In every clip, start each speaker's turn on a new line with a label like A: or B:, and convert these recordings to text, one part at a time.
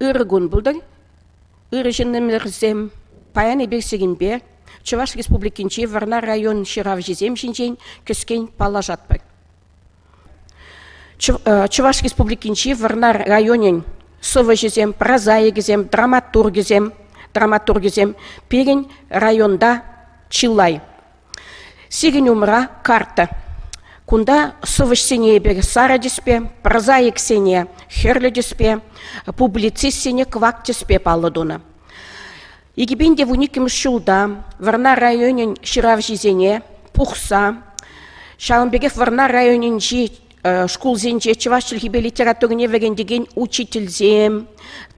A: Ырӑ кун пултӑр, ырӑ ҫыннӑмӑрсем. Паян эпир сирӗнпе Чӑваш Республикинчи Вӑрнар район ҫыравҫисем ҫинчен кӗскен паллашатпӑр. Чӑваш Республикинчи Вӑрнар районӗн сӑвӑҫӗсем, прозаикӗсем, драматургӗсем, драматургӗсем пирӗн районта чылай. Сирӗн умра карта. Кунта сӑвӑҫсене эпир сарӑ тӗспе, прозаиксене хӗрлӗ тӗспе, публицистсене кӑвак тӗспе паллӑ тунӑ. 2012 ҫулта Вӑрнар районӗн ҫыравҫисене пухса, ҫавӑн пекех Вӑрнар районӗнчи шкулсенче чӑваш чӗлхипе литературине вӗрентекен учительсем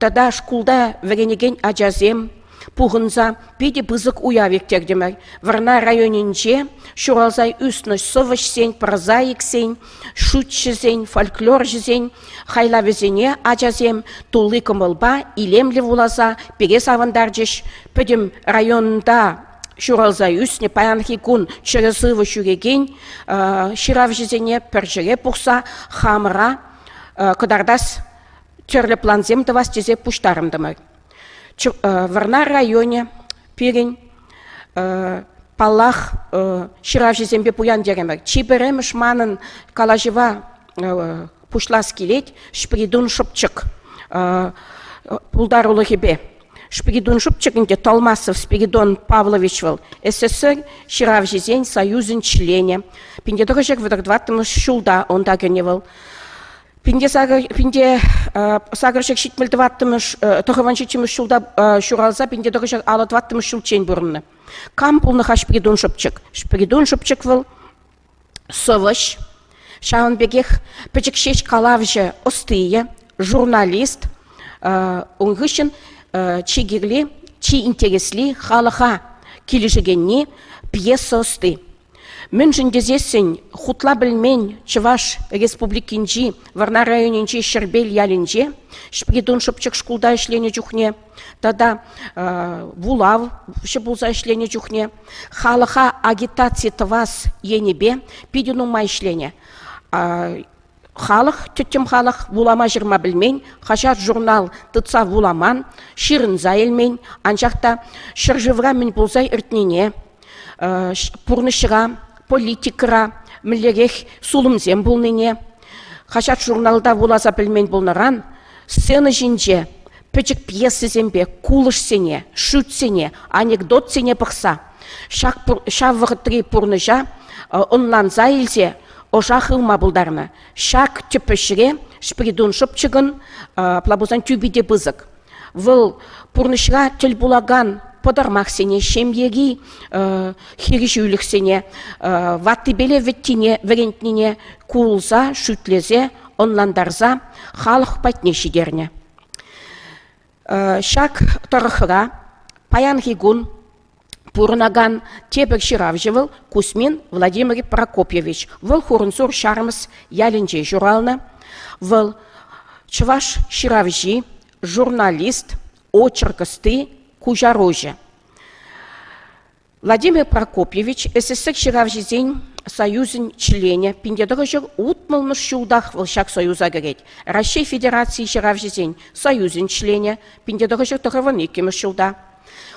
A: тата шкулта вӗренекен ачасем пухӑнса питӗ пысӑк уяв ирттертӗмӗр. Вӑрнар районӗнче ҫуралса ӳснӗ сӑвӑҫсен, прозаиксен, шӳтҫӗсен, фольклорҫӑсен хайлавӗсене ачасем тулли кӑмӑлпа илемлӗ вуласа пире савӑнтарчӗҫ. Пӗтӗм районта ҫуралса ӳснӗ, паянхи кун чӗрӗ-сывӑ ҫӳрекен ҫыравҫӑсене пӗр ҫӗре пухса хамӑра кӑтартас тӗрлӗ плансем тӑвас тесе пуҫтарӑнтӑмӑр. Вӑрнар районӗ пирӗн, паллах, ҫыравҫӑсемпе пуян терӗмӗр. Чи пӗрремӗш манӑн калаҫӑва пуҫлас килет Ҫпритун Шӑпчӑк пултарулӑхӗпе. Спиридон Шӑпчӑк ӗнтӗ Толмасов Спиридон Павлович вӑл СССР ҫыравҫисен союзӗн членӗ. 1934 ҫулта унта кӗнӗ вӑл. 1874 тӑхӑрвун ҫулта ҫуралса 1954 ҫулччен пурӑннӑ. Кам пулнӑ-ха Спиридон Шӑпчӑк? Спиридон Шӑпчӑк вӑл сӑвӑҫ, ҫавӑн пекех пӗчӗк ҫеҫ калавҫӑ ӑстийӗ, журналист, ун хыҫҫӑн чи кирли, чи интересли халӑха килӗшекенни пьеса ӑсти. Мӗншӗн тесессӗн хутла пӗлмен Чӑваш Республикинчи Вӑрнар районӗнчи Ҫӗрпел ялӗнче Ҫпритун Шӑпчӑк шкулта ӗҫленӗ чухне тата вулавҫӑ пулса ӗҫленӗ чухне халӑха агитаци тӑвас енӗпе питӗ нумай ӗҫленӗ. Халӑх, тӗттӗм халӑх вулама-ҫырма пӗлмен, хаҫат-журнал тытса вуламан, ҫырӑнса илмен, анчах та ҫӗршывра мӗн пулса иртнине, пурнӑҫра, политикӑра мӗнлерех сулӑмсем пулнине хаҫат-журналта вуласа пӗлмен пулнӑран сцена ҫинче пӗчӗк пьесӑсемпе кулӑшсене, шӳтсене, анекдотсене пӑхса ҫак ҫав вӑхӑтри пурнӑҫа ӑнланса илсе ӑша хывма пултарнӑ. Ҫак тӗп ӗҫре Шпридун Шӑпчӑкӑн апла пулсан тӳпи те пысӑк. Вӑл пурнӑҫра тӗл пулакан пӑтӑрмахсене, ҫемьери хирӗҫӳлӗхсене, ваттипеле вӗттине вӗрентнине кулса, шӳтлесе, ӑнлантарса халӑх патне ҫитернӗ. Ҫак тӑрӑхра паянхи кун пурӑнакан тепӗр ҫыравҫӑ вӑл Кузьмин Владимир Прокопьевич. Вӑл Хурӑнсур Ҫармӑс ялӗнче ҫуралнӑ. Вӑл чӑваш ҫыравҫи, журналист, очерк ӑсти, куҫаруҫӑ. Владимир Прокопьевич СССР ҫыравҫисен союзӗн членӗ, 1960 ҫултах вӑл ҫак союза кӗрет. Раҫҫей Федерацийӗ ҫыравҫисен союзӗн членӗ, 1992 ҫулта.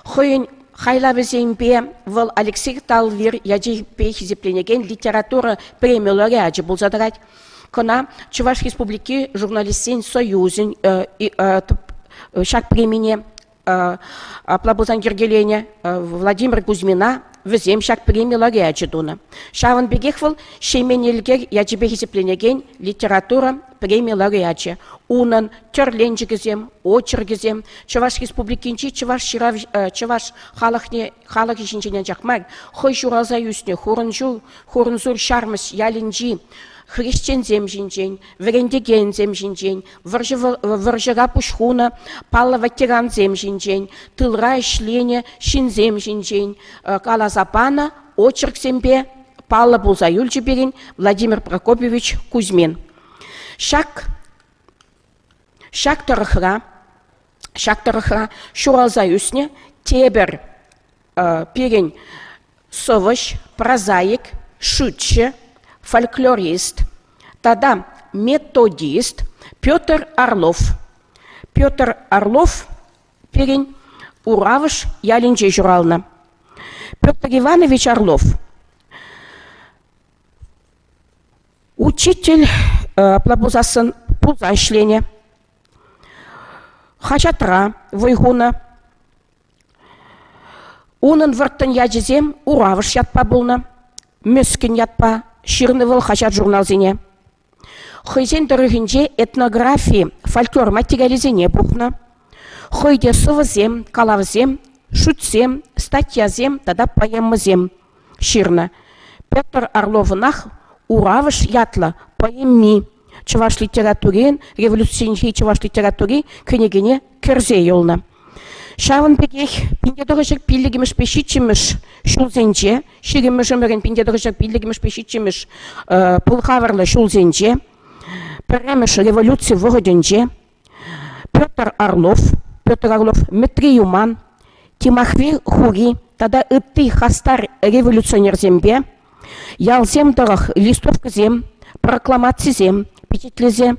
A: Хӑйӗн хайлавӗсемпе вӑл Алексей Талвир ячӗпе хисепленекен литература преми лауреачӗ пулса тӑрать. Кӑна Чӑваш Республики журналистсен союзӗн ҫак премине апла пулсан йӗркеленӗ Владимир Кузьмина вӗсем ҫак преми лауреачӗ тунӑ. Ҫавӑн пекех вӑл Ҫемен Элкер ячӗпе хисепленекен литература преми лауреачӗ. Унӑн тӗрленчӗкӗсем, очеркӗсем Чӑваш Республикинчи чӑваш ҫырав чӑваш халӑхне халӑхӗ ҫинчен анчах мар, хӑй ҫуралса ӳснӗ Хурӑнҫул Хурӑнсур Ҫармӑс ялӗнчи хресченсем ҫинчен, вӗрентекенсем ҫинчен, вӑрҫӑ вӑрҫӑра пуҫ хунӑ паллӑ ветерансем ҫинчен, тылра ӗҫленӗ ҫынсем ҫинчен каласа панӑ очерксемпе паллӑ пулса юлчӗ пирӗн Владимир Прокопьевич Кузьмин. Ҫак ҫак тӑрӑхра ҫак тӑрӑхра ҫуралса ӳснӗ тепӗр пирӗн сӑвӑҫ, прозаик, шӳтҫӗ, фольклорист тата методист Петр Орлов. Петр Орлов пирӗн Уравӑш ялӗнче ҫуралнӑ. Петр Иванович Орлов учитель апла пулсассӑн пулса ӗҫленӗ. Хаҫатра вӑй хунӑ. Унӑн вӑрттӑн ячӗсем Уравӑш ятпа пулнӑ, Мӗскӗн ятпа ҫырнӑ вӑл хаҫат-журналсене. Хӑйсен тӑрӑхӗнче этнографи, фольклор материалӗсене пухнӑ. Хӑй те сӑвӑсем, калавсем, шӳтсем, статьясем тата поэмӑсем ҫырнӑ. Петр Орловӑнах Уравӑш ятлӑ поэми чӑваш литературин революцинчи чӑваш литератури кӗнекене кӗрсе юлнӑ. Ҫавӑн пекех 1905-мӗшпе ҫиччӗмӗш ҫулсенче, ҫирӗммӗш ӗмӗрӗн 1905-мӗшпе ҫиччӗмӗш пӑлхавӑрлӑ ҫулсенче, пӗрремӗш революци вӑхӑтӗнче Петр Орлов, Петр Орлов Мӗтри Юман, Тимахви Хури тата ытти хастар революционерсемпе ялсем тӑрӑх листовкӑсем, прокламацисем пичетлесе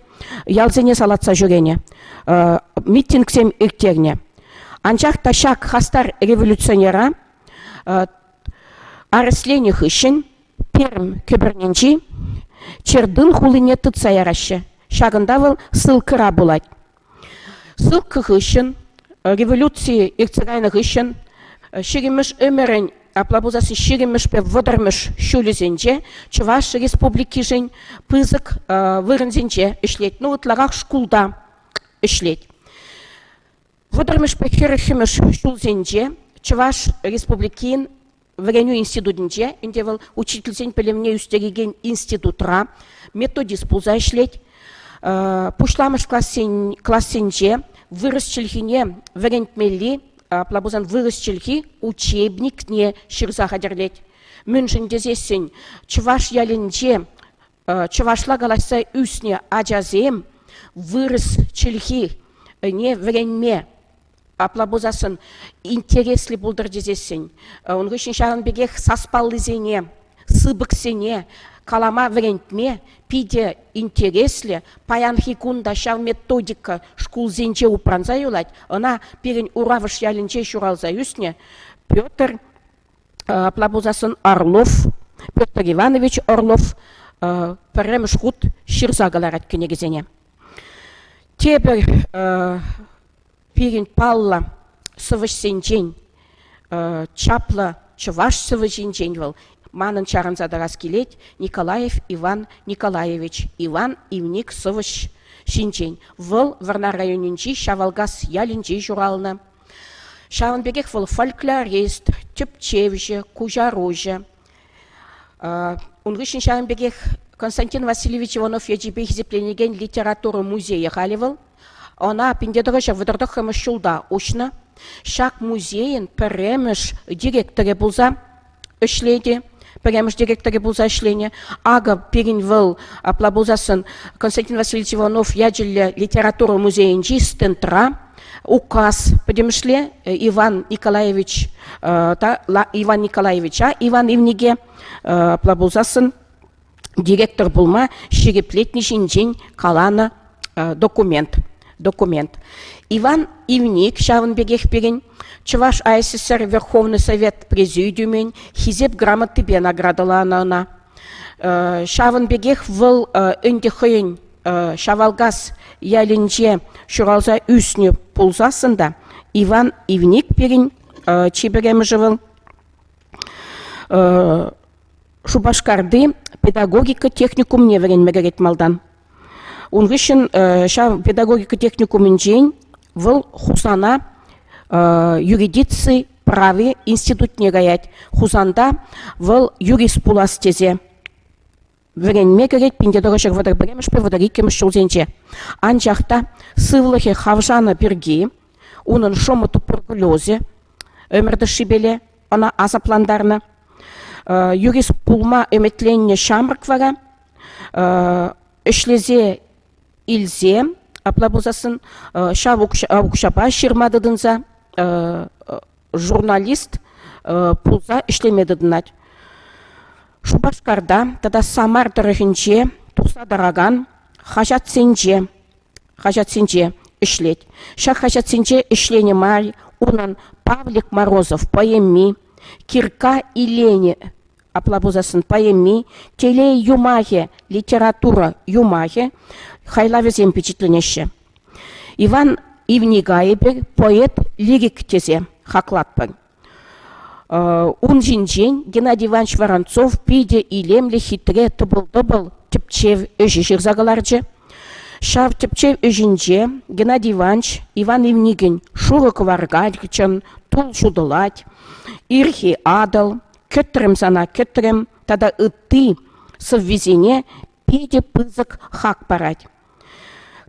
A: ялсене салатса ҫӳренӗ, митингсем ирттернӗ. Анчах та ҫак хастар революционера арестленӗ хыҫҫӑн Пермь кӗпӗрнинчи Чердын хулине тытса яраҫҫӗ. Ҫакӑнта вӑл ссылкӑра пулать. Ссылка хыҫҫӑн, революци иртсе кайнӑ хыҫҫӑн ҫирӗммӗш ӗмӗрӗн, апла пулсассӑн ҫирӗммӗшпе вӑтӑрмӗш ҫулӗсенче Чӑваш Республикишӗн пысӑк вырӑнсенче ӗҫлет. Ну, ытларах шкулта ӗҫлет. Вӑтӑрмӗшпе хӗрӗхмӗш ҫулсенче Чӑваш Республикин вӗренӳ институтӗнче, ӗнтӗ вӑл учительсен пӗлӗвне ӳстерекен институтра методист пулса ӗҫлет. Пуҫламӑш классен, классенче вырӑс чӗлхине вӗрентмелли, апла пулсан вырӑс чӗлхи учебникне ҫырса хатӗрлет. Мӗншӗн тесессӗн чӑваш ялӗнче чӑвашла калаҫса ӳснӗ ачасем вырӑс чӗлхине вӗренме Апла пулсассӑн интереслӗ пултӑр тесессӗн, ун хыҫҫӑн ҫавӑн пекех саспаллисене, сыпӑксене калама вӗрентме питӗ интереслӗ. Паянхи кун та ҫав методика шкулсенче упранса юлать. Ӑна пирӗн Уравӑш ялӗнче ҫуралса ӳснӗ Петр, апла пулсассӑн Орлов, Петр Иванович Орлов пӗрремӗш хут ҫырса кӑларать кӗнекесене. Тепӗр Пирӗн паллӑ сӑвӑҫсенчен, чаплӑ чӑваш сӑвӑҫинчен вӑл манӑн чарӑнса тӑрас килет Николаев Иван Николаевич, Иван Ивник сӑвӑҫ ҫинчен. Вӑл Вӑрнар районӗнчи Ҫавалкас ялӗнче ҫуралнӑ. Ҫавӑн пекех вӑл фольклорист, тӗпчевҫӗ, куҫаруҫӑ. Ун хыҫҫӑн ҫавӑн пекех Константин Васильевич Иванов ячӗпе хисепленекен литература музейӗ халӗ вӑл. Ӑна 1939 ҫулта уҫнӑ. Ҫак музейӗн пӗрремӗш директорӗ пулса ӗҫлетӗ. Пӗрремӗш директорӗ пулса ӗҫленӗ. Акӑ пирӗн вӑл, апла пулсассӑн, Константин Васильевич Иванов ячӗллӗ литература музейӗнчи стендра указ пӗтӗмӗшле Иван Николаевич та Иван Николаевича Иван Ивнике апла пулсассӑн директор пулма ҫирӗплетни ҫинчен каланӑ документ. Документ. Иван Ивник ҫавӑн пекех пирӗн Чӑваш АССР Верховный Совет Президиумӗн Хисеп грамотипе наградӑланӑ ӑна. Ҫавӑн пекех вӑл ӗнтӗ хӑйӗн Ҫавалкас ялӗнче ҫуралса ӳснӗ пулсассӑн та Иван Ивник пирӗн чи пӗрремӗшӗ вӑл Шупашкарти педагогика техникумне вӗренме кӗрет малтан. Ун хыҫҫӑн ҫав педагогика техникумӗнчен вӑл Хусана юридици прави институтне каять. Хусанта вӑл юрист пулас тесе вӗренме кӗрет 1931-мӗшпе 32-мӗш ҫулсенче. Анчах та сывлӑхӗ хавшанӑ пирки унӑн шӑмӑ туберкулезӗ ӗмӗр тӑршшипеле ӑна асаплантарнӑ. Юрист пулма ӗмӗтленнӗ ҫамрӑк вара ӗҫлесе илсе, апла пулсассӑн ҫав укҫапа ҫырма тытӑнса журналист пулса ӗҫлеме тытӑнать. Шупашкарта тата Самар тӑрӑхӗнче тухса тӑракан хаҫатсенче хаҫатсенче. ӗҫлет. Ҫак хаҫатсенче ӗҫленӗ май унӑн Павлик Морозов поэми, Кирка Иленӗ апла пулсассӑн поэми, Телей юмахӗ литература юмахӗ хайлавӗсем пичетленеҫҫӗ. Иван Ивника эпир поэт-лирик тесе хаклатпӑр. Ун ҫинчен Геннадий Иванович Воронцов питӗ илемлӗ, хитре тӑпӑл-тӑпӑл тӗпчев ӗҫӗ ҫырса кӑларчӗ. Ҫав тӗпчев ӗҫӗнче Геннадий Иванович Иван Ивникӗн Шурӑ кӑваркачӑн Тул ҫутӑлать, Ирхи Атӑл, Кӗтрӗм сана, кӗтрӗм тата ытти сӑввисене питӗ пысӑк хак парать.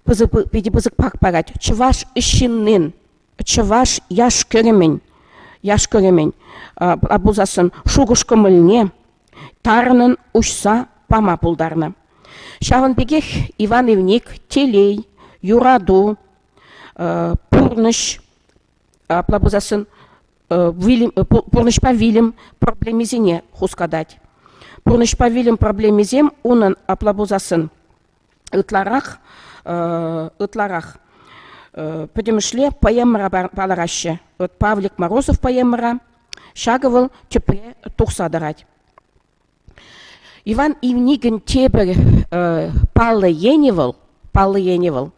A: Пысӑк, питӗ пысӑк хак парать. Чӑваш ҫыннин чӑваш яш-кӗрӗмӗн яш-кӗрӗмӗн пулсассӑн шухӑш-кӑмӑлне тарӑнӑн уҫса пама пултарнӑ. Ҫавӑн пекех Иван Ивник телей, юрату, пурнӑҫ, апла пулсассӑн вилӗм, пурнӑҫпа вилӗм проблемисене хускатать. Пурнӑҫпа вилӗм проблемисем унӑн, апла пулсассӑн, ытларах ытларах пӗтӗмӗшле поэмӑра палӑраҫҫӗ. Вот Павлик Морозов поэмӑра ҫакӑ вӑл тӗпре тухса тӑрать. Иван Ивникӗн тепӗр паллӑ енӗ вӑл, паллӑ енӗ вӑл,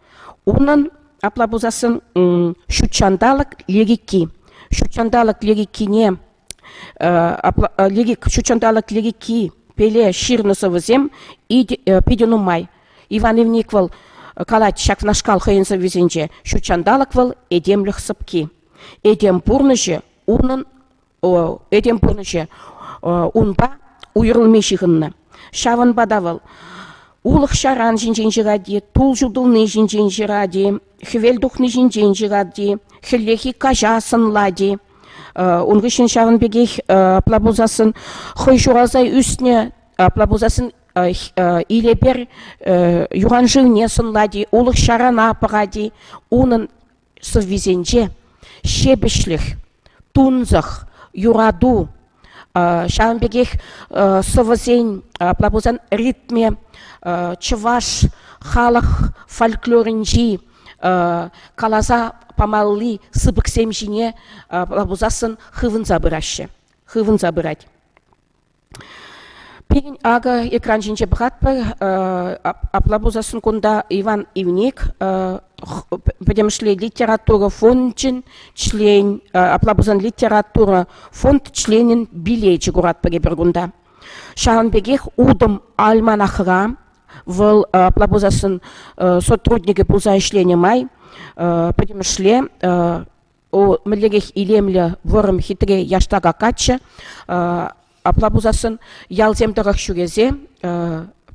A: унӑн, апла пулсассӑн, ҫутҫанталӑк лирики. Ҫутҫанталӑк лирикине лирик, ҫутҫанталӑк лирики пеле ҫырнӑ сӑвӑсем питӗ нумай. Иван Ивник вӑл калать ҫакнашкал хӑйӗн сӑввисенче: ҫутҫанталӑк вӑл этемлӗх сӑпки. Этем пурнӑҫӗ унӑн этем пурнӑҫӗ унпа уйрӑлми ҫыхӑннӑ. Ҫавӑнпа та вӑл улӑх-ҫаран ҫинчен ҫырать-и, тул ҫутӑлни ҫинчен ҫырать-и, хӗвел тухни ҫинчен ҫырать-и, хӗллехи каҫа сӑнлать-и. Ун хыҫҫӑн ҫавӑн пекех апла пулсассӑн хӑй ҫуралса ӳснӗ, апла пулсассӑн Илепер юханшывне сӑнлать-и, улӑх-ҫарана пӑхать-и, унӑн сӑввисенче ҫепӗҫлӗх, тунсӑх, юрату, ҫавӑн пекех сӑвӑсен, апла пулсан ритмӗ чӑваш халӑх фольклорӗнчи каласа памалли сыпӑксем ҫине пулсассӑн хывӑнса пыраҫҫӗ, хывӑнса пырать. Пирӗн акӑ экран ҫинче пӑхатпӑр, апла пулсассӑн кунта Иван Ивник пӗтӗмӗшле литература фончӗн член, апла пулсан литература фонд членӗн билечӗ куратпӑр эпир кунта. Ҫавӑн пекех Утӑм альманахра Вӑл апла пулсассӑн сотрудникӗ пулса ӗҫленӗ май пӗтӗмӗшле мӗнлерех илемлӗ, вӑрӑм, хитре яштака каччӑ. Апла пулсассӑн ялсем тӑрӑх ҫӳресе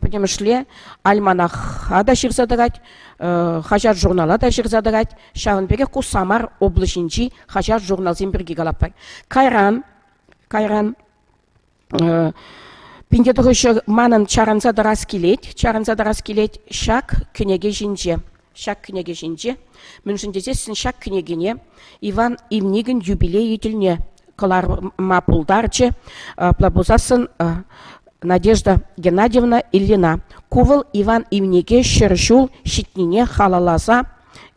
A: пӗтӗмӗшле альманаха та ҫырса тӑрать, хаҫат-журнала та ҫырса тӑрать. Ҫавӑн пекех ку Самар облаҫӗнчи хаҫат-журналсем пирки калатпӑр. Кайран, кайран Пинте тӑхӑҫӑр манӑн чарӑнса тӑрас килет, чарӑнса тӑрас килет ҫак кӗнеке ҫинче. Ҫак кӗнеке ҫинче, мӗншӗн тесессӗн ҫак кӗнекене Иван Ивникӗн юбилейӗ тӗлне кӑларма пултарчӗ. Апла пулсассӑн Надежда Геннадьевна Ильина. Ку вӑл Иван Ивнике 100 ҫул ҫитнине халалласа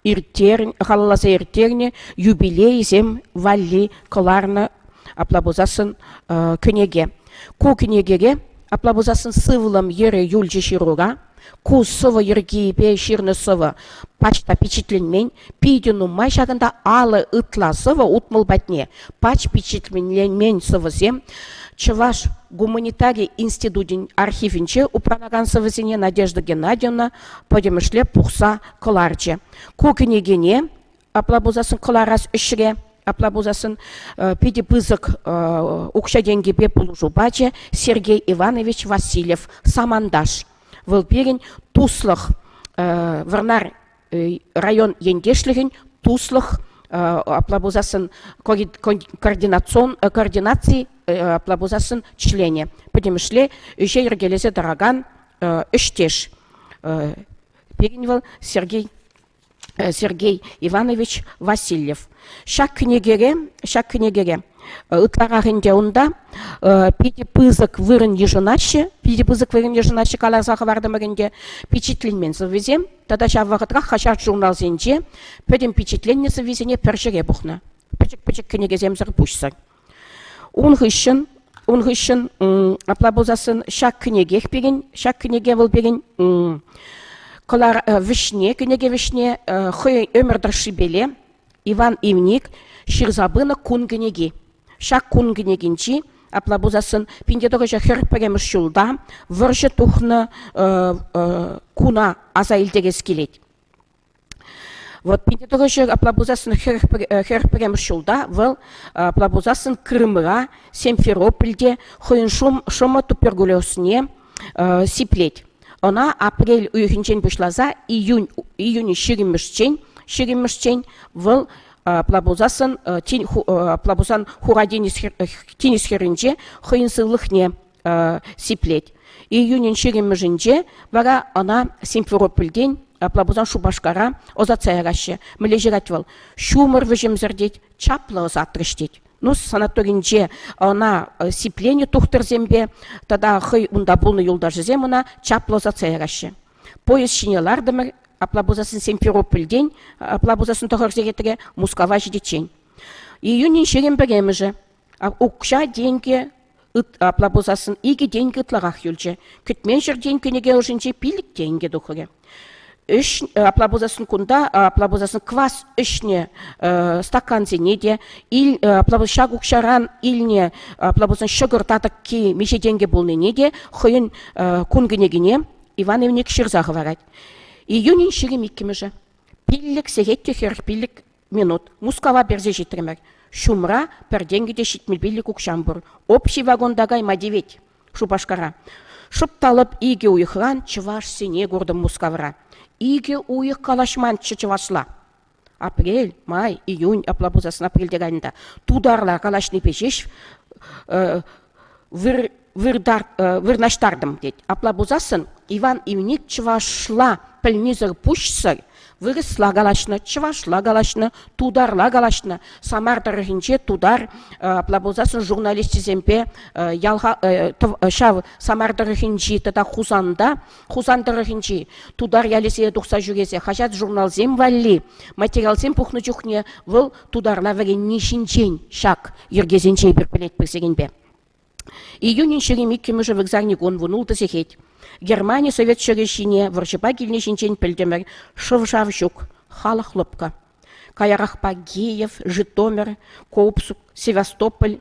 A: халалласа ирттернӗ юбилейсем валли кӑларнӑ апла пулсассӑн кӗнеке. Ку кӗнекере апла пулсассӑн сывлӑм йӗрӗ юлчӗ ҫырура. Ку сӑвӑ йӗркипе ҫырнӑ сӑвӑ пач та пичетленмен. Питӗ нумай ҫакӑнта алӑ ытла сӑвӑ 60 патне пач пичетленмен сӑвӑсем Чӑваш гуманитари институтӗн архивӗнче упранакан сӑвӑсене Надежда Геннадьевна пӗтӗмӗшле пухса кӑларчӗ. Ку кӗнекене апла пулсассӑн кӑларас ӗҫре, апла пулсассӑн питӗ пысӑк укҫа-тенкӗпе пулӑшу пачӗ Сергей Иванович Васильев саманташ. Вӑл пирӗн туслӑх Вӑрнар район ентешлӗхӗн туслӑх апла пулсассӑн координацион координаци апла пулсассӑн членӗ пӗтӗмӗшле ӗҫе йӗркелесе тӑракан ӗҫтеш. Пирӗн вӑл Сергей Сергей Иванович Васильев. Ҫак кӗнекере, ҫак кӗнекере. Ытларах ӗнтӗ унта питӗ пысӑк вырӑн йышӑнаҫҫӗ, питӗ пысӑк вырӑн йышӑнаҫҫӗ каласа хӑвартӑмӑр ӗнтӗ, пичетленмен сӑввисем тата ҫав вӑхӑтрах хаҫат-журналсенче пӗтӗм пичетленнӗ сӑввисене пӗр ҫӗре пухнӑ. Пӗчӗк-пӗчӗк кӗнекесемсӗр пуҫсӑр. Ун хыҫҫӑн, ун хыҫҫӑн апла пулсассӑн ҫак кӗнекех пирӗн, ҫак кӗнеке вӑл пирӗн кӑлар вӗҫне, кӗнеке вӗҫне хӑй ӗмӗр тӑршшипеле Иван Ивник ҫырса пынӑ кун кӗнеки. Ҫак кун кӗнекинчи, апла пулсассӑн, 1941 ҫулта вӑрҫӑ тухнӑ куна аса илтерес килет. Вот 1900, апла пулсассӑн, 41 ҫулта вӑл, апла пулсассӑн, Крымра, Симферопольте хӑйӗн шӑмӑ туберкулезне сиплет. Ӑна апрель уйӑхӗнчен пуҫласа июнь, июнь ҫирӗммӗшчен, ҫирӗммӗшчен вӑл апла пулсассӑн, апла пулсан Хура тинӗс, тинӗс хӗрринче хӑйӗн сывлӑхне сиплет. Июнӗн ҫирӗммӗшӗнче вара ӑна Симферопольтен, апла пулсан Шупашкара ӑсатса яраҫҫӗ. Мӗнле ҫырать вӑл? Ҫумӑр вӗҫӗмсӗр тет, чаплӑ ӑсатрӗҫ тет. Ну, санаторинче ӑна сипленӗ тухтӑрсемпе тата хӑй унта пулнӑ юлташӗсем ӑна чаплӑ ӑсатса яраҫҫӗ. Поезд ҫине лартӑмӑр, апла пулсассӑн Симферопольтен, апла пулсассӑн тӑхӑр сехетре Мускава ҫитиччен. Июнӗн 21-мӗшӗ. Укҫа-тенкӗ апла пулсассӑн 2 тенкӗ ытларах юлчӗ. Кӗтмен ҫӗртен кӗнеке ӑшӗнче 5 тенкӗ тухрӗ. Ӗҫ, апла пулсассӑн кунта, апла пулсассӑн квас ӗҫнӗ стакансене те, ил, апла ҫак укҫаран илнӗ, апла пулсан ҫӑкӑр татӑкки миҫе тенкӗ пулнине те хӑйӗн кун кӗнекине Иван Ивник ҫырса хӑварать. Июнӗн 22-мӗшӗ. 5 сехет те 45 минут. Мускава персе ҫитрӗмӗр. Ҫумра пӗр тенкӗ те 75 укҫам пур. Общий вагонта кайма тивет Шупашкара. Шӑп та лӑп икӗ уйӑхран чӑвашсене куртӑм Мускавра. Икӗ уйӑх калаҫманччӗ чӑвашла. Апрель, май, июнь, апла пулсассӑн апрельте кайнӑ та. Тутарла калаҫнипе ҫеҫ вырнаҫтартӑм тет. Апла пулсассӑн Иван Ивник чӑвашла пӗлнисӗр пуҫсӑр вырӑсла калаҫнӑ, чӑвашла калаҫнӑ, тутарла калаҫнӑ. Самар тӑрӑхӗнче тутар, апла пулсассӑн журналисчӗсемпе ял ҫав Самар тӑрӑхӗнчи тата Хусанта, Хусан тӑрӑхӗнчи тутар ялӗсене тухса ҫӳресе хаҫат-журналсем валли материалсем пухнӑ чухне вӑл тутарла вӗренни ҫинчен ҫак йӗркесенче эпир пӗлетпӗр сирӗнпе. Июнӗн 22-мӗшӗ вырсарникун 16 сехет. Германи совет ҫӗрӗ ҫине вӑрҫӑпа килни ҫинчен пӗлтӗмӗр. Шӑв-шав ҫук, халӑх лӑпкӑ. Каярахпа Киев, Житомир, Коупск, Севастополь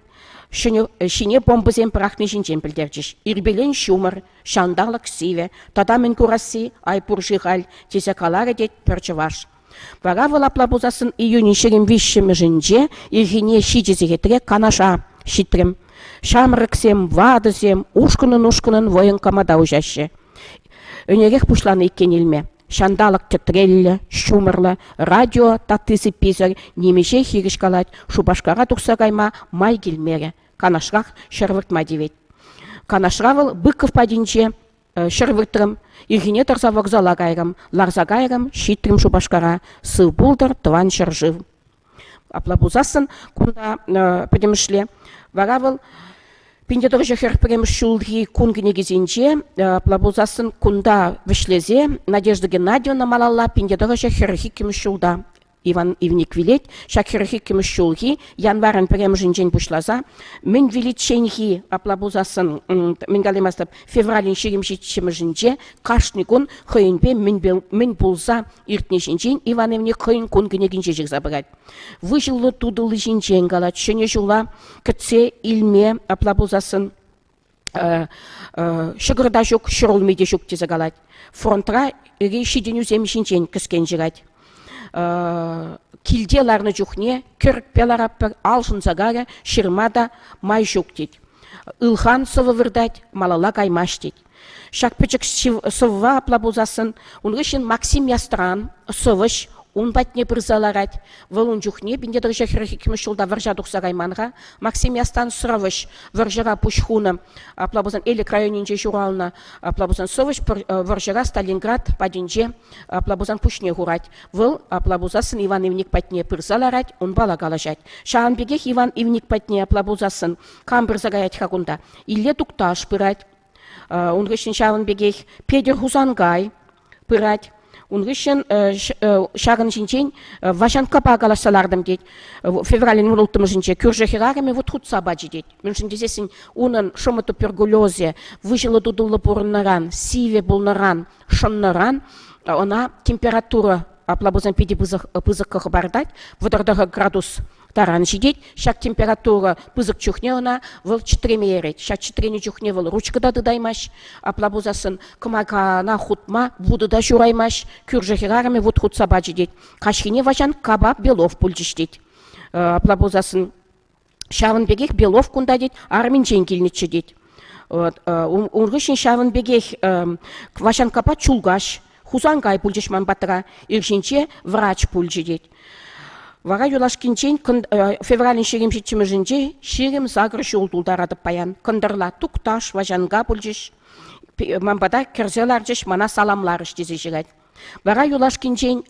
A: ҫӗнӗ ҫине бомбӑсем пӑрахни ҫинчен пӗлтерчӗҫ. Ирпелен ҫумӑр, ҫанталӑк сивӗ, тата мӗн курасси, ай пур-ши халь, тесе каларӗ тет пӗр чӑваш. Вара вӑл апла пулсассӑн июнӗн 23-мӗшӗнче ирхине ҫичӗ сехетре Канаша ҫитрӗм. Ҫамрӑксем, ватӑсем ушкӑнӑн-ушкӑнӑн военкомата уҫаҫҫӗ. Ӗнерех пуҫланӑ иккен илме. Ҫанталӑк тӗтреллӗ, ҫумӑрлӑ, радио татти-сыпписӗр нимӗҫе хирӗҫ калать, Шупашкара тухса кайма май килмерӗ. Канашрах ҫӗр выртма тивет. Канашра вӑл Быков патӗнче Ҫӗр выртрӑм, ирхине тӑрса вокзала кайрӑм, ларса кайрӑм, ҫитрӗм Шупашкара. Сыв пултӑр тӑван ҫӗршыв. Апла пулсассӑн кунта пӗтӗмӗшле вара вӑл 1941 ҫулхи кун кӗнекисенче, апла пулсассӑн кунта вӗҫлесе Надежда Геннадьевна малалла 1942 ҫулта Иван Ивник вилет. Ҫак 42-мӗш ҫулхи январӗн пӗрремӗшӗнчен пуҫласа мӗн виличченхи, апла пулсассӑн, мӗн калаймастӑп, февралӗн 27-мӗшӗнче кашни кун хӑйӗнпе мӗн пулса иртни ҫинчен Иван Ивник хӑйӗн кун кӗнекинче ҫырса пырать. Выҫӑллӑ-тутӑлли ҫинчен калать, Ҫӗнӗ ҫула кӗтсе илме, апла пулсассӑн, ҫӑкӑр та ҫук, ҫӗрулми те ҫук тесе калать. Фронтра ҫитӗнӳсем ҫинчен кӗскен ҫырать. Килте ларнӑ чухне кӗрӗкпе ларатпӑр, ал шӑнса карӗ, ҫырма та май ҫук тет. Ылхан сӑвӑ выртать, малалла каймасть тет. Ҫак пӗчӗк сӑвва апла пулсассӑн ун хыҫҫӑн Максим Ястран сӑвӑҫ. ун патне пырса ларать. Вӑл ун чухне 1942 ҫулта вӑрҫа тухса кайман-ха. Максим Ястан сӑвӑҫ вӑрҫӑра пуҫ хунӑ. Апла пулсан Элӗк районӗнче ҫуралнӑ. Апла пулсан сӑвӑҫ вӑрҫӑра Сталинград патӗнче апла пулсан пуҫне хурать. Вӑл апла пулсассӑн Иван Ивник патне пырса ларать, унпала калаҫать. Ҫавӑн пекех Иван Ивник патне апла пулсассӑн кам пырса каять-ха кунта? Илле Тукташ пырать. Ун хыҫҫӑн ҫавӑн пекех Петӗр Хусанкай пырать. Ун хыҫҫӑн ҫакӑн ҫинчен Ваҫанккапа калаҫса лартӑм тет. Февралӗн 16-мӗшӗнче кӳршӗ хӗрарӑмӗ вут хутса пачӗ тет. Мӗншӗн тесессӗн унӑн шӑмӑ туберкулезӗ выҫӑллӑ-тутӑллӑ пурӑннӑран, сивӗ пулнӑран, шӑннӑран ӑна температура апла пулсан питӗ пысӑк хӑпартать, 39 градус таран ҫитет. Ҫак температура пысӑк чухне ӑна вӑл чӗтреме ерет. Ҫак чӗтренӗ чухне вӑл ручка та тытаймасть. Апла пулсассӑн кӑмакана хутма вутӑ та ҫураймасть. Кӳршӗ хӗрарӑмӗ вут хутса пачӗ тет. Каҫхине Ваҫанккапа Белов пулчӗҫ тет. Апла пулсассӑн ҫавӑн пекех Белов кунта тет, арминчен килнӗччӗ тет. Вот. Ун хыҫҫӑн ҫавӑн пекех Ваҫанккапа Чулкаҫ Хусанкай пулчӗҫ ман патра, ир ҫинче врач пулчӗ тет. Вара юлашкинчен февралӗн 27-мӗшӗнче 28 ҫул тултаратӑп паян. Кӑнтӑрла Тукташ, Ваҫанка пулчӗҫ. Ман пата кӗрсе ларчӗҫ, мана саламларӗҫ тесе ҫырать. Вара юлашкинчен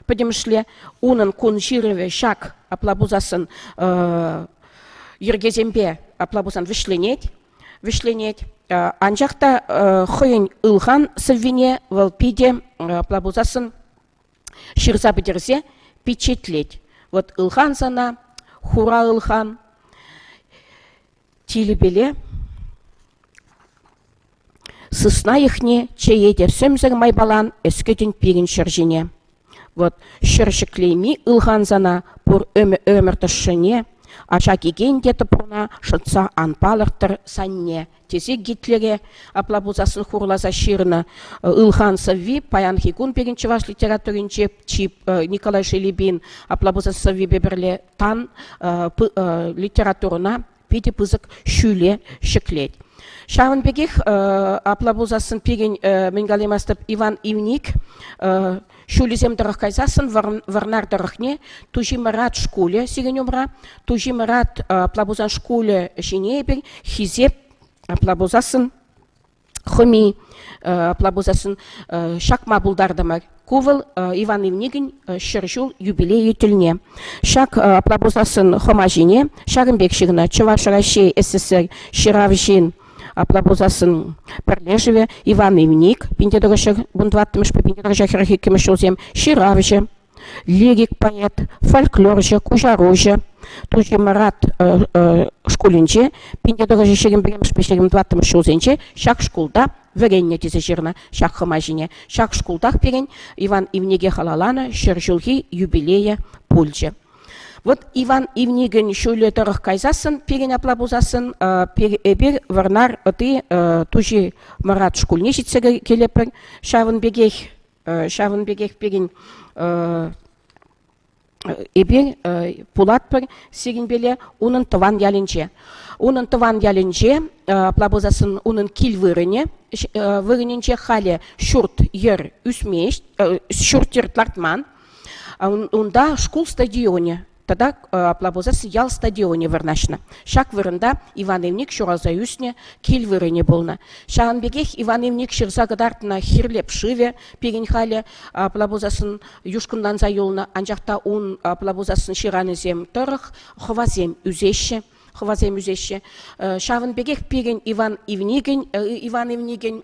A: пӗтӗмӗшле унӑн кун ҫырӑвӗ ҫак, апла пулсассӑн, йӗркесемпе, апла пулсан, вӗҫленет. Вӗҫленет. Анчах та хӑйӗн ылхан сӑввине вӑл питӗ, апла пулсассӑн, ҫырса пӗтерсе пичетлет. Вот ылхан сана, хура ылхан, тилӗпеле сысна йӑхне чее те сӗмсӗр майпалан ӗскӗтӗн пирӗн ҫӗр ҫине. Вӑт ҫӗр ҫӗклейми ылхан сана пур ӗмӗр тӑршшӗне, ача кикен те тӑпруна шӑтса ан палӑрттӑр санне, тесе Гитлере апла пулсассӑн хурласа ҫырнӑ ылхан сӑвви паянхи кун пирӗн чӑваш литературинче чи Николай Шелепин апла пулсан сӑввипе пӗрле тан литературӑна питӗ пысӑк ҫӳле ҫӗклет. Ҫавӑн пекех апла пулсассӑн пирӗн мӗн калаймастӑп Иван Ивник ҫулӗсем тӑрӑх кайсассӑн Вӑрнар тӑрӑхне Туҫи Мӑрат шкулӗ сирӗн умра. Туҫи Мӑрат апла пулсан шкулӗ ҫине эпир хисеп апла пулсассӑн хӑми апла пулсассӑн ҫакма пултартӑмӑр. Ку вӑл Иван Ивникӗн ҫӗр ҫул юбилейӗ тӗлне. Ҫак апла пулсассӑн хӑма ҫине ҫакӑн пек ҫырнӑ Чӑваш Раҫҫей СССР ҫыравҫин апла пулсассӑн пӗрлешӗвӗ Иван Ивник 1914-мӗшпе 1942-мӗш ҫулсем ҫыравҫӑ, лирик поэт, фольклорҫӑ, куҫаруҫӑ. Туҫи Мӑрат шкулӗнче 1921-мӗшпе 24-мӗш ҫулсенче ҫак шкулта вӗреннӗ тесе ҫырнӑ ҫак хӑма ҫине. Ҫак шкултах пирӗн Иван Ивнике халалланӑ ҫӗр ҫулхи юбилейӗ пулчӗ. Вот Иван Ивникӗн ҫулӗ тӑрӑх кайсассӑн, пирӗн апла пулсассӑн, эпир Вӑрнар ӑти Туҫи Мӑрат шкулне ҫитсе килетпӗр. Ҫавӑн пекех Ҫавӑн пекех пирӗн эпир пулатпӑр сирӗнпеле унӑн тӑван ялӗнче. Унӑн тӑван ялӗнче, апла пулсассӑн, унӑн кил вырӑнӗ вырӑнӗнче халӗ ҫурт-йӗр ӳсмест, ҫурт-йӗр лартман. Унта шкул стадионӗ тата апла пулсассӑн ял стадионӗ вырнаҫнӑ. Ҫак вырӑнта Иван Ивник ҫуралса ӳснӗ кил вырӑнӗ пулнӑ. Ҫавӑн пекех Иван Ивник ҫырса кӑтартнӑ Хирлеп шывӗ пирӗн халӗ апла пулсассӑн юшкӑнланса юлнӑ, анчах та ун апла пулсассӑн ҫыранӗсем тӑрӑх хӑвасем ӳсеҫҫӗ. Хӑвасем ӳсеҫҫӗ. Ҫавӑн пекех пирӗн Иван Ивникӗн, Иван Ивникӗн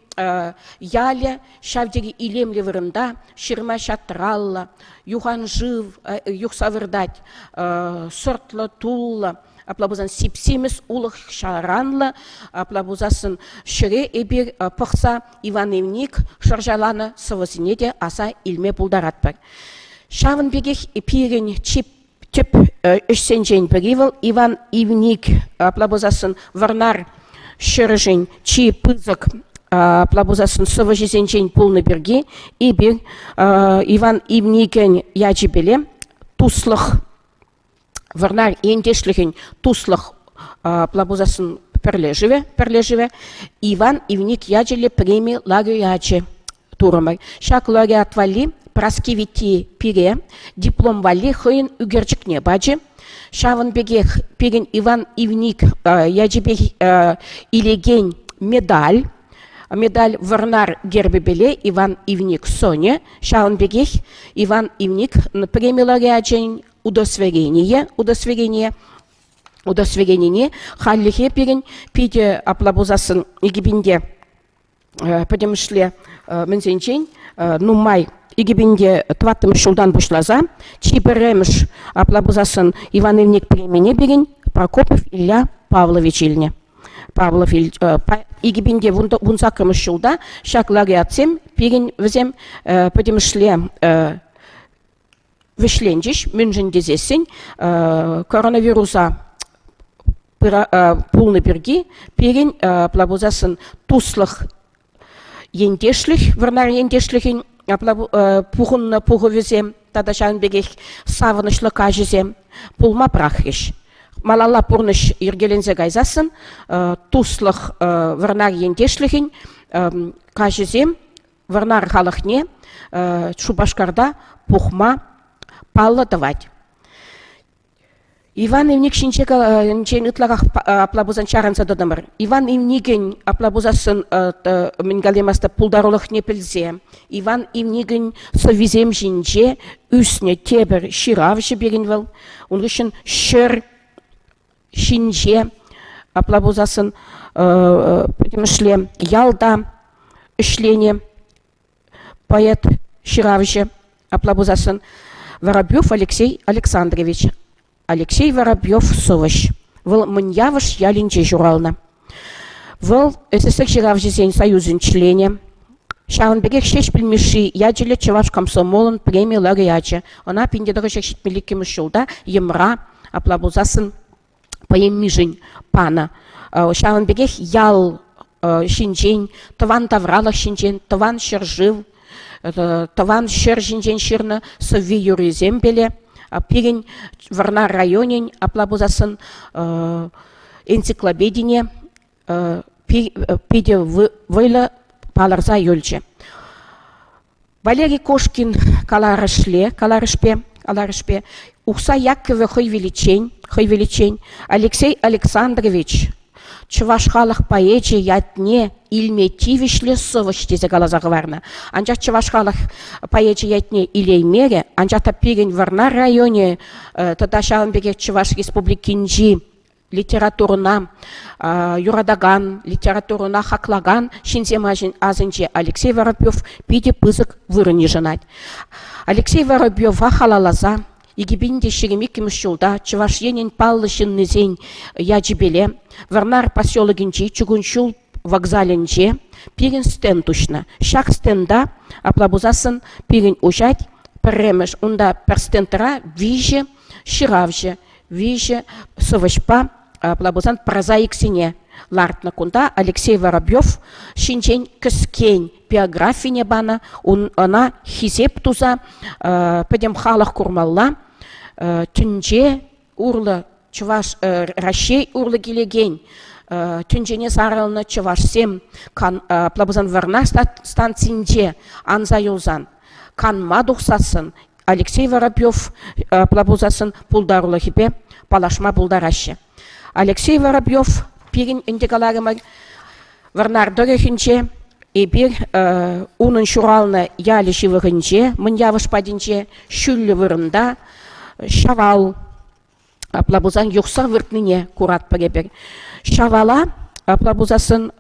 A: ялӗ ҫав тери илемлӗ вырӑнта, ҫырма-ҫатраллӑ, юхан шыв юхса выртать, сӑртлӑ, туллӑ, апла пулсан сип-симӗс улӑх ҫаранлӑ, апла пулсассӑн ҫӗре эпир пӑхса Иван Ивник шӑрҫаланӑ сӑвӑсене те аса илме пултаратпӑр. Ҫавӑн пекех пирӗн чи тӗп ӗҫсенчен пӗри вӑл Иван Ивник, апла пулсассӑн Вӑрнар ҫӗрӗшӗн чи пысӑк апла пулсассӑн сӑвӑҫисенчен пулнӑ пирки эпир Иван Ивникӗн ячӗпеле туслӑх Вӑрнар ентешлӗхӗн туслӑх апла пулсассӑн пӗрлешӗвӗ пӗрлешӗвӗ Иван Ивник ячӗллӗ преми лауреачӗ турӑмӑр. Ҫак лауреат валли. Праски Витти пире диплом валли хӑйӗн ӳкерчӗкне пачӗ. Ҫавӑн пекех пирӗн Иван Ивник ячӗпе илекен медаль, медаль Вӑрнар гербӗпеле Иван Ивник сӑнӗ, ҫавӑн пекех Иван Ивник преми лауреачӗн удостоверение, удостоверение удостоверенине хальлӗхе пирӗн питӗ апла пулсассӑн 2000 пӗтӗмӗшле мӗнсенчен нумай 2004 ҫултан пуҫласа чи пӗрремӗш апла пулсассӑн Иван Ивник премине пирӗн Прокопьев Илья Павлович илнӗ. Павлов 2018 ҫулта ҫак лауреатсем пирӗн вӗсем пӗтӗмӗшле вӗҫленчӗҫ. Мӗншӗн тесессӗн коронавируса пулнӑ пирки пирӗн апла пулсассӑн туслӑх ентешлӗх, Вӑрнар ентешлӗхӗн апла пухӑннӑ пухӑвӗсем тата ҫавӑн пекех савӑнӑҫлӑ каҫӗсем пулма пӑрахрӗҫ. Малалла пурнӑҫ йӗркеленсе кайсассӑн туслӑх Вӑрнар ентешлӗхӗн каҫӗсем Вӑрнар халӑхне Шупашкарта пухма паллӑ тӑвать. Иван Ивник ҫинчен ытларах апла пулсан чарӑнса тӑтӑмӑр. Иван Ивникӗн апла пулсассӑн мӗн калаймастӑп пултарулӑхне пӗлсе Иван Ивникӗн сӑввисем ҫинче ӳснӗ тепӗр ҫыравҫӑ пирӗн вӑл. Ун хыҫҫӑн ҫӗр ҫинче апла пулсассӑн пӗтӗмӗшле ялта ӗҫленӗ поэт, ҫыравҫӑ. Апла пулсассӑн Воробьев Алексей Александрович. Алексей Воробьев сӑвӑҫ. Вӑл Мӑн Явӑш ялӗнче ҫуралнӑ. Вӑл СССР ҫыравҫӑсен союзӗн членӗ. Ҫавӑн пекех Ҫеҫпӗл Мишши ячӗллӗ Чӑваш комсомолӑн преми лауреачӗ. Ӑна 1972 ҫулта Йӑмра, апла пулсассӑн, поэмишӗн панӑ. Ҫавӑн пекех ял ҫинчен, тӑван тавралӑх ҫинчен, тӑван ҫӗршыв, тӑван ҫӗр ҫинчен ҫырнӑ сӑвви-юррисемпеле пирӗн Вӑрнар районӗн, апла пулсассӑн, энциклопедине питӗ вӑйлӑ палӑрса юлчӗ. Валерий Кошкин каларӑшле, каларӑшпе, каларӑшпе Ухсай Яккӑвӗ хӑй виличчен, хӑй виличчен Алексей Александрович чӑваш халӑх поэчӗ ятне илме тивӗҫлӗ сӑвӑҫ тесе каласа хӑварнӑ. Анчах чӑваш халӑх поэчӗ ятне илеймерӗ, анчах та пирӗн Вӑрнар районӗ тата ҫавӑн пекех Чӑваш Республикинчи литературӑна юратакан, литературӑна хаклакан ҫынсем асӗнче Алексей Воробьев питӗ пысӑк вырӑн йышӑнать. Алексей Воробьева халалласа 2022 ҫулта Чӑваш Енӗн паллӑ ҫыннисен ячӗпеле Вӑрнар поселокӗнчи чукун ҫул вокзалӗнче пирӗн стенд уҫнӑ. Ҫак стенда, апла пулсассӑн, пирӗн уҫать пӗрремӗш унта пӗр стендра виҫӗ ҫыравҫӑ, виҫӗ сӑвӑҫпа, апла пулсан прозаиксене лартнӑ. Кунта Алексей Воробьев ҫинчен кӗскен биографине панӑ, ӑна хисеп туса пӗтӗм халӑх курмалла тӗнче урлӑ чӑваш Раҫҫей урлӑ килекен тӗнчене сарӑлнӑ чӑвашсем апла пулсан Вӑрнар станцинче анса юлсан канма тухсассӑн Алексей Воробьев апла пулсассӑн пултарулӑхӗпе паллашма пултараҫҫӗ. Алексей Воробьев пирӗн ӗнтӗ каларӑмӑр Вӑрнар тӑрӑхӗнче эпир унӑн ҫуралнӑ ялӗ ҫывӑхӗнче, Мӑн Явӑш патӗнче, ҫӳллӗ вырӑнта Ҫавал апла пулсан юхса выртнине куратпӑр эпир. Ҫавала апла пулсассӑн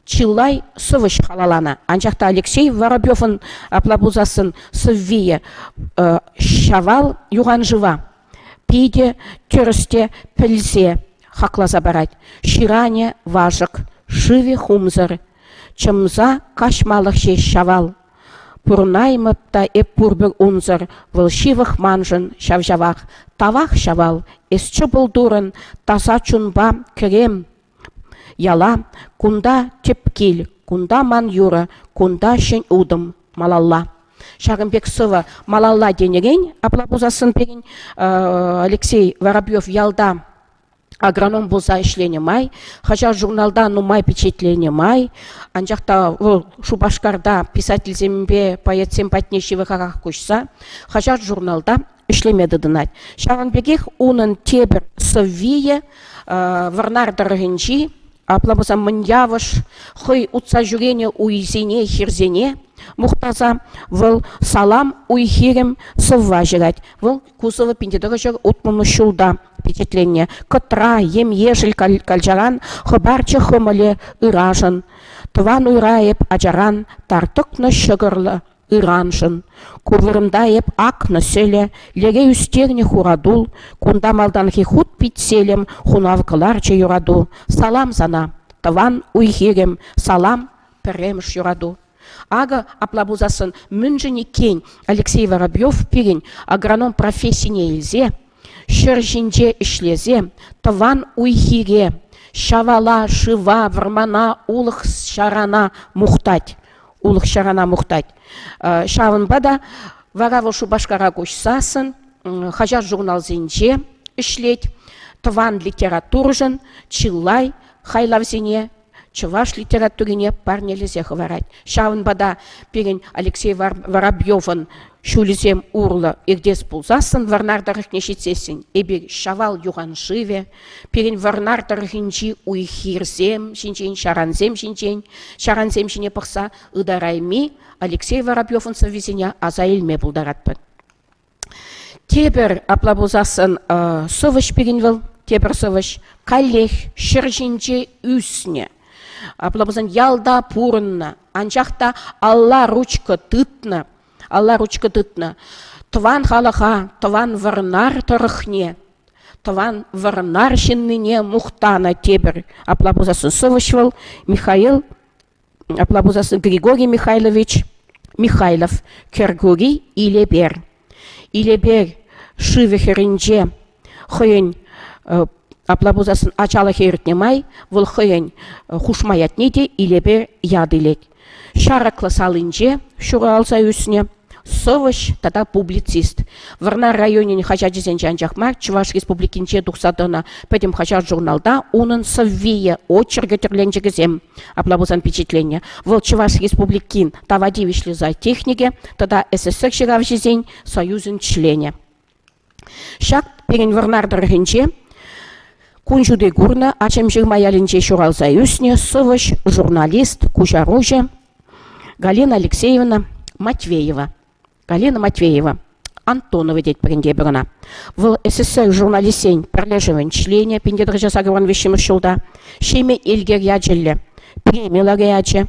A: чылай сӑвӑҫ халаланӑ. Анчах та Алексей Воробьевӑн апла пулсассӑн сӑввийӗ Ҫавал юханшыва питӗ тӗрӗс те пӗлсе хакласа парать. Ҫыранӗ вашӑк, шывӗ хумсӑр, чӑмса каҫмалӑх ҫеҫ Ҫавал. Пурӑнаймӑп та эп пурпӗр унсӑр, вӑл ҫывӑх маншӑн ҫав-ҫавах. Тавах, Ҫавал, эс чӑпӑл турӑн, таса чунпа кӗрем Яла кунта тӗп кил, кунта ман юрӑ, кунта ҫӗн утӑм малалла. Ҫакӑн пек сӑвӑ малалла тенӗрен, апла пулсассӑн пирӗн Алексей Воробьев ялта. Агроном пулса ӗҫленӗ май, хаҫат-журналта нумай пичетленӗ май, анчах та вӑл Шупашкарта писательсемпе поэтсем патне ҫывӑхарах куҫса хаҫат-журналта ӗҫлеме тытӑнать. Ҫавӑн пекех унӑн тепӗр сӑввийӗ Вӑрнар тӑрӑхӗнчи, апла пулсан Мӑн Явӑш хӑй утса ҫӳренӗ уйсене, хирсене мухтаса вӑл «Салам, уй-хирӗм» сӑвва ҫырать. Вӑл ку сӑвӑ 1960 ҫулта пичетленнӗ. Кӑтра, ем-ешӗл калчаран хӑпарчӗ хӑмӑлӗ ырашӑн. Тӑван уйра эп ачаран тар тӑкнӑ ҫӑкӑрлӑ ыраншӑн. Ку вырӑнта эп акнӑ сӗлӗ, лере ӳстернӗ хуратул, кунта малтанхи хут пит селӗм хунав кӑларчӗ юрату. Салам сана, тӑван уй-хирӗм, салам, пӗрремӗш юрату. Акӑ, апла пулсассӑн, мӗншӗн иккен Алексей Воробьев пирӗн агроном профессине илсе ҫӗр ҫинче ӗҫлесе тӑван уй-хире, ҫавала, шыва, вӑрмана, улӑх-ҫарана мухтать. Улӑх-ҫарана мухтать. Ҫавӑнпа та вара вӑл Шупашкара куҫсассӑн хаҫат-журналсенче ӗҫлет, тӑван литературӑшӑн чылай хайлавсене чӑваш литературине парнелесе хӑварать. Ҫавӑнпа та пирӗн Алексей Воробьевӑн ҫулӗсем урлӑ иртес пулсассӑн Вӑрнар тӑрӑхне ҫитсессӗн эпир Ҫавал юхан шывӗ, пирӗн Вӑрнар тӑрӑхӗнчи уй-хирсем ҫинчен, ҫарансем ҫинчен, ҫарансем ҫине пӑхса ытарайми Алексей Воробьевӑн сӑввисене аса илме пултаратпӑр. Тепӗр, апла пулсассӑн, сӑвӑҫ пирӗн вӑл, тепӗр сӑвӑҫ, каллех ҫӗр ҫинче ӳснӗ. Апла пулсан ялта пурӑннӑ, анчах та алла ручка тытнӑ, алла ручка тытнӑ. Тӑван халӑха, тӑван Вӑрнар тӑрӑхне, тӑван Вӑрнар ҫыннине мухтанӑ тепӗр, апла пулсассӑн сӑвӑҫ вӑл Михаил Апла пулсассӑн Григорий Михайлович Михайлов Кӗркури Илепер. Илепер шывӗ хӗрринче хӑйӗн апла пулсассӑн ачалӑхӗ иртнӗ май вӑл хӑйӗн хушма ятне те Илепер ят илет. Ҫарӑклӑ салинче ҫуралса ӳснӗ. Сӑвӑҫ тата публицист. Вӑрнар районӗн хаҫачӗсенче анчах мар, Чӑваш Республикинче тухса тӑнӑ пӗтӗм хаҫат-журналта унӑн сӑввийӗ, очеркӗ тӗрленчӗкӗсем апла пулсан пичетленнӗ. Вӑл Чӑваш Республикин тава тивӗҫлӗ зоотехникӗ тата СССР ҫыравҫисен союзӗн членӗ. Ҫак пирӗн Вӑрнар тӑрӑхӗнче кун ҫути курнӑ Ачамҫырма ялӗнче ҫуралса ӳснӗ сӑвӑҫ, журналист, куҫаруҫӑ Галина Алексеевна Матвеева. Галина Матвеева Антонова тетпӗр ӗнтӗ эпир ӑна. Вӑл СССР журналистсен пӗрлешӗвӗн членӗ 1983 ҫулта, Ҫемен Элкер ячӗллӗ преми лауреачӗ,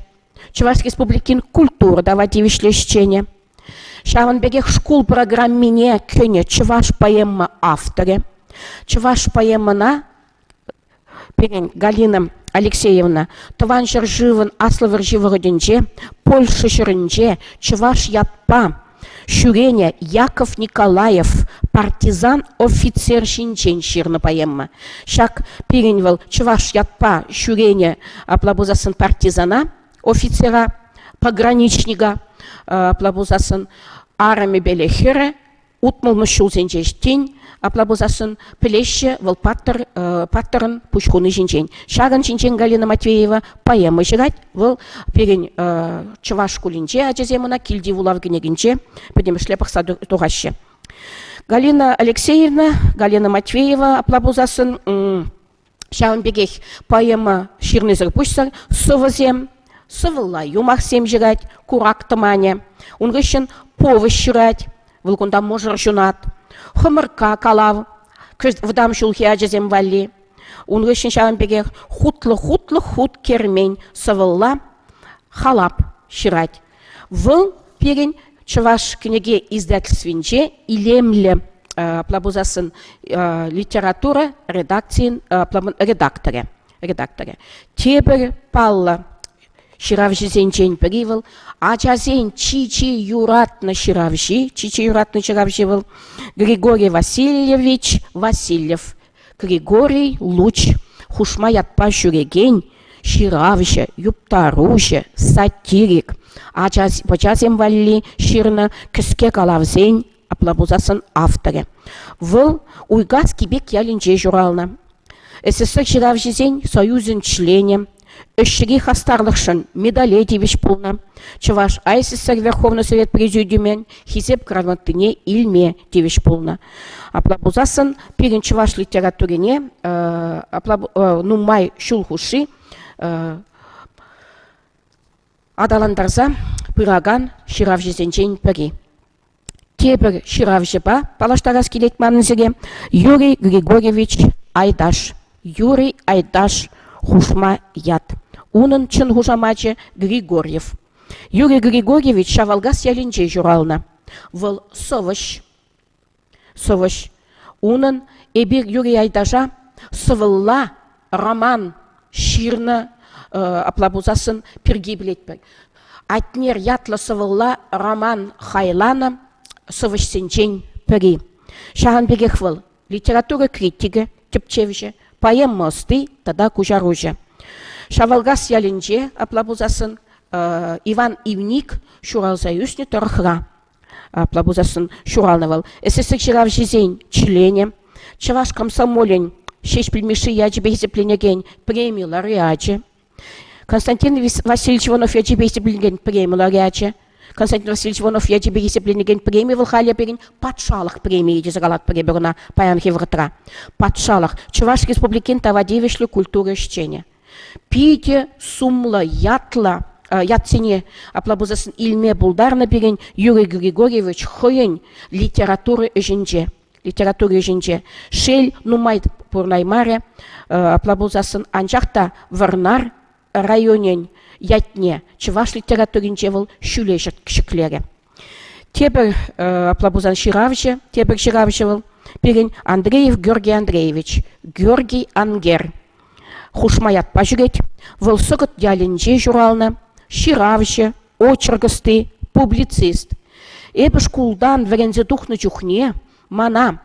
A: Чӑваш Республикин культура тава тивӗҫлӗ ӗҫченӗ. Ҫавӑн пекех шкул программине кӗнӗ чӑваш поэма авторӗ. Чӑваш поэмӑна пирӗн Галина Алексеевна Тӑван ҫӗршывӑн Аслӑ вӑрҫи вӑхӑтӗнче Польша ҫӗрӗнче чӑваш ятпа ҫӳренӗ Яков Николаев партизан офицер ҫинчен ҫырнӑ поэма. Ҫак пирӗн вӑл чӑваш ятпа ҫӳренӗ, апла пулсассӑн партизана, офицера, пограничника, апла пулсассӑн арӑмӗпеле хӗрӗ 60-мӗш ҫулсенче тин, апла пулсассӑн, пӗлеҫҫӗ вӑл паттӑр, паттӑрӑн пуҫ хуни ҫинчен. Ҫакӑн ҫинчен Галина Матвеева поэма ҫырать. Вӑл пирӗн чӑваш шкулӗнче ачасем ӑна килти вулав кӗнекинче пӗтӗмӗшле пӑхса тухаҫҫӗ. Галина Алексеевна, Галина Матвеева, апла пулсассӑн, Ҫавӑн пекех поэма ҫырнисӗр пуҫсӑр сӑвӑсем, сӑвӑлла юмахсем ҫырать, курак тӑманӗ. Ун хыҫҫӑн повеҫ ҫырать, вӑл кунта мӑшӑр ҫунат, хӑмӑркка калав вӑтам ҫулхи ачасем валли. Ун хыҫҫӑн ҫавӑн пекех хутлӑ-хутлӑ хут кермен сӑвӑлла халап ҫырать. Вӑл пирӗн Чӑваш кӗнеке издательствинче илемлӗ апла пулсассӑн литература редакцийӗн редакторӗ. редакторӗ. Тепӗр паллӑ ҫыравҫӑсенчен пӗри вӑл ачасен чи-чи юратнӑ ҫыравҫи, чи-чи юратнӑ ҫыравҫи вӑл Григорий Васильевич Васильев. Григорий Луч хушма ятпа ҫӳрекен ҫыравҫӑ, юптаруҫӑ, сатирик, ачасем валли ҫырнӑ кӗске калавсен, апла пулсассӑн, авторӗ. Вӑл Уйкас Кипек ялӗнче ҫуралнӑ. СССР ҫыравҫисен союзӗн членӗ, ӗҫри хастарлӑхшӑн медале тивӗҫ пулнӑ, Чӑваш АССР Верховнӑй Совет Президиумӗн Хисеп грамотине илме тивӗҫ пулнӑ. Апла пулсассӑн пирӗн чӑваш литературине апла нумай ҫул хушши аталантарса пыракан ҫыравҫӑсенчен пӗри. Тепӗр ҫыравҫӑпа паллаштарас килет манӑн сире Юрий Григорьевич Айдаш. Юрий Айдаш хушма ят. Унӑн чӑн хушамачӗ Григорьев. Юрий Григорьевич Ҫавалкас ялӗнче ҫуралнӑ. Вӑл сӑвӑҫ, сӑвӑҫ. Унӑн эпир Юрий Айдаша сӑвӑлла роман ҫырнӑ, апла пулсассӑн пирки пӗлетпӗр. Атнер ятлӑ сӑвӑлла роман хайланӑ сӑвӑҫсенчен пӗри. Ҫавӑн пекех вӑл литература критикӗ, тӗпчевҫӗ, поэма ӑсти тата куҫаруҫӑ. Ҫавалкас ялӗнче, апла пулсассӑн, Иван Ивник ҫуралса ӳснӗ тӑрӑхра. Апла пулсассӑн ҫуралнӑ вӑл. СССР ҫыравҫисен членӗ, Чӑваш комсомолӗн Ҫеҫпӗл Мишши ячӗпе хисепленекен преми лауреачӗ, Константин Васильевич Иванов ячӗпе хисепленекен преми лауреачӗ, Константин Васильевич Иванов ячӗпе хисепленекен преми вӑл халӗ пирӗн патшалӑх премийӗ тесе калатпӑр эпир ӑна паянхи вӑхӑтра. Патшалӑх, Чӑваш Республикин тава тивӗҫлӗ культура ӗҫченӗ. Питӗ сумлӑ, ятлӑ ятсене апла пулсассӑн илме пултарнӑ пирӗн Юрий Григорьевич хӑйӗн литература ӗҫӗнче. Литература ӗҫӗнче. Шел, нумай пурӑнаймарӗ апла пулсассӑн, анчах та Вӑрнар районӗн ятне чӑваш литературинче вӑл ҫӳле ҫӗклерӗ. Тепӗр, апла пулсан, ҫыравҫӑ, тепӗр ҫыравҫӑ вӑл пирӗн Андреев Георгий Андреевич, Георгий Ангер хушма ятпа ҫӳрет. Вӑл Сӑкӑт ялӗнче ҫуралнӑ, ҫыравҫӑ, очерк ӑсти, публицист. Эпӗ шкултан вӗренсе тухнӑ чухне мана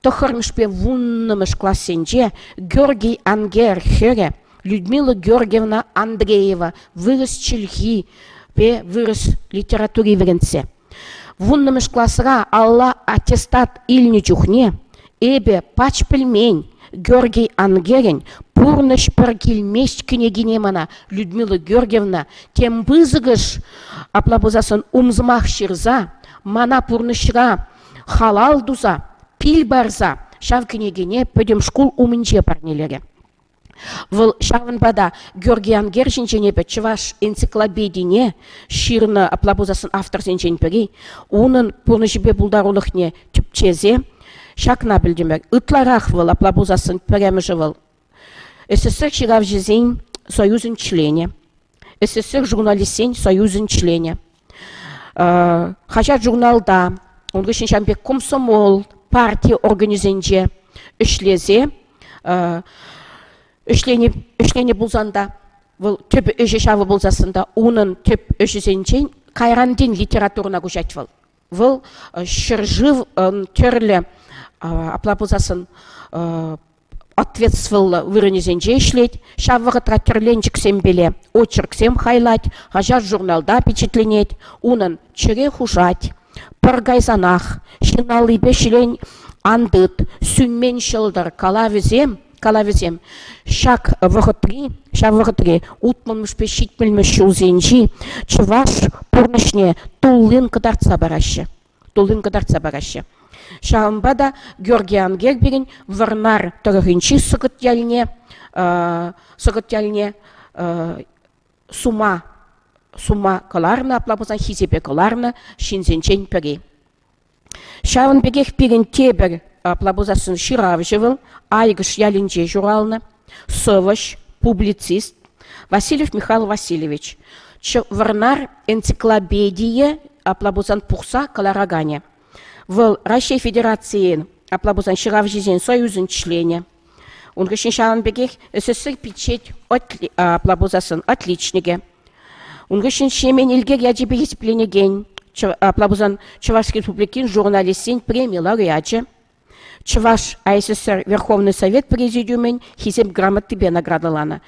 A: тӑххӑрмӗшпе вуннӑмӗш классенче Георгий Ангер хӗрӗ Людмила Георгиевна Андреева вырӑс чӗлхипе вырӑс литератури вӗрентсе. Вуннӑмӗш класра алла аттестат илнӗ чухне эпӗ пач пӗлмен Георгий Ангерӗн «Пурнӑҫ пӗр килмест» кӗнекине мана Людмила Георгиевна тем пысӑкӑш, апла пулсассӑн умсӑмах ҫырса, мана пурнӑҫра халал туса, пил парса ҫав кӗнекене пӗтӗм шкул умӗнче парнелерӗ. Вӑл ҫавӑнпа та Георгий Ангер ҫинчен эпӗ чӑваш энциклопедине ҫырнӑ, апла пулсассӑн авторсенчен пӗри, унӑн пурнӑҫӗпе пултарулӑхне тӗпчесе ҫакна пӗлтӗмӗр. Ытларах вӑл, апла пулсассӑн пӗрремӗшӗ вӑл СССР ҫыравҫисен союзӗн членӗ, СССР журналистсен союзӗн членӗ. Хаҫат-журналта, ун хыҫҫӑн ҫавӑн пек комсомол, парти органӗсенче ӗҫлесе ӗҫленӗ, ӗҫленӗ пулсан та, вӑл тӗп ӗҫӗ ҫавӑ пулсассӑн та унӑн тӗп ӗҫӗсенчен кайран тин литературӑна куҫать вӑл. Вӑл ҫӗршыв тӗрлӗ, апла пулсассӑн, ответствӑллӑ вырӑнӗсенче ӗҫлет, ҫав вӑхӑтра тӗрленчӗксемпеле очерксем хайлать, хаҫат-журналта пичетленет, унӑн чӗре хушать, пӗр кайсанах ҫын аллипе ҫӗлен ан тыт, сӳнмен ҫӑлтӑр калавӗсем, калавӗсем ҫак вӑхӑтри, ҫав вӑхӑтри утмӑлмӗшпе ҫитмӗлмӗш ҫулсенчи чӑваш пурнӑҫне туллин кӑтартса параҫҫӗ. Туллин кӑтартса параҫҫӗ. Ҫавӑнпа та Георгий Ангер пирӗн Вӑрнар тӑрӑхӗнчи Сӑкӑт ялне, Сӑкӑт ялне сума сума кӑларнӑ, апла пулсан хисепе кӑларнӑ ҫынсенчен пӗри. Ҫавӑн пекех пирӗн тепӗр, апла пулсассӑн ҫыравҫӑ вӑл, Айкӑш ялӗнче ҫуралнӑ, сӑвӑҫ, публицист Васильев Михаил Васильевич. Вӑрнар энциклопедийӗ, апла пулсан пухса кӑлараканӗ. Вӑл Раҫҫей Федерацийӗн, апла пулсан ҫыравҫисен союзӗн членӗ. Ун хыҫҫӑн ҫавӑн пекех СССР пичет апла пулсассӑн отличникӗ. Ун хыҫҫӑн Ҫемен Элкер ячӗпе хисепленекен, апла пулсан Чӑваш Республикин журналистсен преми лауреачӗ. Чӑваш АССР Верховный Совет Президиумӗн Хисеп грамотипе наградӑланӑ.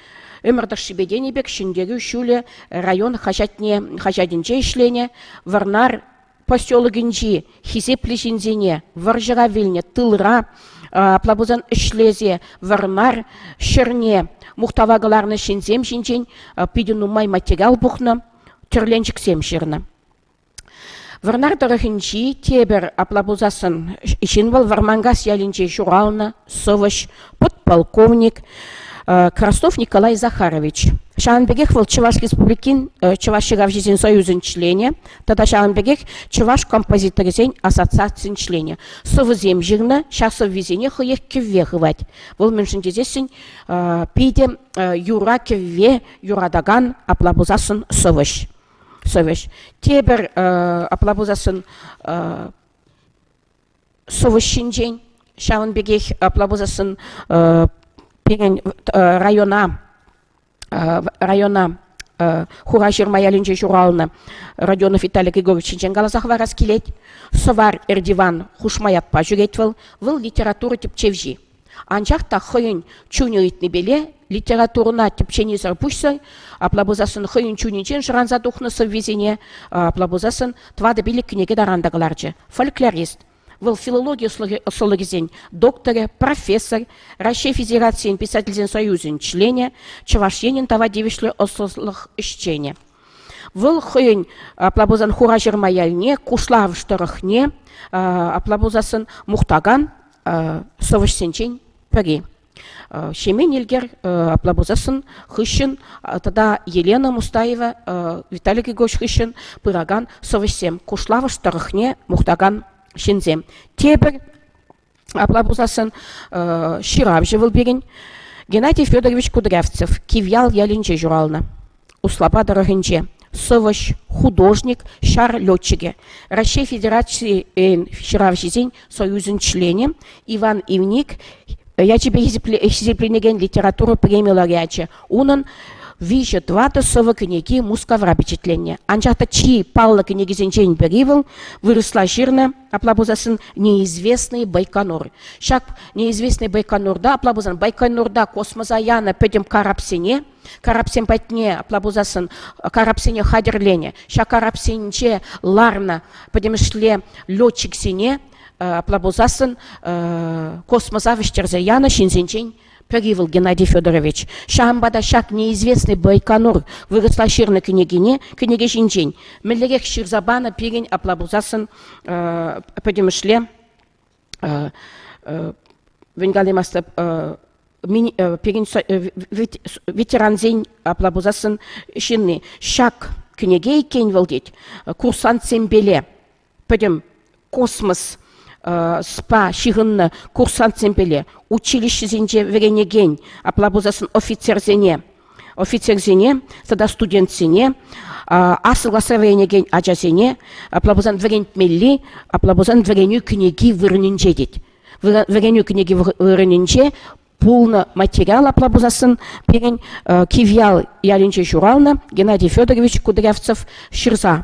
A: Ӗмӗр тӑршшӗпе тенӗ пек Ҫӗнтерӳ ҫулӗ район хаҫатне хаҫатӗнче ӗҫленӗ, Вӑрнар. поселокӗнчи хисеплӗ ҫынсене вӑрҫӑра вилнӗ, тылра, апла пулсан ӗҫлесе Вӑрмар ҫӗрне мухтава кӑларнӑ ҫынсем ҫинчен питӗ нумай материал пухнӑ, тӗрленчӗксем ҫырнӑ. Вӑрнар тӑрӑхӗнчи тепӗр, апла пулсассӑн, ҫын вӑл Вӑрманкас ялӗнче ҫуралнӑ, сӑвӑҫ, подполковник Краснов Николай Захарович. Ҫавӑн пекех вӑл Чӑваш Республикин Чӑваш ҫыравҫисен союзӗн членӗ тата ҫавӑн пекех Чӑваш композиторӗсен ассоциацийӗн членӗ. Сӑвӑсем ҫырнӑ, ҫак сӑввисене хӑех кӗвве хывать. Вӑл мӗншӗн тесессӗн питӗ юра-кӗвве юратакан, апла пулсассӑн, сӑвӑҫ. Сӑвӑҫ. Тепӗр, апла пулсассӑн, сӑвӑҫ ҫинчен, ҫавӑн пекех, апла пулсассӑн, пирӗн района района Хураҫырма ялӗнче ҫуралнӑ Родионов Виталий Григорьевич ҫинчен каласа хӑварас килет. Сӑвар Эрдиван хушма ятпа ҫӳрет вӑл. Вӑл литература тӗпчевҫи. Анчах та хӑйӗн чунӗ ыйтнипеле литературӑна тӗпченисӗр пуҫсӑр, апла пулсассӑн хӑйӗн чунӗнчен шӑранса тухнӑ сӑввисене, апла пулсассӑн тӑватӑ-пилӗк кӗнеке таран та кӑларчӗ. Фольклорист. Вӑл филологи ӑслӑлӑхӗсен докторӗ, профессор, Раҫҫей Федерацийӗн Писательсен союзӗн членӗ, Чӑваш Енӗн тава тивӗҫлӗ ӑслӑлӑх ӗҫченӗ. Вӑл хӑйӗн, апла пулсан, Хураҫырма ялне, Кушлавӑш тӑрӑхне, апла пулсассӑн, мухтакан сӑвӑҫсенчен пӗри. Ҫемен Элкер, апла пулсассӑн, хыҫҫӑн тата Елена Мустаева, Виталий Григорьевич хыҫҫӑн пыракан сӑвӑҫсем, Кушлавӑш тӑрӑхне мухтакан ҫынсем. Тепӗр, апла пулсассӑн, ҫыравҫӑ вӑл пирӗн, Геннадий Федорович Кудрявцев, Кивьял ялӗнче ҫуралнӑ. Услапа тӑрӑхӗнче сӑвӑҫ, художник, ҫар летчикӗ, Раҫҫей Федерацийӗн ҫыравҫисен союзӗн членӗ Иван Ивник ячӗпе хисепленекен литература преми лауреачӗ. Унӑн виҫӗ-тӑватӑ сӑвӑ кӗнеки Мускавра пичетленнӗ. Анчах та чи паллӑ кӗнекисенчен пӗри вӑл вырӑсла ҫырнӑ, апла пулсассӑн «Неизвестный Байконур». Ҫак «Неизвестный Байконурта», апла пулсан Байконурта космоса янӑ пӗтӗм карапсене карапсем патне, апла пулсассӑн, карапсене хатӗрленӗ. Ҫак карапсенче ларнӑ пӗтӗмӗшле летчиксене, апла пулсассӑн, космоса вӗҫтерсе янӑ ҫынсенчен пӗри вӑл Геннадий Федорович. Ҫавӑнпа та ҫак неизвестный Байконур вырӑсла ҫырнӑ кӗнекине, кӗнеке ҫинчен мӗнлерех ҫырса панӑ пирӗн, апла пулсассӑн, пӗтӗмӗшле мӗн калаймастӑп, пирӗн ветерансен, апла пулсассӑн, ҫынни. Ҫак кӗнеке иккен вӑл тет, курсантсемпеле пӗтӗм космос спа ҫыхӑннӑ курсантсемпеле училищӗсенче вӗренекен, апла пулсассӑн офицерсене, офицерсене тата студентсене, аслӑ класра вӗренекен ачасене, апла пулсан вӗрентмелли, апла пулсан вӗренӳ кӗнеки вырӑнӗнче тет. Вӗренӳ кӗнеки вырӑнӗнче пулнӑ материал апла пулсассӑн пирӗн Кивьял ялӗнче ҫуралнӑ Геннадий Федорович Кудрявцев ҫырса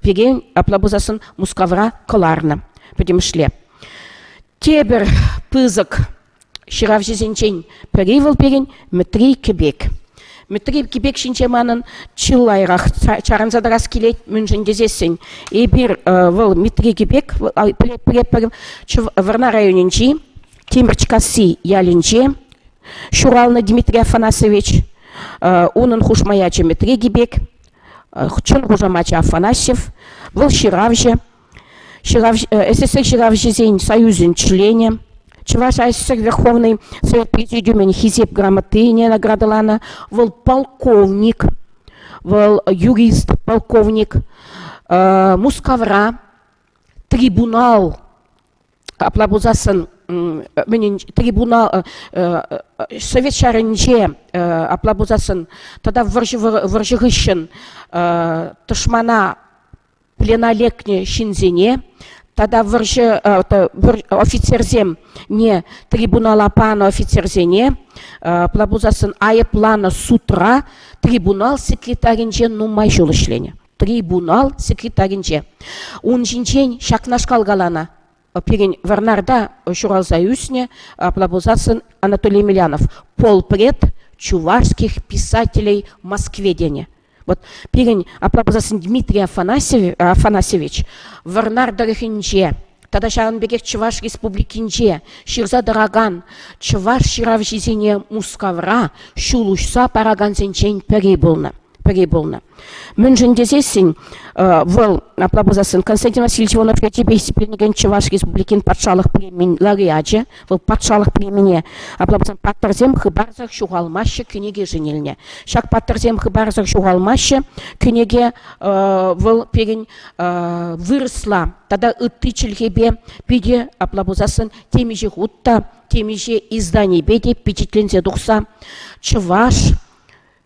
A: пире апла пулсассӑн Мускавра кӑларнӑ пӗтӗмӗшле. Тепӗр пысӑк ҫыравҫӑсенчен пӗри вӑл пирӗн Мӗтри Кӗпек. Мӗтри Кипек ҫинче манӑн чылайрах чарӑнса тӑрас килет, мӗншӗн тесессӗн эпир вӑл Мӗтри Кипек пӗлетпӗр Вӑрнар районӗнчи Тимӗрчкасси ялӗнче ҫуралнӑ Дмитрий Афанасьевич. Унӑн хушма ячӗ Мӗтри Кипек, чӑн хушамачӗ Афанасьев. Вӑл ҫыравҫӑ, СССР ҫыравҫисен союзӗн членӗ, Чӑваш АССР Верховнӑй Совет Президиумӗн Хисеп грамотине наградӑланӑ. Вӑл полковник, вӑл юрист полковник. Мускавра трибунал, апла пулсассӑн, трибунал Совет ҫарӗнче, апла пулсассӑн, тата вӑрҫӑ хыҫҫӑн тӑшмана плена лекнӗ ҫынсене тата вӑрҫӑ офицерсемне трибунала панӑ офицерсене апла пулсассӑн айӑпланӑ судра трибунал секретарӗнче нумай ҫул ӗҫленӗ. Трибунал секретарӗнче. Ун ҫинчен ҫакнашкал каланӑ. Пирӗн Вӑрнарта ҫуралса ӳснӗ, апла пулсассӑн Анатолий Емельянов полпред чувашских писателей Москве тенӗ. Вот пирӗн, апла пулсассӑн, Дмитрий Афанасьевич Вӑрнар тӑрӑхӗнче тата ҫавӑн пекех Чӑваш Республикинче ҫырса тӑракан чӑваш ҫыравҫисене Мускавра ҫул уҫса паракансенчен пӗри пулнӑ. Пӗри пулнӑ. Мӗншӗн тесессӗн вӑл, апла пулсассӑн, Константин Васильевич Иванов ячӗпе хисепленекен Чӑваш Республикин патшалӑх премин лауреачӗ, вӑл патшалӑх премине, апла пулсан, паттӑрсем хыпарсӑр ҫухалмаҫҫӗ кӗнекешӗн илнӗ. Ҫак паттӑрсем хыпарсӑр ҫухалмаҫҫӗ кӗнеке вӑл пирӗн вырӑсла тата ытти чӗлхепе питӗ, апла пулсассӑн, темиҫе хут та, темиҫе изданипе те пичетленсе тухса Чӑваш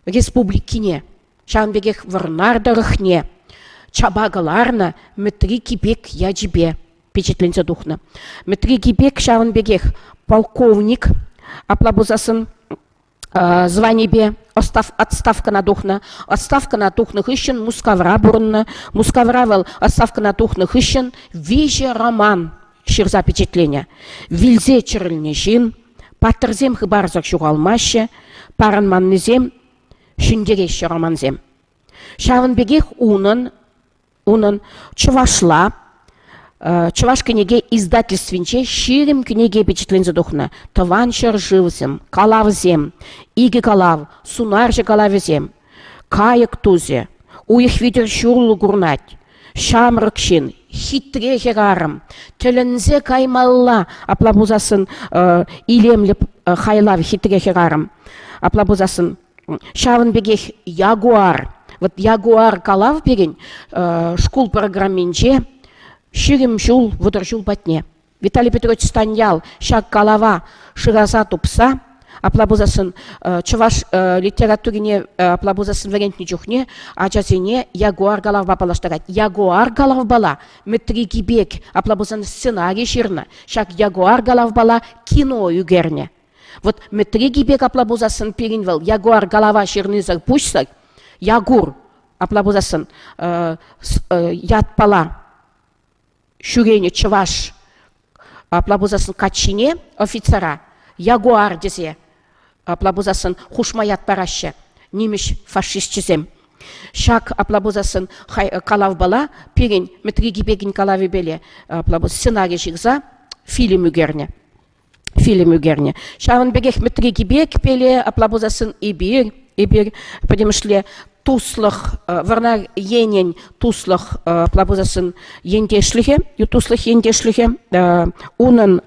A: Республикине, ҫавӑн пекех Вӑрнар тӑрӑхне чапа кӑларнӑ Мӗтри Кипек ячӗпе пичетленсе тухнӑ. Мӗтри Кипек ҫавӑн пекех полковник, апла пулсассӑн званипе отставкӑна тухнӑ. Отставкӑна тухнӑ хыҫҫӑн Мускавра пурӑннӑ. Мускавра вӑл отставкӑна тухнӑ хыҫҫӑн виҫӗ роман ҫырса пичетленӗ. Вилсе чӗрӗлнӗ ҫын, паттӑрсем хыпарсӑр ҫухалмаҫҫӗ, парӑнманнисем ҫӗнтереҫҫӗ романсем. Ҫавӑн пекех унӑн унӑн чӑвашла Чӑваш кӗнеке издательствинче 20 кӗнеке пичетленсе тухнӑ. Тӑван ҫӗршывсем, калавсем, икӗ калав, сунарҫӑ калавӗсем, кайӑк тусӗ, уйӑх витӗр ҫурлӑ курнать, ҫамрӑк ҫын, хитре хӗрарӑм, тӗлӗнсе каймалла, апла пулсассӑн илемлӗ хайлав хитре хӗрарӑм. Апла пулсассӑн ҫавӑн пекех Ягуар. Вот Ягуар калав пирӗн шкул программинче 20 ҫул, 30 ҫул патне. Виталий Петрович Станьял ҫак калава шыраса тупса, апла пулсассӑн чӑваш литературине апла пулсассӑн вӗрентнӗ чухне ачасене Ягуар калавпа паллаштарать. Ягуар калавпала Мӗтри Кипек, апла пулсан сценари ҫырнӑ. Ҫак Ягуар калавпала кино ӳкернӗ. Вот Мӗтри Кипек апла пулсассӑн пирӗн вӑл Ягуар калава ҫырнисӗр пуҫсӑр Якур апла пулсассӑн ятпала ҫӳренӗ чӑваш апла пулсассӑн каччине офицера Ягуар тесе апла пулсассӑн хушма ят параҫҫӗ нимӗҫ фашисчӗсем. Ҫак апла пулсассӑн калавпала пирӗн Мӗтри Кипекӗн калавӗпеле апла сценари ҫырса фильм ӳкернӗ. Фильм ӳкернӗ. Ҫавӑн пекех Мӗтри Кипек пеле, апла пулсассӑн эпир, эпир пӗтӗмӗшле туслӑх, Вӑрнар енӗн туслӑх, апла пулсассӑн ентешлӗхӗ, туслӑх ентешлӗхӗ, унӑн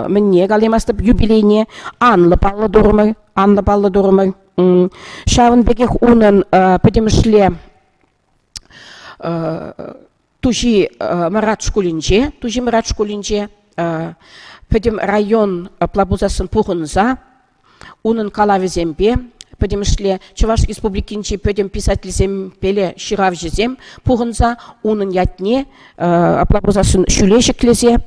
A: мӗнне калаймастӑп, юбилейне анлӑ паллӑ турӑмӑр, анлӑ паллӑ турӑмӑр. Ҫавӑн пекех унӑн пӗтӗмӗшле Туҫи Мӑрат шкулӗнче, Туҫи Мӑрат шкулӗнче пӗтӗм район апла пулсассӑн пухӑнса унӑн калавӗсемпе пӗтӗмӗшле Чӑваш Республикинчи пӗтӗм писательсемпеле ҫыравҫӑсем пухӑнса унӑн ятне апла пулсассӑн ҫӳле ҫӗклесе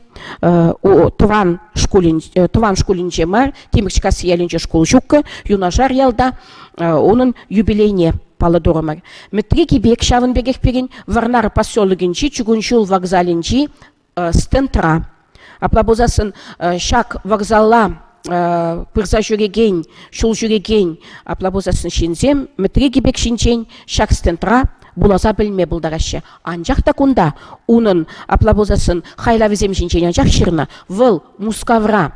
A: тӑван шкулӗн тӑван шкулӗнче мар, Тимӗрчкасси ялӗнче шкул ҫуккӑ, юнашар ялта унӑн юбилейне паллӑ турӑмӑр. Мӗтри Кипек ҫавӑн пекех пирӗн Вӑрнар поселокӗнчи чукун ҫул вокзалӗнчи стендра. Апла пулсассӑн ҫак вокзала пырса ҫӳрекен, ҫул ҫӳрекен, апла пулсассӑн ҫынсем Мӗтри Кипек ҫинчен ҫак стендра вуласа пӗлме пултараҫҫӗ. Анчах та кунта унӑн, апла пулсассӑн, хайлавӗсем ҫинчен анчах ҫырнӑ. Вӑл Мускавра,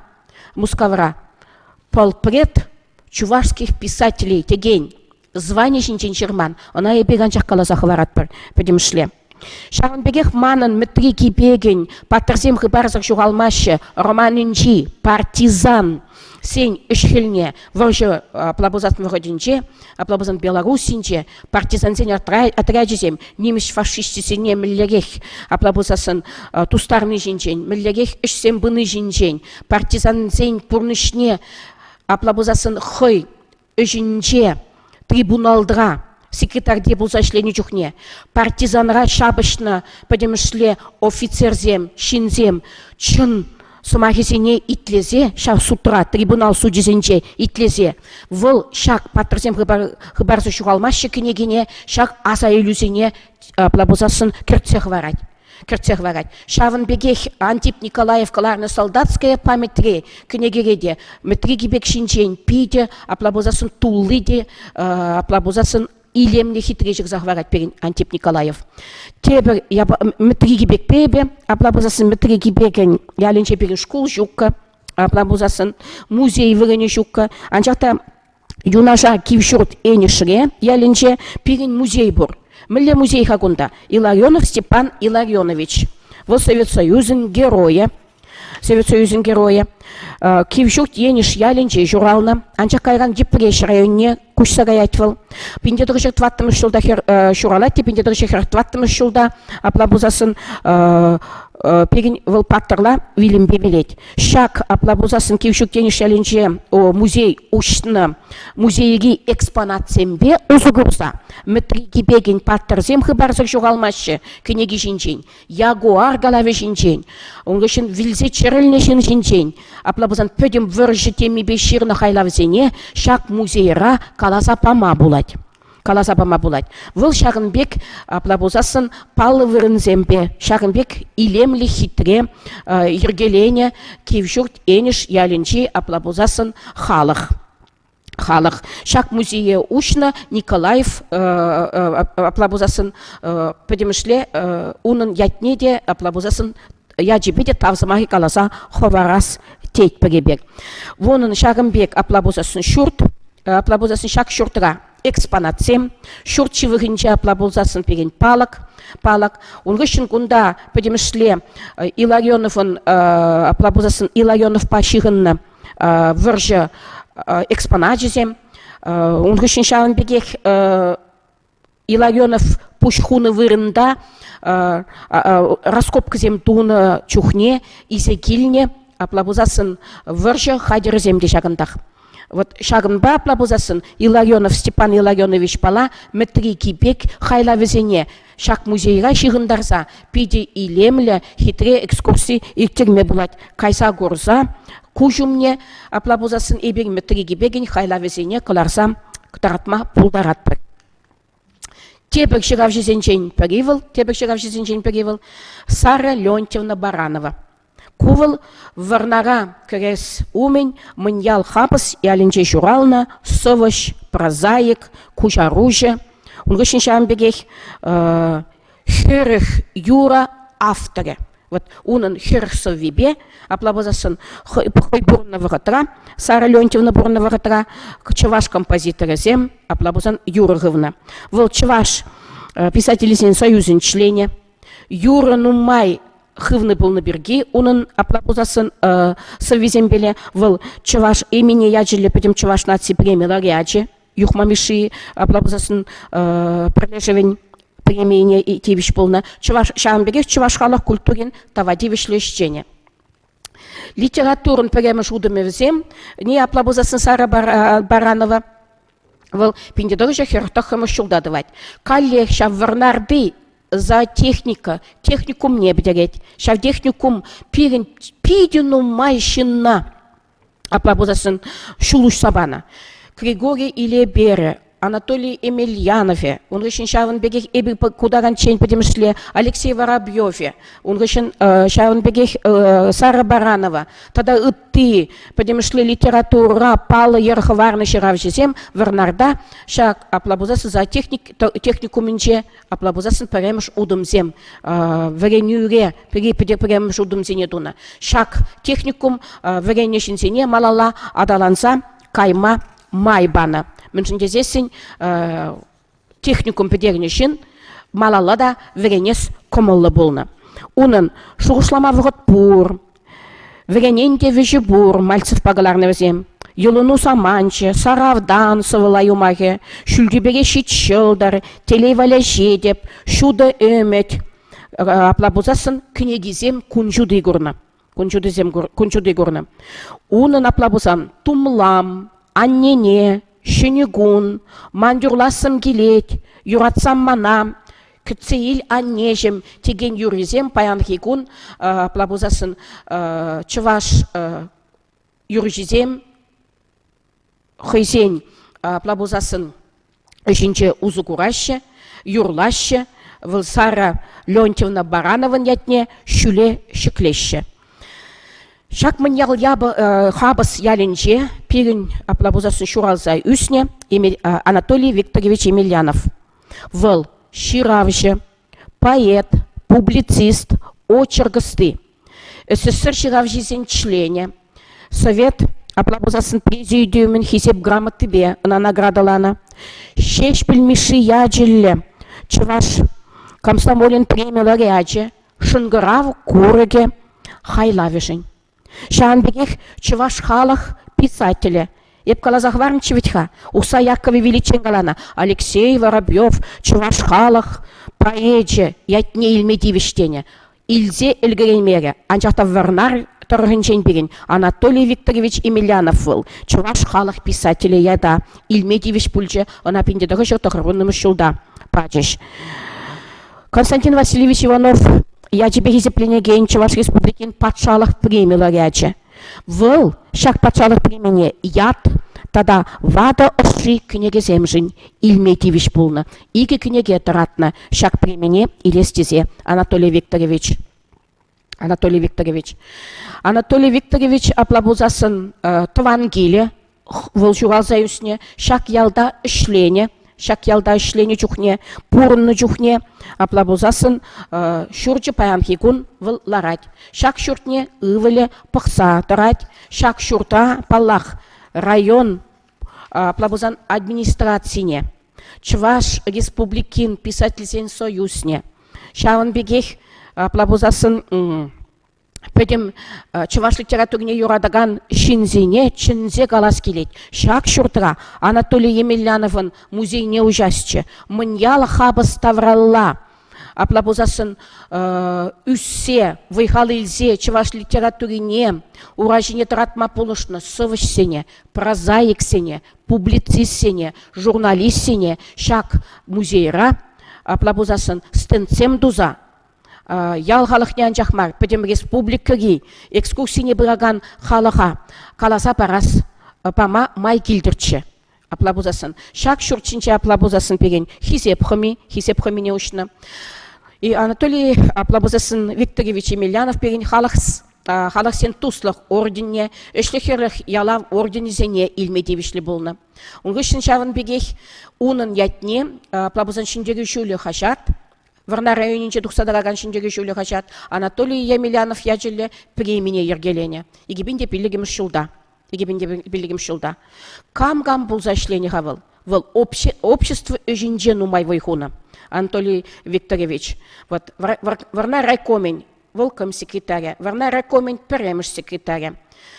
A: Мускавра полпред чувашских писателей текен звани ҫинчен ҫырман, ӑна эпир анчах каласа хӑваратпӑр пӗтӗмӗшле. Ҫавӑн пекех манӑн Мӗтри Кипекӗн «Паттӑрсем хыпарсӑр ҫухалмаҫҫӗ» романӗнчи партизансен ӗҫ-хӗлне вӑрҫӑ апла пулсан вӑхӑтӗнче, апла пулсан Белоруссинче партизансен отрячӗсем нимӗҫ фашисчӗсене мӗнлерех апла пулсассӑн тустарни ҫинчен, мӗнлерех ӗҫсем пыни ҫинчен, партизансен пурнӑҫне апла пулсассӑн хӑй ӗҫӗнче трибуналта секретарьте пулса ӗҫленӗ чухне партизанра ҫапӑҫнӑ пӗтӗмӗшле офицерсем, ҫынсем чӑн сӑмахӗсене итлесе ҫав судра, трибунал сучӗсенче итлесе вӑл ҫак паттӑрсем хыпарсӑр ҫухалмаҫҫӗ кӗнекене ҫак аса илӳсене апла пулсассӑн кӗртсе хӑварать. Кӗртсе хӑварать. Ҫавӑн пекех Антип Николаев кӑларнӑ «Солдатская памятьре» кӗнекере те Мӗтри Кипек ҫинчен питӗ, апла пулсассӑн тулли те, апла пулсассӑн. илемлӗ хитре ҫырса хӑварать пирӗн Антип Николаев. Тепӗр Мӗтри Кипекпе эпӗ, апла пулсассӑн Мӗтри Кипекӗн ялӗнче пирӗн шкул ҫуккӑ, апла пулсассӑн музей вырӑнӗ ҫуккӑ. Анчах та юнашар Кивҫурт Энӗшре ялӗнче пирӗн музей пур. Мӗнле музей-ха кунта? Илларионов Степан Илларионович. Вӑл Совет Союзӗн геройӗ. Совет Союзӗн геройӗ. Кивҫурт Енӗш ялӗнче ҫуралнӑ. Анчах кайран Йӗпреҫ районне куҫса каять вӑл. 1904 ҫулта ҫуралать те 1944 ҫулта апла пулсассӑн пирӗн вӑл паттӑрла вилӗмпе вилет. Ҫак апла пулсассӑн Кивҫурт Енӗш ялӗнче музей уҫнӑ. Музейри экспонатсемпе усӑ курса Мӗтри Кипекӗн Паттӑрсем хыпарсӑр ҫухалмаҫҫӗ кӗнеки ҫинчен Ягуар калавӗ ҫинчен, ун хыҫҫӑн вилсе чӗрӗлнӗ ҫын ҫинчен, апла пулсан пӗтӗм вӑрҫӑ темипе ҫырнӑ хайлавсене ҫак музейра каласа пама пулать. Каласа пама пулать. Вӑл ҫакӑн пек, апла пулсассӑн, паллӑ вырӑнсемпе, ҫакӑн пек илемлӗ, хитре йӗркеленӗ Кивҫурт Энӗш ялӗнчи, апла пулсассӑн, халӑх. халӑх. Ҫак музее уҫнӑ Николаев, апла пулсассӑн, пӗтӗмӗшле унӑн ятне те, апла пулсассӑн, ячӗпе те тав сӑмахӗ каласа хӑварас тетпӗр эпир. Унӑн ҫакӑн пек, апла пулсассӑн, ҫурт, апла пулсассӑн, ҫак ҫуртра экспонатсем, ҫурт ҫывӑхӗнче, апла пулсассӑн, пирӗн палӑк, палӑк. Ун хыҫҫӑн кунта пӗтӗмӗшле Илларионовӑн, апла пулсассӑн, Илларионовпа ҫыхӑннӑ вӑрҫӑ экспоначӗсем. Ун хыҫҫӑн ҫавӑн пекех Илларионов пуҫ хунӑ вырӑнта раскопкӑсем тунӑ чухне илсе килнӗ, апла пулсассӑн вӑрҫӑ хатӗрӗсем те ҫакӑнтах. Вот ҫакӑнпа апла пулсассӑн Илларионов Степан Илларионовичпала Мӗтри Кипек хайлавӗсене Ҫак музейра ҫыхӑнтарса питӗ илемлӗ, хитре экскурси ирттерме пулать. Кайса курса куҫ умне, апла пулсассӑн эпир Мӗтри Кипекӗн хайлавӗсене кӑларса кӑтартма пултаратпӑр. Тепӗр ҫыравҫӑсенчен пӗри вӑл, тепӗр ҫыравҫӑсенчен пӗри вӑл Сара Леонтьевна Баранова. Ку вӑл Вӑрнара кӗрес умӗн Мӑньял Хапӑс ялӗнче ҫуралнӑ сӑвӑҫ, прозаик, куҫаруҫӑ. Ун хыҫҫӑн ҫавӑн пекех 40 юрӑ авторӗ. Вот унӑн 40 сӑввипе, апла пулсассӑн, хӑй пурӑннӑ вӑхӑтра, Сара Леонтьевна пурӑннӑ вӑхӑтра чӑваш композиторӗсем, апла пулсан, юрӑ хывнӑ. Вӑл Чӑваш писателӗсен союзӗн членӗ. Юрӑ нумай хывнӑ пулнӑ пирки унӑн апла пулсассӑн сӑввисемпеле вӑл Чӑваш Эмине ячӗллӗ пӗтӗм чӑваш наци преми лауреачӗ Юхма Мишши апла пулсассӑн пӗрлешӗвӗн премине тивӗҫ пулнӑ. Чӑваш ҫавӑн пекех чӑваш халӑх культурин тава тивӗҫлӗ ӗҫченӗ. Литературӑн пӗрремӗш утӑмӗ вӗсем не апла пулсассӑн Сара Баранова вӑл 1949 ҫулта тӑвать. Каллех ҫав Вӑрнарти зоотехника техникумне пӗтерет. Ҫав техникум пирӗн питӗ нумай ҫынна апла пулсассӑн ҫул уҫса панӑ. Григорий Илеперӗ, Анатолий Емельяновӗ, ун хыҫҫӑн ҫавӑн пекех эпир ку таранччен пӗтӗмӗшле Алексей Воробьевӗ, ун хыҫҫӑн ҫавӑн пекех Сара Баранова тата ытти пӗтӗмӗшле литературӑра паллӑ йӗр хӑварнӑ ҫыравҫӑсем Вӑрнарта ҫак апла пулсассӑн зоотехник техникумӗнче Апла пулсассӑн пӗрремӗш утӑмсем вӗренӳре пӗрремӗш утӑмсене тунӑ. Ҫак техникум вӗреннӗ ҫынсене малалла аталанса кайма май панӑ. Мӗншӗн тесессӗн техникум пӗтернӗ ҫын малалла та вӗренес кӑмӑллӑ пулнӑ. Унӑн шухӑшлама вӑхӑт пур, Вӗренен те вӗҫӗ пур, Мальцевпа кӑларнӑ вӗсем. Йӑлӑну саманчӗ, Саравтан сӑвӑла юмахӗ, Ҫӳлтӳпере ҫич ҫӑлтӑр, Телей валеҫетӗп, Ҫутӑ ӗмӗт. Апла пулсассӑн кӗнекисем кун ҫути курнӑ. Кун ҫутисем кун ҫути курнӑ. Унӑн апла пулсан Тумлам, Аннене, Ҫӗнӗ кун, Ман юрлассӑм килет, Юратсам мана, Кӗтсе ил аннеҫӗм текен юррисем паянхи кун апла пулсассӑн чӑваш юрӑҫисем хӑйсен апла пулсассӑн ӗҫӗнче усӑ кураҫҫӗ, юрлаҫҫӗ. Вӑл Сара Леонтьевна Баранован ятне ҫӳле ҫӗклеҫҫӗ. Ҫак Мӑньял Хапӑс ялӗнче пирӗн апла пулсассӑн ҫуралса ӳснӗ Анатолий Викторович Емельянов. Вӑл ҫыравҫӑ, поэт, публицист, очерк ӑсти. СССР ҫыравҫисен членӗ. Совет апла пулсассӑн президиумӗн Хисеп грамотипе ӑна наградӑланӑ. Ҫеҫпӗл Мишши ячӗллӗ Чӑваш комсомолӗн преми лауреачӗ, Шӑнкӑрав курӑкӗ хайлавӗшӗн. Ҫавӑн пекех чӑваш халӑх писателӗ. Эп каласа хӑварнӑччӗ вӗт-ха, Ухсай Яккӑвӗ виличчен каланӑ Алексей Воробьев чӑваш халӑх поэчӗ ятне илме тивӗҫ тенӗ. Илсе ӗлкӗреймерӗ, анчах та Вӑрнар тӑрӑхӗнчен пирӗн Анатолий Викторович Емельянов вӑл чӑваш халӑх писателӗ ята илме тивӗҫ пулчӗ, ӑна 1990 ҫулта пачӗҫ. Константин Васильевич Иванов ячӗпе хисепленекен Чӑваш Республикин патшалӑх преми лауреачӗ. Вӑл ҫак патшалӑх премине ят тата ватӑ ӑшши кӗнекесемшӗн илме тивӗҫ пулнӑ. Икӗ кӗнеке тӑратнӑ ҫак премине илес тесе Анатолий Викторович. Анатолий Викторович. Анатолий Викторович апла пулсассӑн тӑван килӗ вӑл ҫуралса ӳснӗ, ҫак ялта ӗҫленӗ, ҫак ялта ӗҫленӗ чухне, пурӑннӑ чухне, апла пулсассӑн ҫурчӗ паянхи кун вӑл ларать. Ҫак ҫуртне ывӑлӗ пӑхса тӑрать. Ҫак ҫурта, паллах, район, апла пулсан администрацине, Чӑваш Республикин писательсен союзне, ҫавӑн пекех, апла пулсассӑн, пӗтӗм чӑваш литературине юратакан ҫынсене чӗнсе калас килет. Ҫак ҫуртра Анатолий Емельяновӑн музейне уҫасчӗ. Мӑньял Хапӑс тавралла. Апла пулсассӑн ӳссе, вӑй-хал илсе чӑваш литературине ура ҫине тӑратма пулӑшнӑ сӑвӑҫсене, прозаиксене, публицистсене, журналистсене ҫак музейра, апла пулсассӑн, стендсем туса ял халӑхне анчах мар, пӗтӗм республикӑри экскурсине пыракан халӑха каласа парас пама май килтӗрччӗ. Апла пулсассӑн, ҫак ҫурт ҫинче апла пулсассӑн пирӗн хисеп хӑми, хисеп хӑмине уҫнӑ. И Анатолий, апла пулсассӑн, Викторович Емельянов пирӗн халӑх халӑхсен туслӑх орденне, ӗҫлӗх хӗрлӗх ялав орденӗсене илме тивӗҫлӗ пулнӑ. Ун хыҫҫӑн ҫавӑн пекех унӑн ятне апла пулсан Ҫӗнтерӳ ҫулӗ хаҫат Вӑрнар районӗнче тухса тӑракан Ҫӗнтерӳ ҫулӗ хаҫат Анатолий Емельянов ячӗллӗ премине йӗркеленӗ 2005 ҫулта. 2005 ҫулта. Кам-кам пулса ӗҫленӗ-ха вӑл? Вӑл общество ӗҫӗнче нумай вӑй хунӑ. Анатолий Викторович. Вот Вӑрнар райкомӗн вӑл комсекретарӗ, Вӑрнар райкомӗн пӗрремӗш секретарӗ,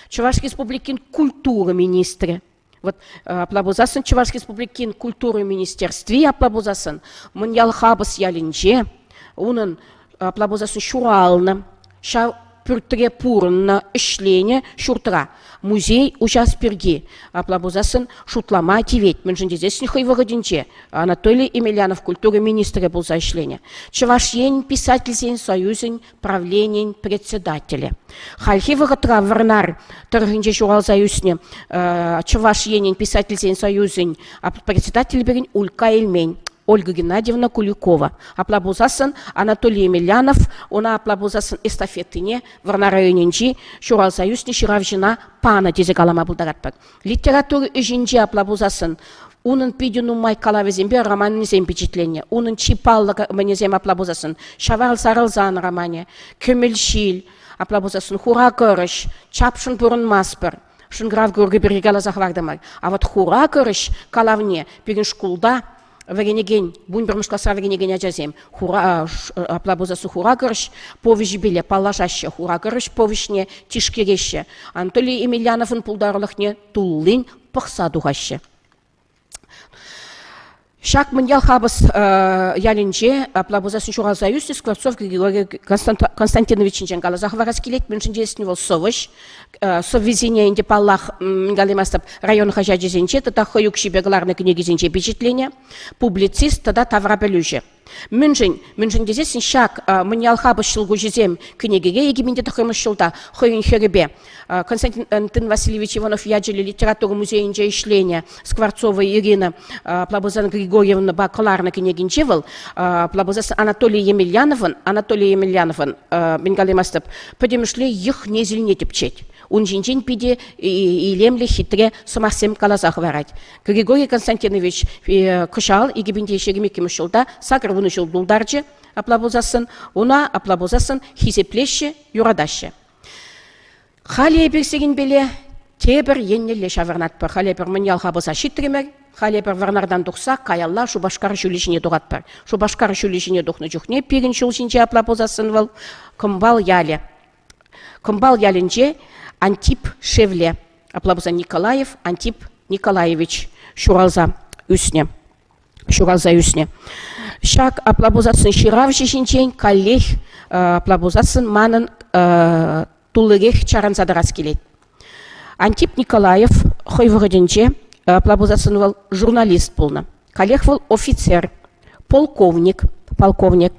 A: Чӑваш Республикин культура министрӗ, Вот апла пулсассӑн Чӑваш Республикин культура министерстви апла пулсассӑн Мӑньял Хапӑс ялӗнче унӑн апла пулсассӑн ҫуралнӑ, ҫав пӳртре пурӑннӑ, ӗҫленӗ ҫуртра музей уҫас пирки апла пулсассӑн шутлама тивет. Мӗншӗн тесессӗн хӑй вӑхӑтӗнче Анатолий Емельянов культура министрӗ пулса ӗҫленӗ. Чӑваш Ен писательсен союзӗн правленийӗн председателӗ. Хальхи вӑхӑтра Вӑрнар тӑрӑхӗнче ҫуралса ӳснӗ Чӑваш Енӗн писательсен союзӗн председателӗ пирӗн Улька Эльмен, Ольга Геннадьевна Куликова. Апла пулсассӑн Анатолий Емельянов ӑна апла пулсассӑн эстафетине Вӑрнар районӗнчи ҫуралса ӳснӗ ҫыравҫӑна панӑ тесе калама пултаратпӑр. Литература ӗҫӗнче апла пулсассӑн унӑн питӗ нумай калавӗсемпе романӗсем пичетленнӗ. Унӑн чи паллӑ мӗнӗсем апла пулсассӑн Ҫавал сарӑлсан романӗ, Кӗмӗл ҫил, апла пулсассӑн Хура кӑрӑҫ, Чапшӑн пурӑнмастпӑр. Шӑнкӑрав курки пирки каласа хӑвартӑмӑр. А вот Хура кӑрӑҫ калавне пирӗн шкулта вӗренекен, вунпӗрмӗш класра вӗренекен ачасем хура, апла пулсассӑн хура кӑрӑҫ повеҫӗпеле паллашаҫҫӗ, хура кӑрӑҫ повеҫне тишкереҫҫӗ. Анатолий Емельяновӑн пултарулӑхне туллин пӑхса тухаҫҫӗ. Ҫак Мӑньял Хапӑс ялӗнче, апла пулсассӑн ҫуралса ӳснӗ Скворцов Григорий Константинович ҫинчен каласа хӑварас килет. Мӗншӗн тесен вӑл сӑвӑҫ. Сӑввисене ӗнтӗ, паллах, калаймастӑп, район хаҫачӗсенче тата хӑй укҫипе кӑларнӑ кӗнекисенче пичетленӗ, публицист тата таврапӗлӳҫӗ. Мӗншӗн? Мӗншӗн тесессӗн ҫак Мӑньял Хапӑс ҫӑлкуҫӗсем кӗнекере 2009 ҫулта хӑйӗн хӗрӗпе Константин Васильевич Иванов ячӗллӗ литература музейӗнче ӗҫленӗ Скворцова Ирина Плабозан Григорьевнӑпа кӑларнӑ кӗнекинче вӑл Плабозас Анатолий Емельяновӑн Анатолий Емельяновӑн мӗн калаймастӑп, пӗтӗмӗшле йӑх несӗлне тӗпчет. Ун ҫинчен питӗ илемлӗ, хитре сӑмахсем каласа хӑварать. Григорий Константинович кӑҫал 2022 ҫулта 80 ҫул тултарчӗ, апла пулсассӑн, уна апла пулсассӑн хисеплеҫҫӗ, юратаҫҫӗ. Халӗ эпир сирӗнпеле тепӗр еннелле ҫаврӑнатпӑр. Халӗ эпир Мӑньял Хапӑса ҫитрӗмӗр. Халӗ эпир Вӑрнартан тухса каялла Шупашкар ҫулӗ ҫине тухатпӑр. Шупашкар ҫулӗ ҫине тухнӑ чухне пирӗн ҫул ҫинче апла пулсассӑн вӑл Кӑмпал ялӗ. Кӑмпал ялӗнче Антип Шевле, апла пулсан Николаев Антип Николаевич ҫуралса ӳснӗ. Ҫуралса ӳснӗ. Ҫак апла пулсассӑн ҫыравҫӑ ҫинчен каллех апла пулсассӑн манӑн туллирех чарӑнса тӑрас килет. Антип Николаев хӑй вӑхӑтӗнче, апла пулсассӑн вӑл журналист пулнӑ. Каллех вӑл офицер, полковник, полковник,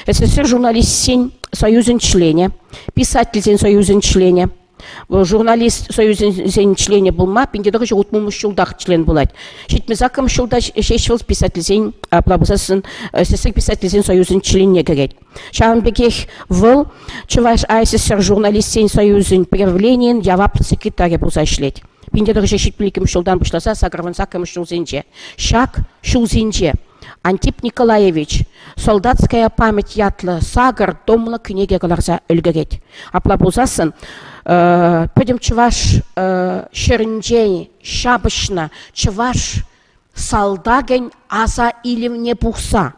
A: СССР журналистсен союзӗн членӗ, писательсен союзӗн членӗ. Вӑл журналист союзӗн членӗ пулма 1960 ҫултах член пулать. 78 ҫулта ҫеҫ вӑл писательсен, апла пулсассӑн СССР писательсен союзӗн членне кӗрет. Ҫавӑн пекех вӑл Чӑваш АССР журналистсен союзӗн правленийӗн яваплӑ секретарӗ пулса ӗҫлет. 1972 ҫултан пуҫласа 88 ҫулсенче. Ҫак ҫулсенче Антип Николаевич «Солдатская память» ятлӑ сакӑр томлӑ кӗнеке кӑларса ӗлкӗрет. Апла пулсассӑн пӗтӗм чӑваш ҫӗрӗнчен ҫапӑҫнӑ чӑваш салтакӗн аса илӗвне пухса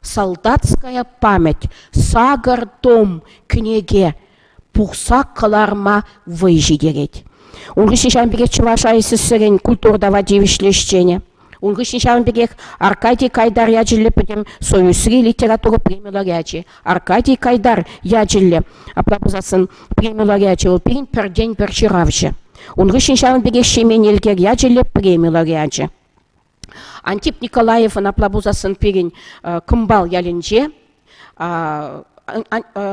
A: «Солдатская память» сакӑр том кӗнеке пухса кӑларма вӑй ҫитерет. Ун хыҫҫӑн ҫавӑн пекех Чӑваш АССРӗн культура тава тивӗҫлӗ ӗҫченӗ. Ун хыҫҫӑн ҫавӑн пекех Аркадий Кайдар ячӗллӗ пӗтӗм Союзри литература преми лауреачӗ. Аркадий Кайдар ячӗллӗ, апла пулсассӑн, преми лауреачӗ вӑл пирӗн пӗртен-пӗр ҫыравҫӑ. Ун хыҫҫӑн ҫавӑн пекех Ҫемен Элкер ячӗллӗ преми лауреачӗ. Антип Николаевӑн апла пулсассӑн пирӗн Кӑмпал ялӗнче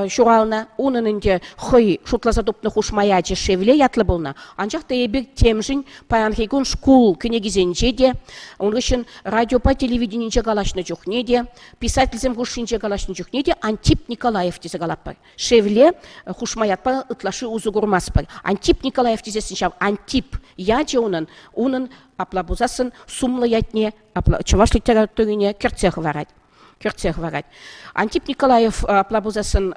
A: ҫуралнӑ. Унӑн ӗнтӗ хӑй шутласа тупнӑ хушма ячӗ Шевле ятлӑ пулнӑ. Анчах та эпир темшӗн паянхи кун шкул кӗнекисенче те, ун хыҫҫӑн радиопа телевиденинче калаҫнӑ чухне те, писательсем хушшинче калаҫнӑ чухне те Антип Николаев тесе калатпӑр. Шевле хушма ятпа ытлашши усӑ курмастпӑр. Антип Николаев тесессӗн ҫав Антип ячӗ унӑн, унӑн апла пулсассӑн сумлӑ ятне апла чӑваш литературине кӗртсе хӑварать. Кӗртсе хӑварать. Антип Николаев апла пулсассӑн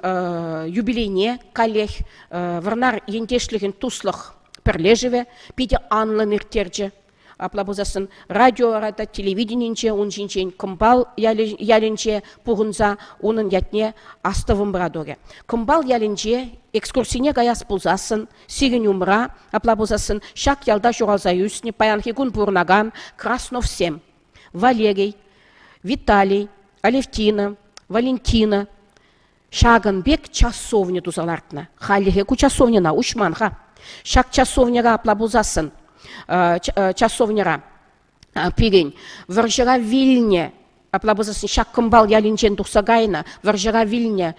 A: юбилейне каллех Вӑрнар ентешлӗхӗн туслӑх пӗрлешӗвӗ питӗ анлӑн ирттерчӗ. Апла пулсассӑн радиора та телевиденинче ун ҫинчен Кӑмпал ялӗнче пухӑнса унӑн ятне астӑвӑмра турӗ. Кӑмпал ялӗнче экскурсине каяс пулсассӑн сирӗн умра, апла пулсассӑн ҫак ялта ҫуралса ӳснӗ паянхи кун пурӑнакан Красновсем, Валерий, Виталий, Алевтина, Валентина ҫакӑн пек часовня туса лартнӑ. Хальлӗхе ку часовньӑна уҫман-ха. Ҫак часовньӑра апла пулсассӑн часовньӑра пирӗн вӑрҫӑра вилнӗ апла пулсассӑн ҫак Кӑмпал ялӗнчен тухса кайнӑ вӑрҫӑра вилнӗ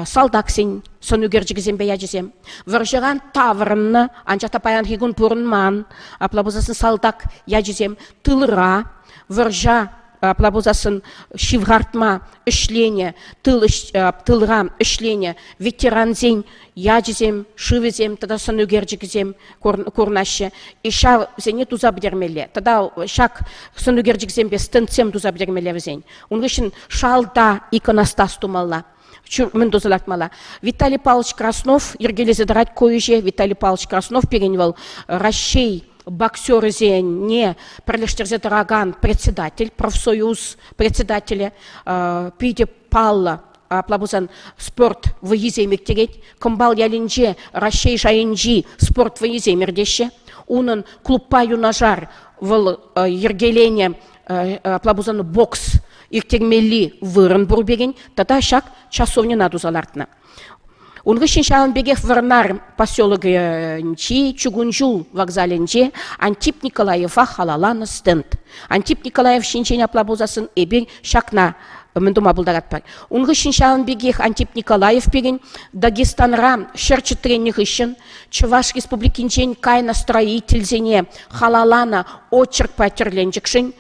A: салтаксен сӑн ӳкерчӗкӗсемпе ячӗсем. Вӑрҫӑран таврӑннӑ, анчах та паянхи кун пурӑнман. Апла пулсассӑн салтак ячӗсем тылра, вӑрҫа апла пулсассӑн ҫывхартма ӗҫленӗ, тыл тылра ӗҫленӗ ветерансен ячӗсем, шывӗсем тата сӑн ӳкерчӗкӗсем курӑнаҫҫӗ. Ҫавсене туса пӗтермелле. Тата ҫак сӑн ӳкерчӗксемпе стендсем туса пӗтермелле вӗсен. Ун хыҫҫӑн шалта иконостас тумалла. Мӗн туса лартмалла? Виталий Павлович Краснов йӗркелесе тӑрать ку ӗҫе. Виталий Павлович Краснов пирӗн вӑл Раҫҫей боксерӗсене пӗрлештерсе тӑракан председатель, профсоюз председателӗ, питӗ паллӑ апла пулсан спорт вӑййисем ирттерет. Кӑмпал ялӗнче Раҫҫей шайӗнчи спорт вӑййисем иртеҫҫӗ. Унӑн клубпа юнашар вӑл йӗркеленӗ апла пулсан бокс ирттермелли вырӑн пур пирӗн тата ҫак часовньӑна туса лартнӑ. Ун хыҫҫӑн ҫавӑн пекех Вӑрнар поселокӗнчи чукун ҫул вокзалӗнче Антип Николаева халалланӑ стенд. Антип Николаев ҫинчен апла пулсассӑн эпир ҫакна мӗн тума пултаратпӑр. Ун хыҫҫӑн ҫавӑн пекех Антип Николаев пирӗн Дагестанра ҫӗр чӗтреннӗ хыҫҫӑн Чӑваш Республикинчен кайнӑ строительсене халалланӑ очеркпа тӗрленчӗкшӗн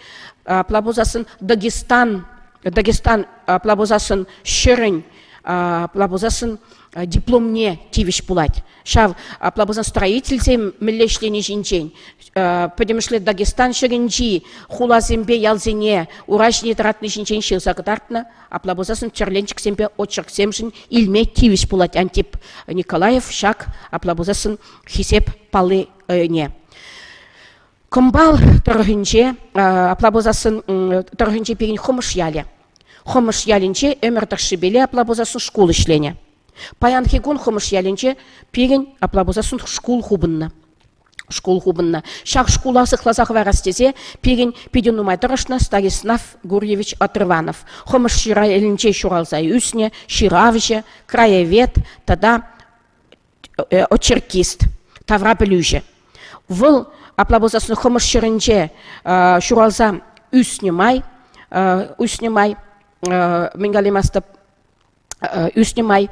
A: апла пулсассӑн Дагестан Дагестан апла пулсассӑн ҫӗрӗн. Апла пулсассӑн дипломне тивӗҫ пулать. Ҫав апла пулсан строительсем мӗнле ӗҫлени ҫинчен, пӗтӗмӗшле Дагестан ҫӗрӗнчи хуласемпе ялсене ура ҫине тӑратни ҫинчен ҫырса кӑтартнӑ. Апла пулсассӑн тӗрленчӗксемпе очерксемшӗн илме тивӗҫ пулать Антип Николаев ҫак апла пулсассӑн хисеп паллине. Кӑмпал тӑрӑхӗнче, апла пулсассӑн тӑрӑхӗнче пирӗн Хӑмӑш ялӗ. Хӑмӑш ялӗнче ӗмӗр тӑршшӗпеле апла пулсассӑн шкул ӗҫленӗ. Паянхи кун Хӑмӑш ялӗнче пирӗн апла пулсассӑн шкул хупӑннӑ. Шкул хупӑннӑ. Ҫак шкула сыхласа хӑварас тесе пирӗн питӗ нумай тӑрӑшнӑ Станислав Гурьевич Отрыванов. Хӑмӑш ялӗнче ҫуралса ӳснӗ, ҫыравҫӑ, краевед тата очеркист, таврапӗлӳҫӗ. Вӑл, апла пулсассӑн, Хӑмӑш ҫӗрӗнче ҫуралса ӳснӗ май, ӳснӗ май, мӗн калаймастӑп, ӳснӗ май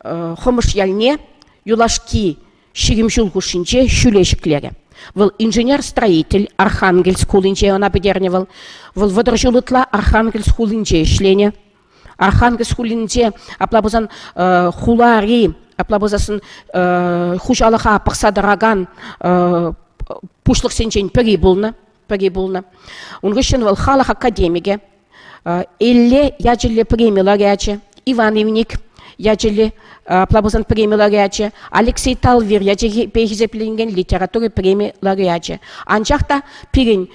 A: Хӑмӑш ялне юлашки 20 ҫул хушшинче ҫӳле ҫӗклерӗ. Вӑл инженер-строитель, Архангельск хулинче ӑна пӗтернӗ вӑл. Вӑл 30 ҫул ытла Архангельск хулинче ӗҫленӗ. Архангельск хулинче, апла пулсан, хулари, апла пулсассӑн, хуҫалӑха пӑхса тӑракан пуҫлӑхсенчен пӗри пулнӑ, пӗри пулнӑ. Ун хыҫҫӑн вӑл халӑх академикӗ, Элле ячӗллӗ преми лауреачӗ, Иван Ивник ячӗллӗ, апла пулсан преми лауреачӗ, Алексей Талвир ячӗпе хисепленекен литература преми лауреачӗ. Анчах та пирӗн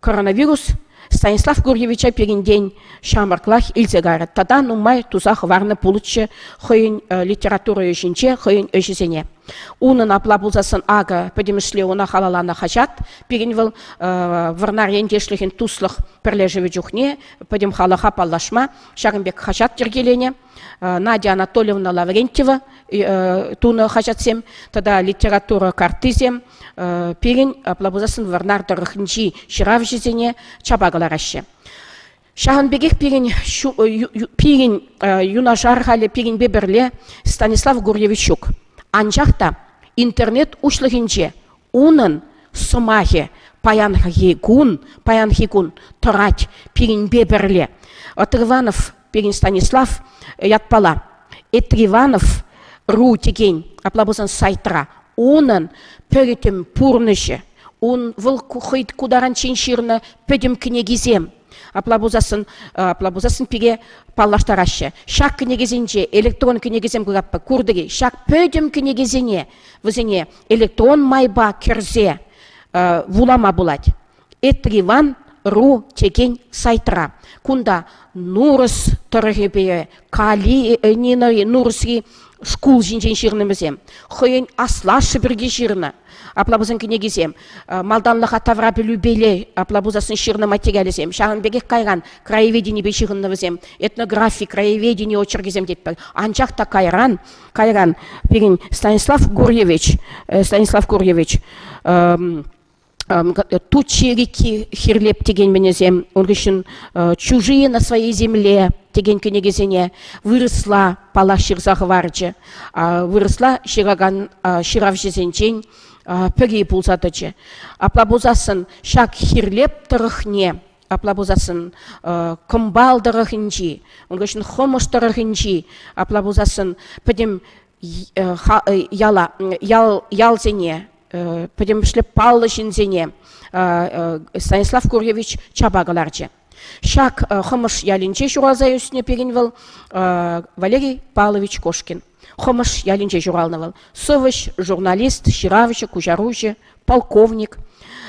A: Коронавирус Станислав Гурьевича пирӗнтен ҫамрӑклах илсе кайрӗ тата нумай туса хӑварнӑ пулӑччӗ хӑйӗн литература ӗҫӗнче хӑйӗн ӗҫӗсене. Унӑн апла пулсассӑн акӑ пӗтӗмӗшле ӑна халалланӑ хаҫат пирӗн вӑл Вӑрнар ентешлӗхӗн туслӑх пӗрлешӗвӗ чухне пӗтӗм халӑха паллашма ҫакӑн пек хаҫат йӗркеленӗ. Надя Анатольевна Лаврентьева тунӑ хаҫатсем тата литература карттисем пирӗн, апла пулсассӑн, Вӑрнар тӑрӑхӗнчи ҫыравҫӑсене чапа кӑлараҫҫӗ. Ҫавӑн пекех пирӗн, пирӗн юнашар халӗ пирӗнпе пӗрле Станислав Гурьевич ҫук. Анчах та интернет уҫлӑхӗнче унӑн сӑмахӗ паянхи кун, паянхи кун тӑрать пирӗнпе пӗрле. Отрыванов пирӗн Станислав ятпала Этриванов ру текен, апла пулсан сайтра, унӑн пӗтӗм пурнӑҫӗ, ун вӑл хӑй ку таранччен ҫырнӑ пӗтӗм кӗнекисем, апла пулсассӑн, апла пулсассӑн пире паллаштараҫҫӗ. Ҫак кӗнекесенче электрон кӗнекесем куратпӑр, куртӑр-и? Ҫак пӗтӗм кӗнекесене вӗсене электрон майпа кӗрсе вулама пулать. Этриван ру текен сайтра. Кунта Нурӑс тӑрӑхӗпе Кали Нурӑсри шкул ҫинчен ҫырнӑ вӗсем. Хӑйӗн аслашшӗ пирки ҫырнӑ. Апла пулсан кӗнекисем. Малтанлӑха тавра пӗлӳпеле апла пулсассӑн ҫырнӑ материалӗсем. Ҫавӑн пекех кайран краеведенипе ҫыхӑннӑ вӗсем. Этнографи, краеведени очеркӗсем тетпӗр. Анчах та кайран, кайран пирӗн Станислав Гурьевич, Станислав Гурьевич Тучи реки Хирлеп текен мӗнесем, ун хыҫҫӑн Чужие на своей земле текен кӗнекесене вырӑсла паллах ҫырса хӑварчӗ. Вырӑсла ҫыракан ҫыравҫӑсенчен пӗри пулса тӑчӗ. Апла пулсассӑн ҫак Хирлеп тӑрӑхне апла пулсассӑн Кӑмпал тӑрӑхӗнчи, ун хыҫҫӑн Хӑмӑш тӑрӑхӗнчи, апла пулсассӑн пӗтӗм яла, ял, ялсене, пӗтӗмӗшле паллӑ ҫынсене Станислав Гурьевич чапа кӑларчӗ. Ҫак Хӑмӑш ялӗнче ҫуралса ӳснӗ пирӗн вӑл Валерий Павлович Кошкин. Хӑмӑш ялӗнче ҫуралнӑ вӑл. Сӑвӑҫ, журналист, ҫыравҫӑ, куҫаруҫӑ, полковник,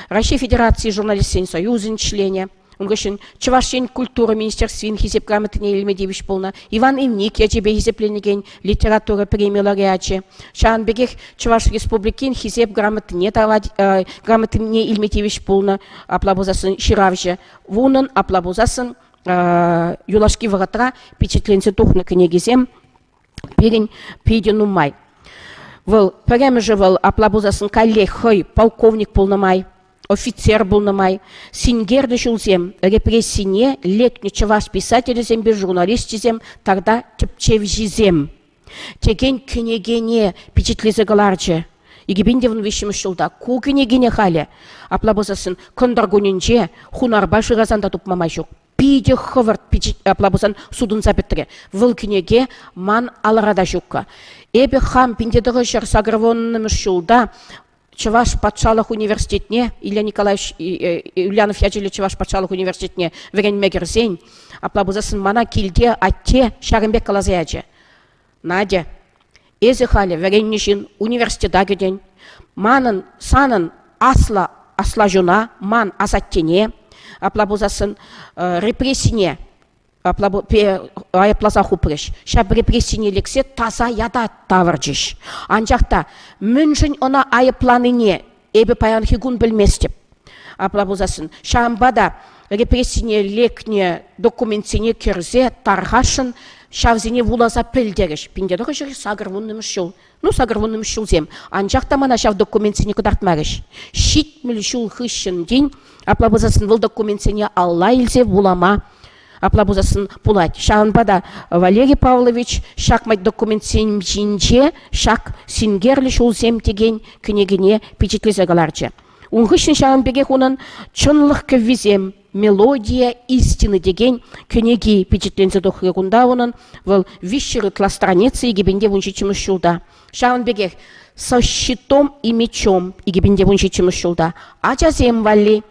A: Раҫҫей Федераци журналистсен союзӗн членӗ. Ун хыҫҫӑн Чӑваш Ен культура министерствин Хисеп грамотине илме тивӗҫ пулнӑ Иван Ивник ячӗпе хисепленекен литература преми лауреачӗ. Ҫавӑн пекех Чӑваш Республикин Хисеп грамотине грамотине илме тивӗҫ пулнӑ, апла пулсассӑн ҫыравҫӑ. Унӑн, апла пулсассӑн, юлашки вӑхӑтра пичетленсе тухнӑ кӗнекисем пирӗн питӗ нумай. Вӑл пӗрремӗшӗ вӑл, апла пулсассӑн, каллех хӑй полковник пулнӑ май, офицер пулнӑ май, синкерлӗ ҫулсем репрессине лекнӗ чӑваш писателӗсемпе журналисчӗсем тата тӗпчевҫисем текен кӗнекене пичетлесе кӑларчӗ. 2013 ҫулта ку кӗнекене халӗ, апла пулсассӑн, кӑнтӑр кунӗнче хунарпа шырасан та тупма май ҫук. Питӗ хӑвӑрт апла пулсан сутӑнса пӗтрӗ. Вӑл кӗнеке ман алӑра та ҫуккӑ. Эпӗ хам 1980-мӗш ҫулта Чӑваш патшалӑх университетне Илья Николаевич Ульянов ячӗллӗ Чӑваш патшалӑх университетне вӗренме кӗрсен, апла пулсассӑн мана килте атте ҫакӑн пек каласа ячӗ. Надя, эсӗ халӗ вӗреннӗ ҫын, университета кӗтӗн. Манӑн, санӑн аслӑ аслаҫуна, ман асаттене, апла пулсассӑн репрессине апла айӑпласа хупрӗҫ. Ҫав репрессине лексе таса ята тавӑрчӗҫ. Анчах та мӗншӗн ӑна айӑпланине эпӗ паянхи кун пӗлместӗп. Апла пулсассӑн ҫавӑнпа та репрессине лекнӗ документсене кӗрсе тархасшӑн ҫавсене вуласа пӗлтерӗҫ. 1980-мӗш ҫул. Ну, 80-мӗш ҫулсем. Анчах та мана ҫав документсене кӑтартмарӗҫ. 70 ҫул хыҫҫӑн тин, апла пулсассӑн вӑл документсене алла илсе вулама апла пулсассӑн пулать. Ҫавӑнпа та Валерий Павлович ҫак документсем ҫинче ҫак синкерлӗ ҫулсем текен кӗнекене пичетлесе кӑларчӗ. Ун хыҫҫӑн ҫавӑн пекех унӑн Чӑнлӑх кӗввисем, Мелодия истины текен кӗнеки пичетленсе тухрӗ. Кунта унӑн вӑл 300 ытла страница 2017 ҫулта. Ҫавӑн пекех Со щитом и мечом 2017 ҫулта ачасем валли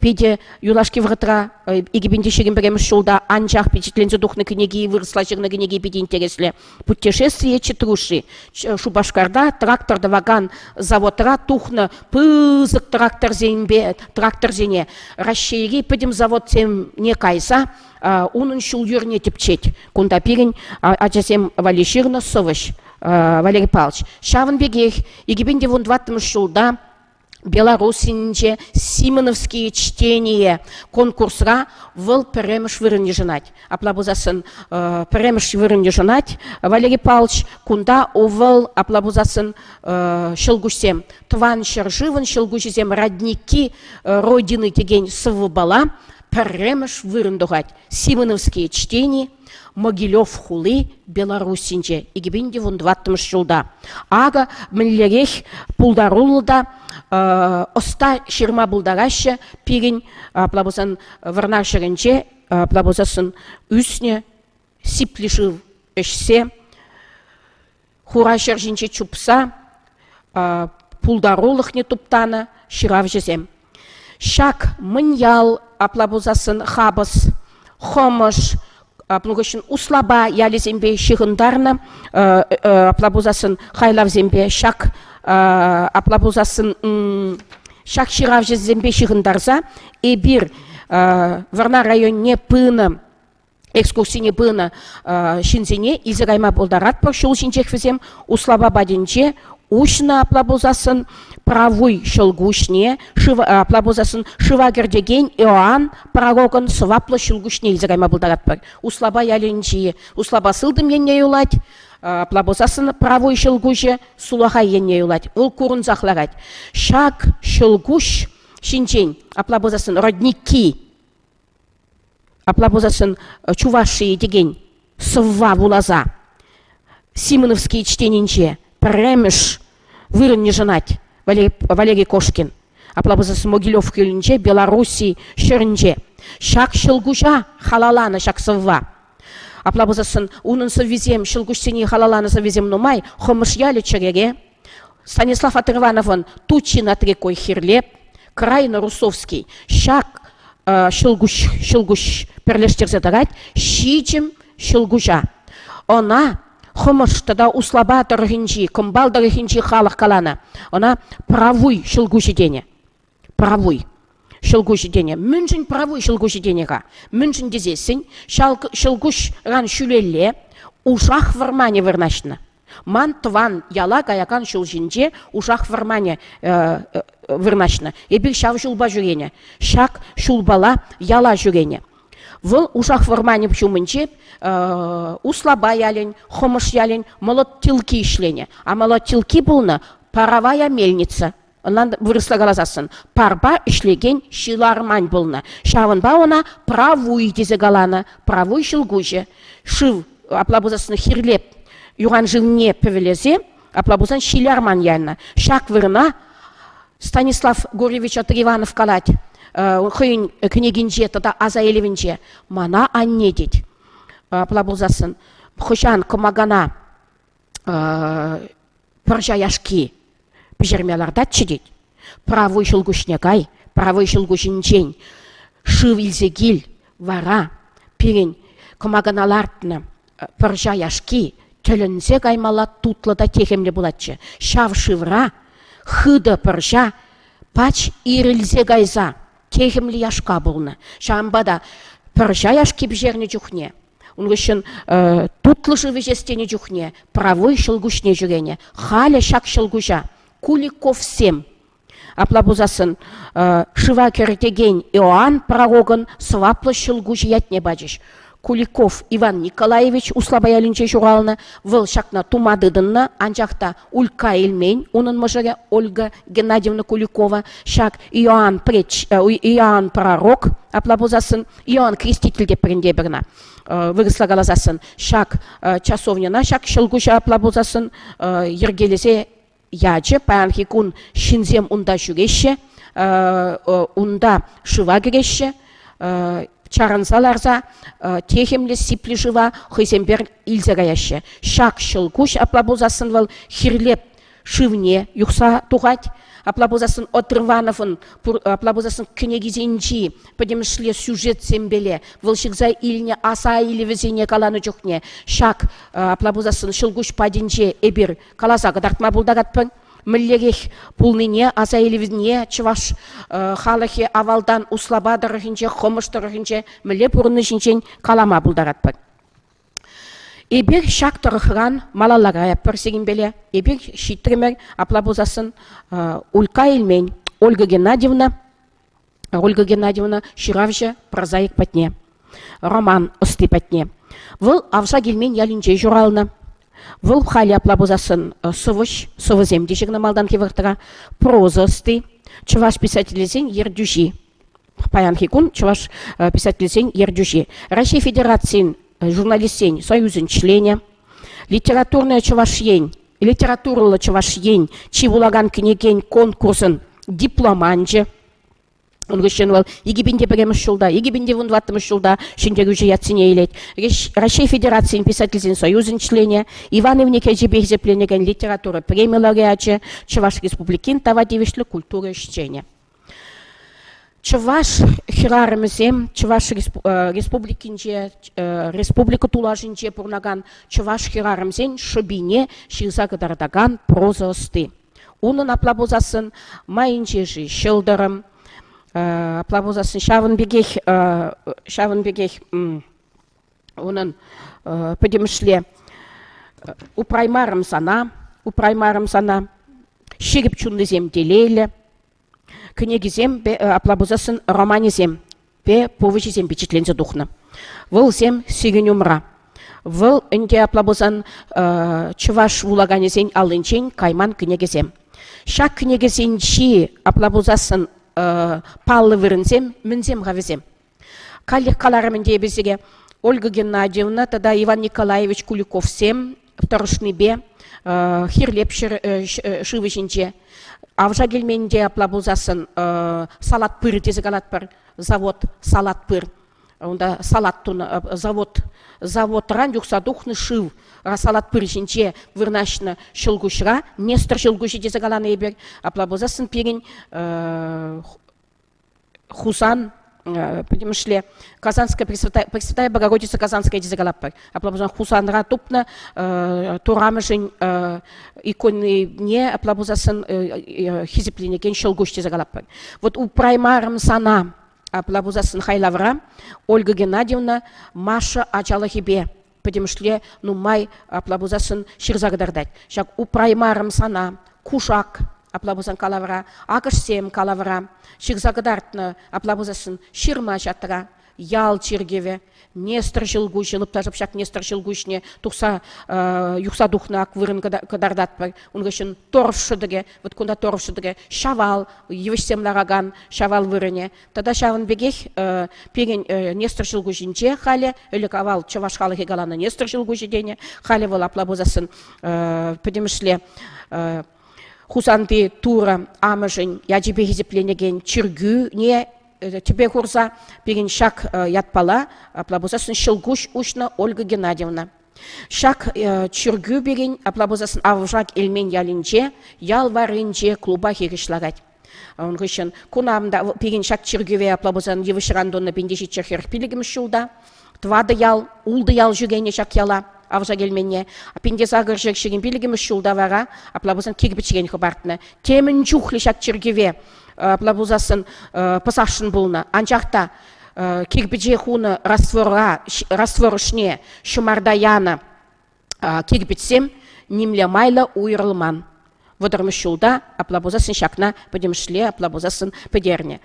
A: питӗ юлашки вӑхӑтра 2021 ҫулта анчах пичетленсе тухнӑ кӗнеки, вырӑсла ҫырнӑ кӗнеки питӗ интереслӗ. Путешествие Четруши. Шупашкарта трактор тӑвакан заводра тухнӑ пысӑк тракторсемпе тракторсене Раҫҫейри пӗтӗм заводсене кайса унӑн ҫул-йӗрне тӗпчет. Кунта пирӗн ачасем валли ҫырнӑ сӑвӑҫ Валерий Павлович. Ҫавӑн пекех 2014 ҫулта Белоруссинче Симоновские чтение конкурсра вӑл пӗрремӗш вырӑн йышӑнать. Апла пулсассӑн пӗрремӗш вырӑн йышӑнать Валерий Павлович. Кунта вӑл, апла пулсассӑн, ҫӑлкуҫсем, Тӑван ҫӗршывӑн ҫӑлкуҫӗсем родники Родины текен сӑвӑпала пӗрремӗш вырӑн тухать. Симоновские чтения Могилев хули Белоруссинче 2014 ҫулта. Акӑ мӗнлерех пултаруллӑ та ӑста ҫырма пултараҫҫӗ пирӗн, апла пулсан, Вӑрнар ҫӗрӗнче, апла пулсассӑн, ӳснӗ сиплӗ шыв ӗҫсе, хура ҫӗр ҫинче чупса пултарулӑхне туптанӑ ҫыравҫӑсем. Ҫак Мӑньял, апла пулсассӑн Хапӑс, Хӑмӑш, апла хыҫҫӑн Услапа ялӗсемпе ҫыхӑнтарнӑ, апла пулсассӑн хайлавсемпе ҫак, апла пулсассӑн ҫак ҫыравҫӑсемпе ҫыхӑнтарса эпир Вӑрнар районне пынӑ экскурсине пынӑ ҫынсене илсе кайма пултаратпӑр. Ҫул ҫинчех вӗсем Услапа патӗнче уҫнӑ апла пулсассӑн правуй ҫӑлкуҫне, шыв, апла пулсассӑн шыва кӗртекен Иоанн пророкӑн сӑваплӑ ҫӑлкуҫне илсе кайма пултаратпӑр. Услапа ялӗнчи Услапа сылтӑм енне юлать, апла пулсассӑн правуй ҫӑлкуҫӗ сулахай енне юлать. Вӑл курӑнсах ларать. Ҫак ҫӑлкуҫ ҫинчен, апла пулсассӑн родники Апла пулсассӑн Чувашии текен сӑвва вуласа Симоновский чтенинче пӗрремӗш вырӑн йышӑнать Валерий Кошкин. Апла пулсассӑн Могилев кӳлӗнче, Белорусси ҫӗрӗнче. Ҫак ҫӑлкуҫа халалланӑ ҫак сӑвва. Апла пулсассӑн унӑн сӑввисем, ҫӑлкуҫсене халалланӑ сӑввисем нумай. Хӑмӑш ялӗ чӗрере, Станислав Отрывановӑн Тучи над рекой Хирлеп, Крайно-Русовский ҫак ҫӑлкуҫ, ҫӑлкуҫ пӗрлештерсе тӑрать ҫичӗм ҫӑлкуҫа. Ӑна Хӑмӑш тата Услапа тӑрӑхӗнчи, Кӑмпал тӑрӑхӗнчи халӑх каланӑ. Ӑна Правуй ҫӑлкуҫӗ тенӗ. Правуй ҫӑлкуҫӗ тенӗ. Мӗншӗн правуй ҫӑлкуҫӗ тенӗ-ха? Мӗншӗн тесессӗн ҫӑлкуҫран ҫӳлелле Ушах вӑрманӗ вырнаҫнӑ. Ман тӑван яла каякан ҫул ҫинче Ушах вӑрманӗ вырнаҫнӑ. Эпир ҫав ҫулпа ҫӳренӗ. Ҫак ҫулпала яла ҫӳренӗ. Вӑл Ушах вӑрманӗ ҫумӗнче Услапа ялӗн, Хӑмӑш ялӗн молотилки ӗҫленӗ. А молотилки пулнӑ паровая мельница. Ӑнлан вырӑсла каласассӑн, парпа ӗҫлекен ҫил арман пулнӑ. Ҫавӑнпа ӑна правуй тесе каланӑ. Правуй ҫӑлкуҫӗ. Шыв, апла пулсассӑн хирлеп юхан шывне пӗвелесе, апла пулсан ҫил арман янӑ. Ҫак вырӑна Станислав Гурьевич Отриванов калать. хӑйӗн кӗнекинче тата аса илӗвӗнче мана анне тет. Апла пулсассӑн хӑҫан кӑмакана пӑрҫа яшки пӗҫерме лартатчӗ тет. Правуй ҫӑлкуҫне кай, правуй ҫӑлкуҫӗнчен шыв илсе кил, вара пирӗн кӑмакана лартнӑ пӑрҫа яшки тӗлӗнсе каймалла тутлӑ та техӗмлӗ пулатчӗ. Ҫав шывра хытӑ пӑрҫа пач ирӗлсе кайса техӗмлӗ яшка пулнӑ. Ҫавӑнпа та пӑрҫа яшки пӗҫернӗ чухне ун хыҫҫӑн тутлӑ шыв ӗҫес тенӗ чухне правуй ҫӑлкуҫне ҫӳренӗ. Халӗ ҫак ҫӑлкуҫа Куликовсем Апла пулсассӑн шыва кӗртекен Иоанн пророкӑн сӑваплӑ ҫӑлкуҫӗ ятне пачӗҫ. Куликов Иван Николаевич Услапа ялӗнче ҫуралнӑ. Вӑл ҫакна тума тытӑннӑ, анчах та Улька илмен унӑн мӑшӑрӗ Ольга Геннадьевна Куликова. Ҫак Иоанн, преч, Иоанн пророк, апла пулсассӑн Иоанн Креститель те пӗринте пӗрна вырӑсла каласассӑн ҫак часовньӑна, ҫак ҫӑлкуҫа апла пулсассӑн йӗркелесе ячӗ. Паянхи кун ҫынсем унта ҫӳреҫҫӗ, унта шыва кӗреҫҫӗ, чарӑнса ларса техӗмлӗ сиплӗ шыва хӑйсемпе илсе каяҫҫӗ. Ҫак ҫӑлкуҫ апла пулсассӑн вӑл Хирлеп шывне юхса тухать. Апла пулсассӑн Отрывановӑн апла пулсассӑн кӗнекисенчи пӗтӗмӗшле сюжетсемпеле вӑл ҫырса илнӗ аса илӗвӗсене каланӑ чухне ҫак апла пулсассӑн ҫӑлкуҫ патӗнче эпир каласа кӑтартма пултаратпӑр. Мӗнлерех пулнине аса илӗвне чӑваш халӑхӗ авалтан Услапа тӑрӑхӗнче, Хӑмӑш тӑрӑхӗнче мӗнле пурӑнни ҫинчен калама пултаратпӑр. Эпир ҫак тӑрӑхран малалла каятпӑр сирӗнпеле. Эпир ҫитрӗмӗр, апла пулсассӑн Улька Эльмен, Ольга Геннадьевна, Ольга Геннадьевна ҫыравҫӑ прозаик патне, роман ӑсти патне. Вӑл Авса Килмен ялӗнче ҫуралнӑ. Вӑл халӗ апла пулсассӑн сӑвӑҫ, сӑвӑсем те ҫырнӑ малтанхи вӑхӑтра, проза ӑсти, чӑваш писателӗсен ертӳҫи. Паянхи кун чӑваш писателӗсен ертӳҫи. Раҫҫей Федерацийӗн журналистсен союзӗн членӗ, Литературная Чӑваш Ен, литературӑллӑ Чӑваш Ен чи вулакан кӗнекен конкурсӑн дипломанчӗ. Ун хыҫҫӑн вӑл 2001 ҫулта, 2014 ҫулта ҫӗнтерӳҫӗ ятсене илет. Раҫҫей Федерацийӗн писательсен союзӗн членӗ, Иван Ивник ячӗпе хисепленекен литература преми лауреачӗ, Чӑваш Республикин тава тивӗҫлӗ культура ӗҫченӗ. Чӑваш хӗрарӑмӗсем Чӑваш Республикинче, республика тулашӗнче пурӑнакан чӑваш хӗрарӑмсен шӑпине ҫырса кӑтартакан проза ӑсти. Унӑн апла пулсассӑн майӗнче-ши ҫӑлтӑрӑм, апла пулсассӑн ҫавӑн пекех ҫавӑн пекех унӑн пӗтӗмӗшле упраймарӑм сана, упраймарӑм сана, ҫирӗп чунлисем телейлӗ, Кӗнекисем, апла пулсассӑн романӗсемпе повеҫӗсем пичетленсе тухнӑ. Вӑлсем сирӗн умра. Вӑл ӗнтӗ апла пулсан чӑваш вулаканӗсен аллинчен кайман кӗнекесем. Ҫак кӗнекесенчи апла пулсассӑн паллӑ вырӑнсем мӗнсем-ха вӗсем? Каллех каларӑм ӗнтӗ эпӗ сире, Ольга Геннадьевна тата Иван Николаевич Куликовсем тӑрӑшнипе Хирлеп шывӗ ҫинче Авша килмен те апла пулсассӑн салат пыр тесе калатпӑр. Завод салат пыр. Унта салат тунӑ завод заводран юхса тухнӑ шыв салат пыр ҫинче вырнаҫнӑ ҫӑлкуҫра Нестор ҫӑлкуҫӗ тесе каланӑ эпир. Апла пулсассӑн пирӗн Хусан пӗтӗмӗшле Казанская Пресвятая, Пресвятая Богородица Казанская тесе калатпӑр. Апла пулсан Хусанра тупнӑ Турамӑшӗн иконине апла пулсассӑн хисепленекен ҫӑлкуҫ тесе калатпӑр. Вот упраймарӑм сана апла пулсассӑн хайлавра Ольга Геннадьевна Маша ачалӑхӗпе пӗтӗмӗшле нумай апла пулсассӑн ҫырса кӑтартать. Ҫак упраймарӑм сана, кушак, апла пулсан калавра, акӑшсем калавра ҫырса кӑтартнӑ, апла пулсассӑн ҫырма-ҫатра, ял чиркӗвӗ, Нестор ҫӑлкуҫӗ, лӑпташӑп ҫак Нестор ҫӑлкуҫне тухса юхса тухнӑ ак вырӑн кӑтартатпӑр. Ун хыҫҫӑн торф шӑтӑкӗ, вот кунта торф шӑтӑкӗ, ҫавал, йывӑҫсем ларакан ҫавал вырӑнӗ. Тата ҫавӑн пекех пирӗн Нестор ҫӑлкуҫӗнче халӗ ӗлӗк-авал чӑваш халӑхӗ каланӑ Нестор ҫӑлкуҫӗ тенӗ. Халӗ вӑл апла пулсассӑн пӗтӗмӗшле Хусанти Турӑ амӑшӗн ячӗпе хисепленекен чиркӳне. тӗпе хурса пирӗн ҫак ятпала, апла пулсассӑн, ҫӑлкуҫ уҫнӑ Ольга Геннадьевна. Ҫак чиркӳ пирӗн, апла пулсассӑн, Авшак Элмен ялӗнче, ял варринче клуба хирӗҫ ларать. Ун хыҫҫӑн кунам та пирӗн ҫак чиркӗве апла пулсан йывӑҫран тунӑ 1745 ҫулта тӑватӑ ял, ултӑ ял ҫӳренӗ ҫак яла Авшак Элменне. 1825 ҫулта вара апла пулсан кирпӗчрен хӑпартнӑ. Темӗн чухлӗ ҫак чиркӗве апла пулсассӑн пӑсасшӑн пулнӑ. Анчах та кирпӗче хунӑ раствора, раствор ӑшне ҫӑмарта янӑ кирпӗчсем нимле майлӑ уйрӑлман. Вӑтӑрмӗш ҫулта апла пулсассӑн ҫакна пӗтӗмӗшле апла пулсассӑн пӗтернӗ.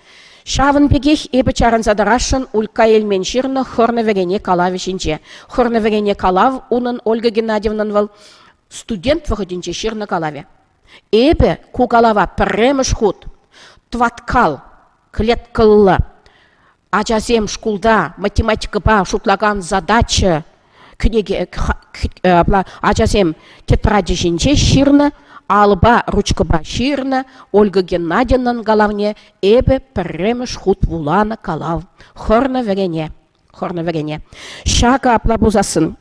A: Ҫавӑн пекех эпӗ чарӑнса тӑрасшӑн Улька Элмен ҫырнӑ Хӑрнӑ вӗрене калавӗ ҫинче. Хӑрнӑ вӗрене калав унӑн Ольга Геннадьевнӑн вӑл студент вӑхӑтӗнче ҫырнӑ калавӗ. Эпӗ ку калава пӗрремӗш хут тӑваткал клеткӑллӑ ачасем шкулта математикӑпа шутлакан задача кӗнеке ачасем тетрачӗ ҫинче ҫырнӑ, алӑпа, ручкӑпа ҫырнӑ Ольга Геннадьевнӑн калавне эпӗ пӗрремӗш хут вуланӑ калав. Хӑрнӑ вӗрене. Хӑрнӑ вӗрене. Ҫакӑ апла пулсассӑн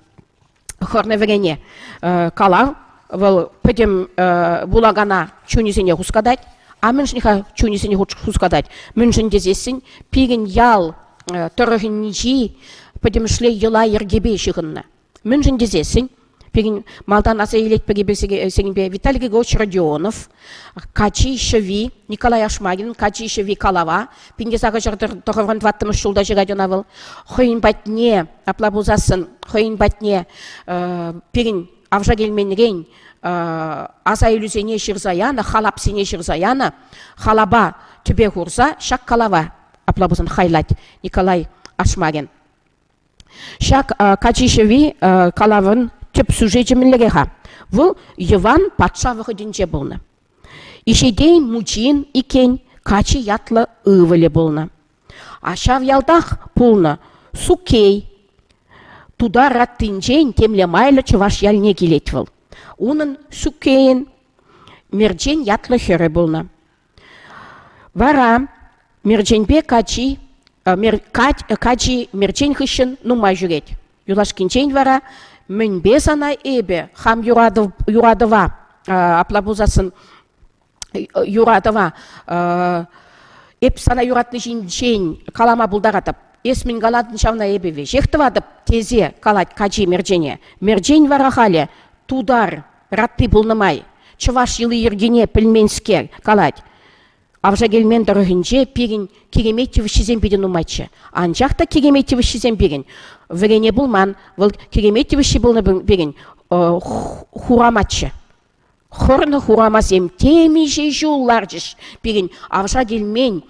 A: хӑрнӑ вӗрене калав вӑл пӗтӗм вулакана чунӗсене хускатать. А мӗншӗн-ха чунӗсене хускатать? Мӗншӗн тесессӗн пирӗн ял тӑрӑхӗнчи пӗтӗмӗшле йӑла-йӗркепе ҫыхӑннӑ. Мӗншӗн тесессӗн пирӗн малтан аса илетпӗр эпир сирӗнпе Виталий Григорьевич Родионов, Качи ҫӑви, Николай Ашмарин Качи ҫӑви калава 1894 ҫулта ҫырать ӑна вӑл. Хӑйӗн патне, апла пулсассӑн, хӑйӗн патне пирӗн Авшак Элменрен аса илӳсене ҫырса янӑ, халапсене ҫырса янӑ, халапа тӗпе хурса ҫак калава, апла пулсан, хайлать Николай Ашмарин. Ҫак Качи ҫӑви калавӑн тӗп сюжечӗ мӗнлере-ха? Вӑл Йӑван патша вӑхӑтӗнче пулнӑ. Ишетей мучин иккен Качи ятлӑ ывӑлӗ пулнӑ. А ҫав ялтах пулнӑ Суккей. Тутар раттинчен темле майлӑ чӑваш ялне килет вӑл. Унӑн Суккейӗн Мерчен ятлӑ хӗрӗ пулнӑ. Вара Мерченпе Качи, Качи Мерчен хыҫҫӑн нумай ҫӳрет. Юлашкинчен вара мӗнпе сана эпӗ хам юратӑва, апла пулсассӑн юратӑва эп сана юратни ҫинчен калама пултаратӑп. Эс мӗн калатӑн, ҫавна эпӗ веҫех тӑватӑп, тесе калать Качи Мерчене. Мерчен вара халӗ тутар ратти пулнӑ май чӑваш йӑли-йӗркине пӗлменскер калать. Авшак Элмен тӑрӑхӗнче пирӗн киремет йывӑҫҫисем питӗ нумайччӗ. Анчах та киремет йывӑҫҫисем пирӗн вӗрене пулман. Вӑл киремет йывӑҫҫи пулнӑ пирӗн хурамаччӗ. Хӑрнӑ хурамасем темиҫе ҫул ларчӗҫ пирӗн Авшак Элмен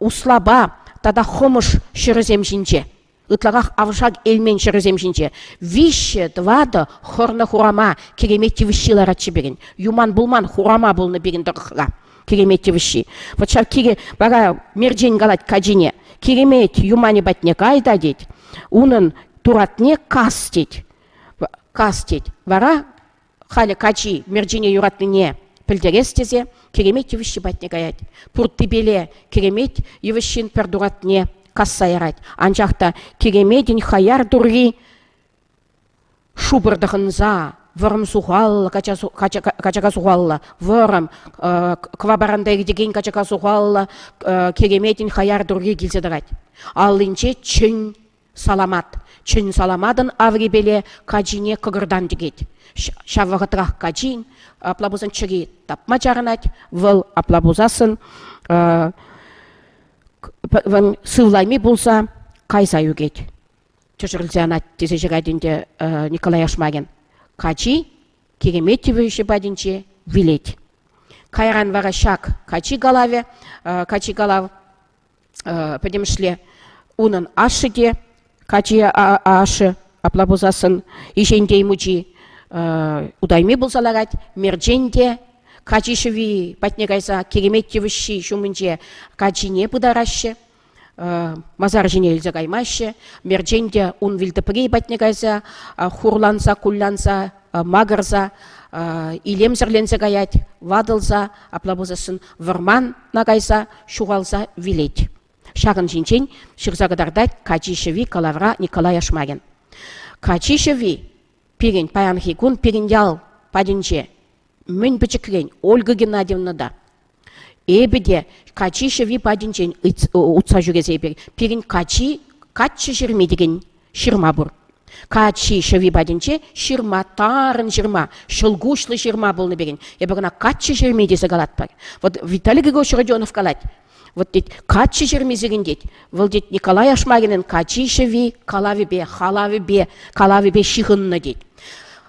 A: услапа тата хӑмӑш ҫӗрӗсем ҫинче. Ытларах Авшак Элмен ҫӗрӗсем ҫинче виҫҫӗ, тӑватӑ хӑрнӑ хурама киремет йывӑҫҫи ларатчӗ пирӗн. Юман пулман, хурама пулнӑ пирӗн тӑрӑхра киремет йывӑҫҫи. Вот ҫав кире вара мерчен калать качине. Киремет юманӗ патне кай та тет, унӑн туратне кас тет. Кас тет. Вара Халӗ качи мерчене юратнине пӗлтерес тесе киремет йывӑҫҫи патне каять. Пурттипеле киремет йывӑҫҫин пӗр туратне касса ярать. Анчах та киреметӗн хаяр турри шупӑр тӑхӑнса вӑрӑм сухаллӑ качака сухаллӑ, вӑрӑм кӑвапаранта иртекен качака сухаллӑ киреметӗн хаяр турри килсе тӑрать. Аллинче чӗн Саламат. Чӗн саламатӑн аврипеле качине кӑкӑртан тӗкет. Ҫав вӑхӑтрах качин, апла пулсан, чӗри тапма чарӑнать. Вӑл, апла пулсассӑн, сывлайми пулса кайса ӳкет. Тӗшӗрӗлсе анать, тесе ҫырать ӗнтӗ Николай Ашмарин. Качи Киремет йывӑҫӗ патӗнче вилет. Кайран вара ҫак качи калавӗ, качи калав пӗтӗмӗшле унӑн ашшӗ те качи ашшӗ, апла пулсассӑн Ишентей мучи утайми пулса ларать, Мерчен те качи ҫӑви патне кайса киремет йывӑҫҫи ҫумӗнче качине пытараҫҫӗ, масар ҫине илсе каймаҫҫӗ. Мерчен те ун вилтӑпри патне кайса хурланса, куллянса, макӑрса, илемсӗрленсе каять, ватӑлса, апла пулсассӑн вӑрмана кайса ҫухалса вилет. Ҫакӑн ҫинчен ҫырса кӑтартать Качи ҫӑви калавра Николай Ашмарин. Качи ҫӑви пирӗн паянхи кун пирӗн ял патӗнче мӗн пӗчӗкрен Ольга Геннадьевна та, эпӗ те Качи ҫӑви патӗнчен утса ҫӳресе эпир пирӗн Качи каччӑ ҫырми текен ҫырма пур. Каччи ҫӑви патӗнче ҫырма, тарӑн ҫырма, ҫӑлкуҫлӑ ҫырма пулнӑ пирӗн. Эпӗ кӑна каччӑ ҫырми тесе калатпӑр. Вот Виталий Григорьевич Родионов калать, вот тет, каччӑ ҫырми сирӗн тет. Вӑл тет Николай Ашмаринӑн качи ҫӑви калавӗпе, халавӗпе, калавӗпе ҫыхӑннӑ тет.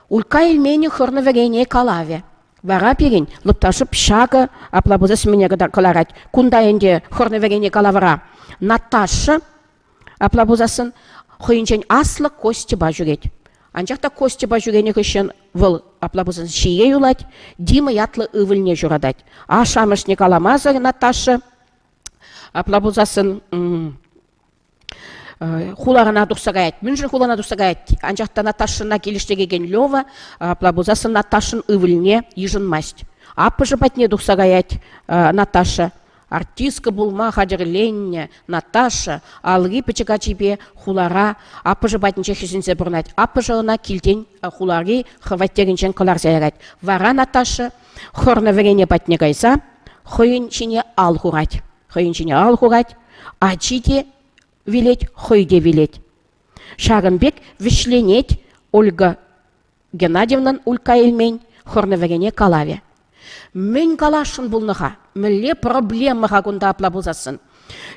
A: Улька Эльменӗ хӑрнӑ вӗрене калавӗ. Вара пирӗн лӑпташӑп ҫакӑ апла пулса мӗне кӑларать. Кунта ӗнтӗ хӑрнӑ вӗрене калавра Наташа Апла пулсассӑн хӑйӗнчен аслӑ Костьӑпа ҫӳрет. Анчах та Костьӑпа ҫӳренӗ хыҫҫӑн вӑл апла пулсан ҫие юлать, Дима ятлӑ ывӑлне ҫуратать. Ашшӗ-амӑшне каламасӑр Наташа апла пулсассӑн хуларана тухса каять. Мӗншӗн хулана тухса каять? Анчах та Наташӑна килӗштерекен Лева апла пулсассӑн Наташӑн ывӑлне йышӑнмасть. Аппӑшӗ патне тухса каять Наташа. Артистка пулма хатӗрленнӗ Наташа алри пӗчӗк ачипе хулара аппӑшӗ патӗнче хӗсӗнсе пурӑнать. Аппӑшӗ ӑна килтен хулари хваттерӗнчен кӑларса ярать. Вара Наташа хӑрнӑ вӗрене патне кайса хӑйӗн ҫине ал хурать. Хӑйӗн ҫине ал хурать, ачи те вилет, хӑй те вилет. Ҫакӑн пек вӗҫленет Ольга Геннадьевнӑн Улька Эльмен хӑрнӑ вӗрене калавӗ. Мӗн каласшӑн пулнӑ-ха? Мӗнле проблема-ха кунта апла пулсассӑн?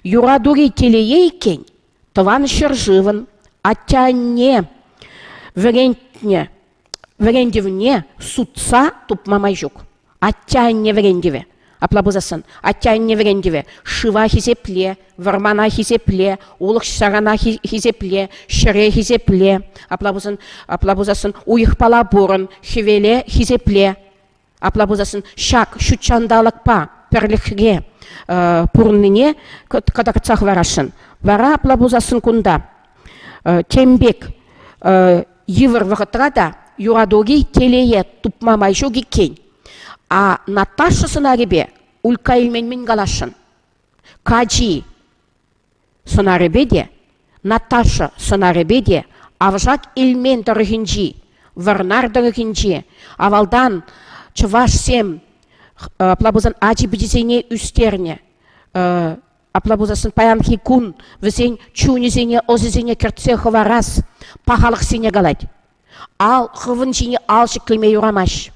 A: Юратури телее иккен тӑван ҫӗршывӑн атте-анне вӗрентнӗ вӗрентӗвне сутса тупма май ҫук. Атте-анне вӗрентӗвӗ. Апла пулсассӑн, атте-анне вӗрентӗвӗ шыва хисепле, вӑрмана хисепле, улӑх-ҫарана хисепле, ҫӗре хисепле. Апла пулсан, апла пулсассӑн уйӑхпала пурӑн, хӗвеле хисепле. Апла пулсассӑн ҫак ҫутҫанталӑкпа пӗрлӗхре пурӑннине кӑтартса хӑварасшӑн. Вара апла пулсассӑн кунта тем пек йывӑр вӑхӑтра та юратури телее тупма май ҫук иккен. А Наташа сӑнарӗпе Улька Эльмен мӗн каласшӑн? Качи сӑнарӗпе те, Наташа сӑнарӗпе те Авшак Эльмен тӑрӑхӗнчи, Вӑрнар тӑрӑхӗнчи авалтан чӑвашсем апла пулсан ачи-пӑчисене ӳстернӗ Апла пулсассӑн паянхи кун вӗсен чунӗсене, ӑсӗсене кӗртсе хӑварас пахалӑхсене калать. Ал хӑвӑн ҫине ал ҫӗклеме юрамасть.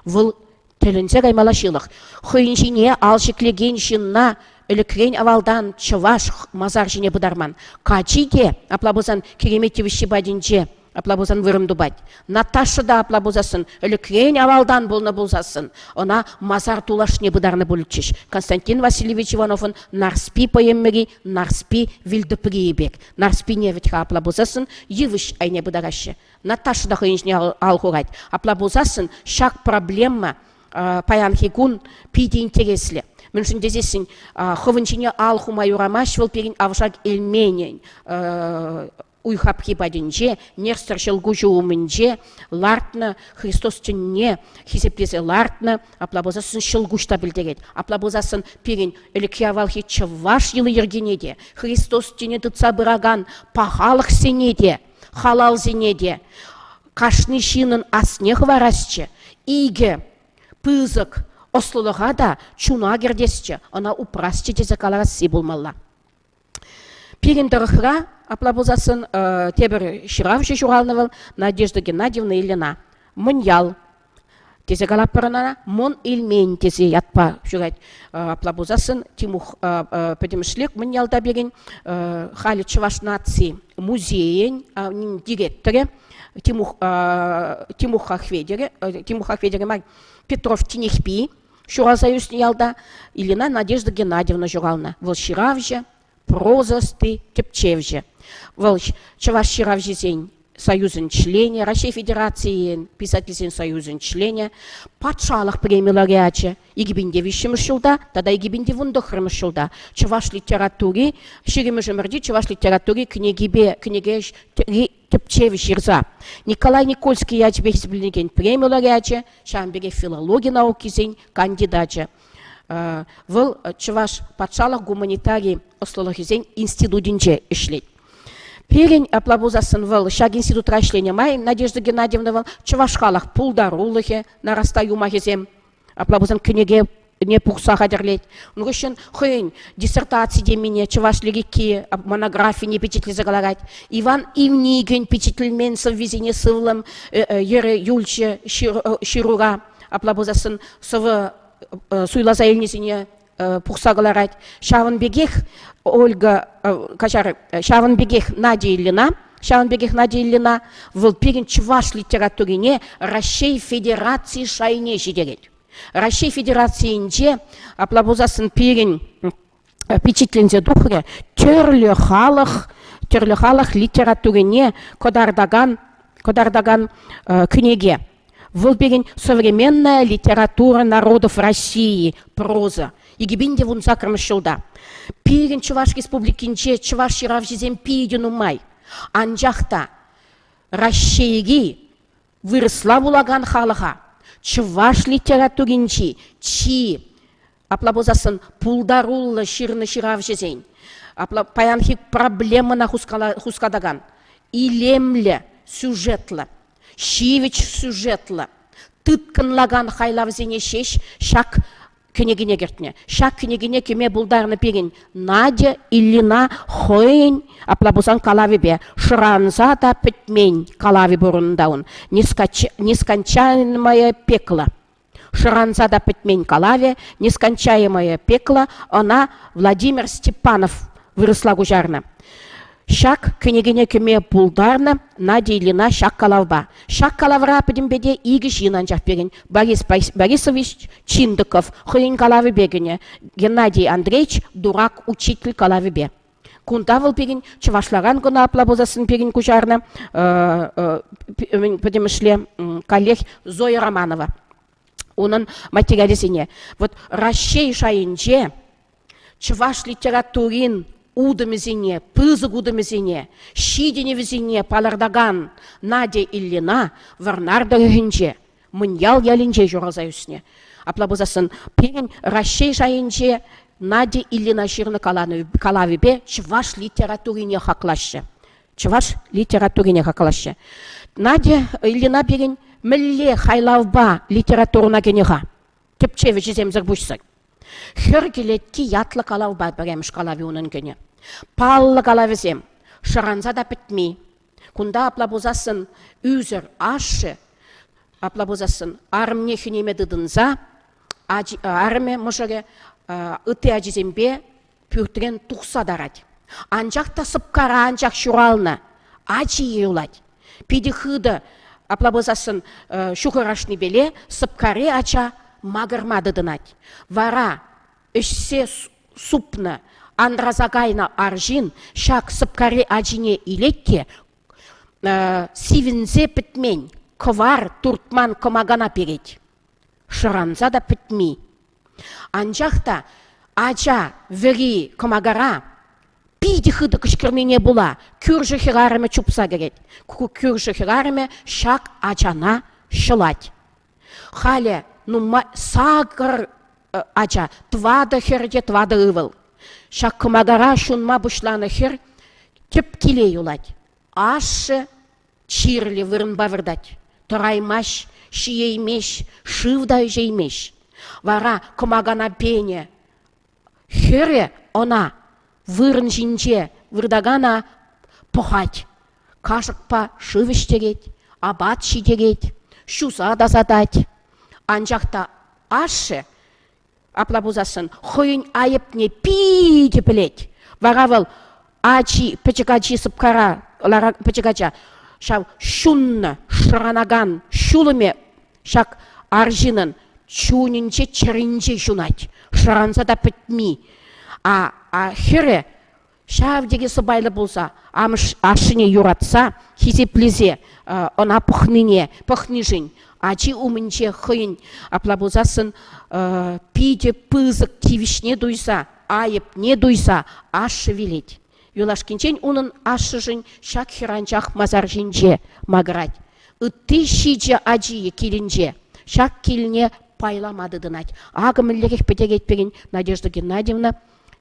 A: Вӑл тӗлӗнсе каймалла ҫылӑх. Хӑйӗн ҫине ал ҫӗклекен ҫынна ӗлӗкрен авалтан чӑваш масар ҫине пытарман. Качи те, апла пулсан, киремет йывӑҫҫи патӗнче Апла пулсан вырӑн тупать. Наташа та апла пулсассӑн, ӗлӗкрен авалтан пулнӑ пулсассӑн, ӑна масар тулашне пытарнӑ пулӗччӗҫ. Константин Васильевич Ивановӑн Нарспи поэмӑри Нарспи вилтӑприйӗ пек. Нарспине вӗт-ха апла пулсассӑн йывӑҫ айне пытараҫҫӗ. Наташа та хӑйӗн ҫине ал хурать. Апла пулсассӑн ҫак проблема паянхи кун питӗ интереслӗ. Мӗншӗн тесессӗн хӑвӑн ҫине ал хума юрамасть вӑл пирӗн Авшак Элменӗн Уй хапхи патӗнче, Нестер ҫӑлкуҫӗ умӗнче лартнӑ Христос тӗнне хисеплесе лартнӑ. Апла пулсассӑн ҫӑлкуҫ та пӗлтерет. Апла пулсассӑн пирӗн ӗлӗкхи авалхи чӑваш йӑли-йӗркине те, Христос тӗне тытса пыракан пахалӑхсене те, халалсене те кашни ҫыннӑн асне хӑварасчӗ. Икӗ пысӑк ӑслӑлӑха та чуна кӗртесчӗ, ӑна упрасчӗ тесе каласси пулмалла. Пирӗн тӑрӑхра, апла пулсассӑн, тепӗр ҫыравҫӑ ҫуралнӑ вӑл, Надежда Геннадьевна Ильина. Мӑньял тесе калатпӑр ӑна, Мӑн Ильмень тесе ятпа ҫырать. Апла пулсассӑн Тимух пӗтӗмӗшлех Мӑньялта пирӗн халӗ Чӑваш наци музейӗн директорӗ Тимух, Тимуха Хветӗрӗ, Тимуха Хветӗрӗ мар, Петров Тинехпи Ҫуралса ӳснӗ ялта Ильина Надежда Геннадьевна ҫуралнӑ. Вӑл ҫыравҫӑ, проза ӑсти, тӗпчевҫӗ. Вӑл Чӑваш ҫыравҫисен союзӗн членӗ, Раҫҫей Федерацийӗн писательсен союзӗн членӗ, патшалӑх преми лауреачӗ 2003-мӗш ҫулта тата 2019-мӗш ҫулта чӑваш литератури ҫирӗммӗш ӗмӗрти чӑваш литератури кӗнекипе кӗнеке тӗпчев ҫырса Николай Никольский ячӗпе хисепленекен преми лауреачӗ, ҫавӑн пекех филологи наукисен кандидачӗ. Вӑл Чӑваш патшалӑх гуманитари ӑслӑлӑхӗсен институтӗнче ӗҫлет. Пирӗн, апла пулсассӑн, вӑл ҫак институтра ӗҫленӗ май Надежда Геннадьевна вӑл чӑваш халӑх пултарулӑхӗ, нараста юмахӗсем, апла пулсан кӗнекене пухса хатӗрлет. Ун хыҫҫӑн хӑйӗн диссертаци темине чӑваш лирики монографине пичетлесе кӑларать. Иван Ивникӗн пичетлемен сӑввисене сывлӑм йӗрӗ юлчӗ ҫырура. Апла пулсассӑн сӑвӑ суйласа илнисене пухса кӑларать. Ҫавӑн пекех Ольга, каҫар, ҫавӑн пекех Надя Ильина, ҫавӑн пекех Надя Ильина вӑл пирӗн чӑваш литературине Раҫҫей Федераци шайне ҫитерет. Раҫҫей Федерацийӗнче, апла пулсассӑн пирӗн пичетленсе тухрӗ тӗрлӗ халӑх, тӗрлӗ халӑх литературине кӑтартакан, кӑтартакан кӗнеке. Вӑл пирӗн «Современная литература народов России» проза. 2018 ҫулта. Пирӗн Чӑваш Республикинче чӑваш ҫыравҫисем питӗ нумай. Анчах та Раҫҫейри вырӑсла вулакан халӑха чӑваш литературинчи чи апла пулсассӑн пултаруллӑ ҫырнӑ ҫыравҫӑсен, апла паянхи проблемӑна хускатакан илемлӗ сюжетлӑ ҫивӗч сюжетлӑ, тыткӑнлакан хайлавсене ҫеҫ ҫак кӗнекене кӗртнӗ. Ҫак кӗнекене кӗме пултарнӑ пирӗн Надя Ильина хӑйӗн, апла пулсан, калавӗпе шӑранса та пӗтмен калавӗ пур унта ун. Нескончаемое пекло. Шӑранса та пӗтмен калавӗ «Нескончаемое пекло» ӑна Владимир Степанов вырӑсла куҫарнӑ. Ҫак кӗнекене кӗме пултарнӑ Надя Ильина ҫак калавпа. Ҫак калавра пӗтӗмпе те икӗ ҫын анчах пирӗн. Борис Борисович Чиндыков хӑйӗн калавӗпе кӗнӗ, Геннадий Андреевич Дурак учитель калавӗпе. Кунта вӑл пирӗн чӑвашларан кӑна апла пулсассӑн пирӗн куҫарнӑ пӗтӗмӗшле каллех Зоя Романова. Унӑн материалӗсене. Вот Раҫҫей шайӗнче чӑваш литературин утӑмӗсене, пысӑк утӑмӗсене, ҫитӗнӗвӗсене палӑртакан Надя Ильина Вӑрнар тӑрӑхӗнче Мӑньял ялӗнче ҫуралса ӳснӗ. Апла пулсассӑн пирӗн Раҫҫей шайӗнче Надя Ильина ҫырнӑ калавӗпе чӑваш литературине хаклаҫҫӗ. Чӑваш литературине хаклаҫҫӗ. Надя Ильина пирӗн мӗнле хайлавпа литературӑна кӗнӗ-ха? Тӗпчев ӗҫӗсемсӗр пуҫсӑр. Хӗр кӗлетки ятлӑ калавпа пӗрремӗш калавӗ унӑн кӗнӗ. Паллӑ калавӗсем шӑранса та пӗтми, Кунта апла пулсассӑн ӳсӗр ашшӗ, апла пулсассӑн арӑмне хӗнеме тытӑнса ачи, арӑмӗ, мӑшӑрӗ ытти ачисемпе пӳртрен тухса тарать. Анчах та сӑпкара анчах ҫуралнӑ ачи юлать. Питӗ хытӑ, апла пулсассӑн ҫухӑрашнипеле сӑпкари ача макӑрма тытӑнать. Вара ӗҫсе супнӑ, анраса кайнӑ арҫын ҫак сӑпкари ачине илет те сивӗнсе пӗтмен кӑвар туртман кӑмакана перет. Шӑранса та пӗтми. Анчах та ача вӗри кӑмакара питӗ хытӑ кӑшкӑрнине пула кӳршӗ хӗрарӑмӗ чупса кӗрет. Ку кӳршӗ хӗрарӑмӗ ҫак ачана ҫӑлать. Халӗ нумай сакӑр ача, тӑватӑ хӗр те тӑватӑ ывӑл. Ҫак кӑмакара ҫунма пуҫланӑ хӗр тӗп киле юлать. Ашшӗ чирлӗ вырӑнпа выртать. Тӑраймасть, ҫиеймест, шыв та ӗҫеймест. Вара кӑмакана пенӗ хӗрӗ ӑна вырӑн ҫинче выртакана пӑхать. Кашӑкпа шыв ӗҫтерет, апат ҫитерет, ҫуса тасатать. Анчах та ашшӗ, апла пулсассӑн, хӑйӗн айӑпне питӗ пӗлет. Вара вӑл ачи, пӗчӗк ачи сӑпкара, пӗчӗк ача ҫав ҫуннӑ, шӑранакан ҫулӑмӗ ҫак арҫынӑн чунӗнче, чӗринче ҫунать, шӑранса та пӗтми. А, а хӗрӗ ҫав тери сӑпайлӑ пулса, амӑш ашшӗне юратса, хисеплесе ӑна пӑхнине, пӑхнишӗн ачи умӗнче хӑйӗн, апла пулсассӑн, питӗ пысӑк тивӗҫне туйса, айӑпне туйса ашшӗ вилет. Юлашкинчен унӑн ашшӗшӗн ҫак хӗр анчах масар ҫинче макӑрать. Ытти ҫичӗ ачийӗ килӗнче ҫак килне. пайлама тытӑнать. Акӑ мӗнлерех пӗтерет пирӗн Надежда Геннадьевна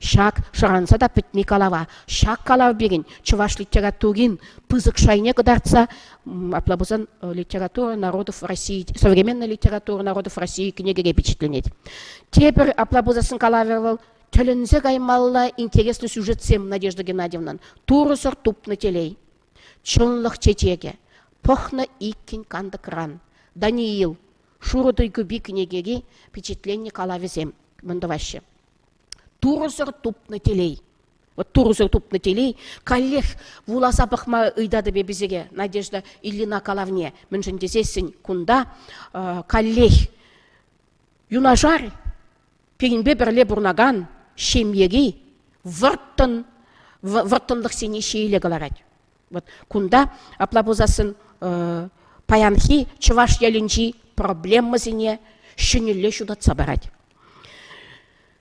A: ҫак шӑранса та пӗтми калава. Ҫак калав пирӗн чӑваш литературин пысӑк шайне кӑтартса, апла пулсан литература народов России, современная литература народов России кӗнекере пичетленет. Тепӗр апла пулсассӑн калавӗ вӑл тӗлӗнсе каймалла интереслӗ сюжетсем Надежда Геннадьевнан. Турӑсӑр тупнӑ телей. Чӑнлӑх чечекӗ. Пӑхнӑ иккӗн кантӑкран. Даниил. Шурӑ туй купи кӗнекери пичетленнӗ калавӗсем мӗн тӑваҫҫӗ? Турӑсӑр тупнӑ телей. Вот турӑсӑр тупнӑ телей каллех вуласа пӑхма ыйтатӑп эпӗ сире Надежда Ильина калавне. Мӗншӗн тесессӗн кунта каллех юнашар пирӗнпе пӗрле пурӑнакан ҫемьери вӑрттӑн вӑрттӑнлӑхсене ҫиеле кӑларать. Вот кунта апла пулсассӑн паянхи чӑваш ялӗнчи проблемӑсене ҫӗнӗлле ҫутатса парать.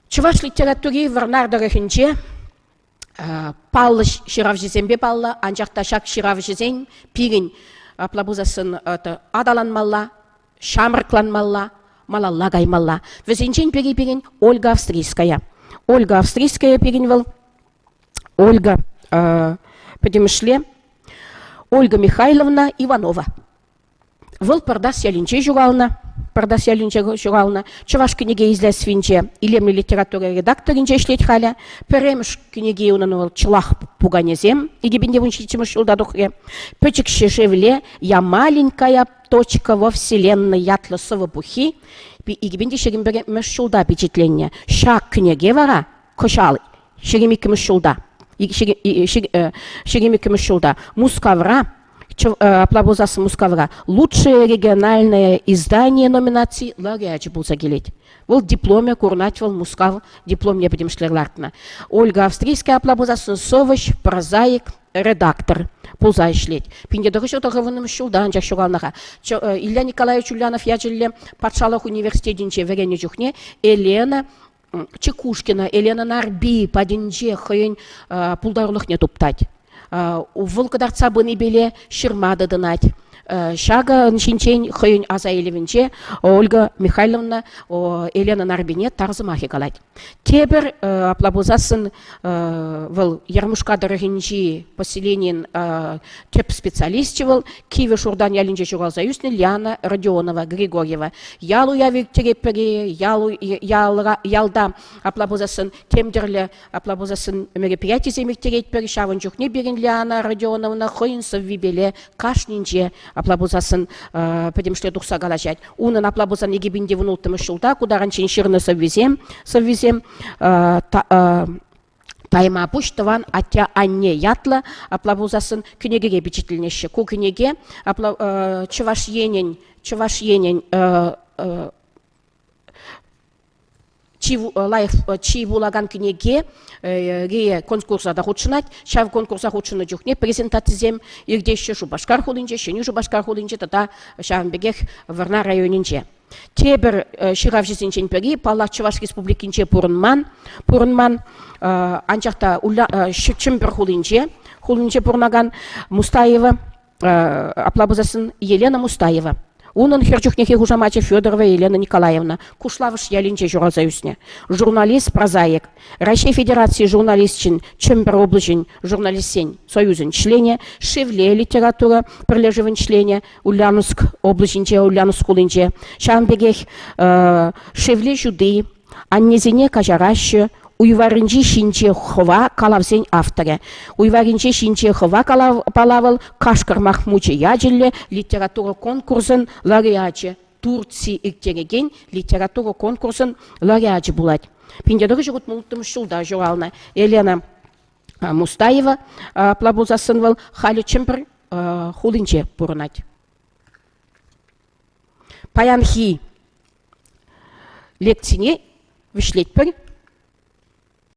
A: Чӑваш литератури Вӑрнар тӑрӑхӗнче паллӑ ҫыравҫӑсемпе паллӑ, анчах та ҫак ҫыравҫӑсен пирӗн апла пулсассӑн аталанмалла, ҫамрӑкланмалла, малалла каймалла. Вӗсенчен пӗри пирӗн Ольга Австрийская. Ольга Австрийская пирӗн вӑл Ольга пӗтӗмӗшле Ольга Михайловна Иванова. Вӑл Пӑртас ялӗнче ҫуралнӑ. Пӑртас ялӗнче ҫуралнӑ. Чӑваш кӗнеке издательствинче илемлӗ литература редакторӗнче ӗҫлет халӗ. Пӗрремӗш кӗнеки унӑн вӑл «Чӑлах пуканесем» 2017 ҫулта тухрӗ. Пӗчӗкҫӗ шевле «Я маленькая точка во вселенной» ятлӑ сӑвӑ пуххи 2021 ҫулта пичетленнӗ. Ҫак кӗнеке вара кӑҫал 22 ҫулта 22 ҫулта Мускавра апла пулсассӑн Мускавра лучшее региональное издание номинаци лауреачӗ пулса килет. Вӑл дипломӗ курӑнать вӑл Мускав дипломне пӗтӗмӗшле лартнӑ. Ольга Австрийская апла пулсассӑн сӑвӑҫ, прозаик, редактор пулса ӗҫлет. 1990 ҫулта анчах ҫуралнӑ-ха. Илья Николаевич Ульянов ячӗллӗ патшалӑх университетӗнче вӗреннӗ чухне Елена Чекушкина, Елена Нарби патӗнче хӑйӗн пултарулӑхне туптать. Вӑл кӑтартса пынипеле ҫырма тытӑнать. Ҫакӑн ҫинчен хӑйӗн аса илӗвӗнче Ольга Михайловна Елена Нарбине тар сӑмахӗ калать. Тепӗр апла пулсассӑн вӑл Ярмушка тӑрӑхӗнчи поселенин тӗп специалисчӗ вӑл, Кивӗ Шуртан ялӗнче ҫуралса ӳснӗ Лиана Родионова Григорьева. Ял уявӗ ирттеретпӗр-и, ял, ялта апла пулсассӑн тем тӗрлӗ апла пулсассӑн мероприятисем ирттеретпӗр. Ҫавӑн чухне пирӗн Лиана Родионовна хӑйӗн сӑввипеле кашнинче апла пулсассӑн пӗтӗмӗшле тухса калаҫать. Унӑн апла пулсан 2016 ҫулта ку таранччен ҫырнӑ сӑввисем, сӑввисем Тайма пуҫ тӑван атте-анне ятлӑ, апла пулсассӑн кӗнекере пичетленеҫҫӗ. Ку кӗнеке апла Чӑваш Енӗн Чӑваш Енӗн чи лайӑх чи вулакан кӗнеке конкурса та хутшӑнать. Ҫав конкурса хутшӑннӑ чухне презентацисем иртеҫҫӗ Шупашкар хулинче, Ҫӗнӗ Шупашкар хулинче тата ҫавӑн пекех Вӑрнар районӗнче. Тепӗр ҫыравҫӑсенчен пӗри, паллах, Чӑваш Республикинче пурӑнман, пурӑнман, анчах та Чӗмпӗр хулинче, хулинче пурӑнакан Мустаева, апла пулсассӑн Елена Мустаева. Унӑн хӗр чухнехи хушамачӗ Федорова Елена Николаевна, Кушлавӑш ялӗнче ҫуралса ӳснӗ. Журналист, прозаик, Раҫҫей Федераци журналисчӗн Чӗмпӗр облаҫӗн журналистсен союзӗн членӗ, Шевле литература пӗрлешӗвӗн членӗ, Ульяновск облаҫӗнче, Ульяновск хулинче. Ҫавӑн пекех Шевле ҫути, Аннесене каҫараҫҫӗ, Уй варринчи ҫинче хӑва калавсен авторӗ. Уй варринче ҫинче хӑва калав вӑл Кашкӑр Махмучӗ ячӗллӗ литература конкурсӗн лауреачӗ, Турци ирттерекен литература конкурсӗн лауреачӗ пулать. 1960 ҫулта ҫуралнӑ Елена Мустаева, апла пулсассӑн вӑл халӗ Чӗмпӗр хулинче пурӑнать. Паянхи лекцине вӗҫлетпӗр.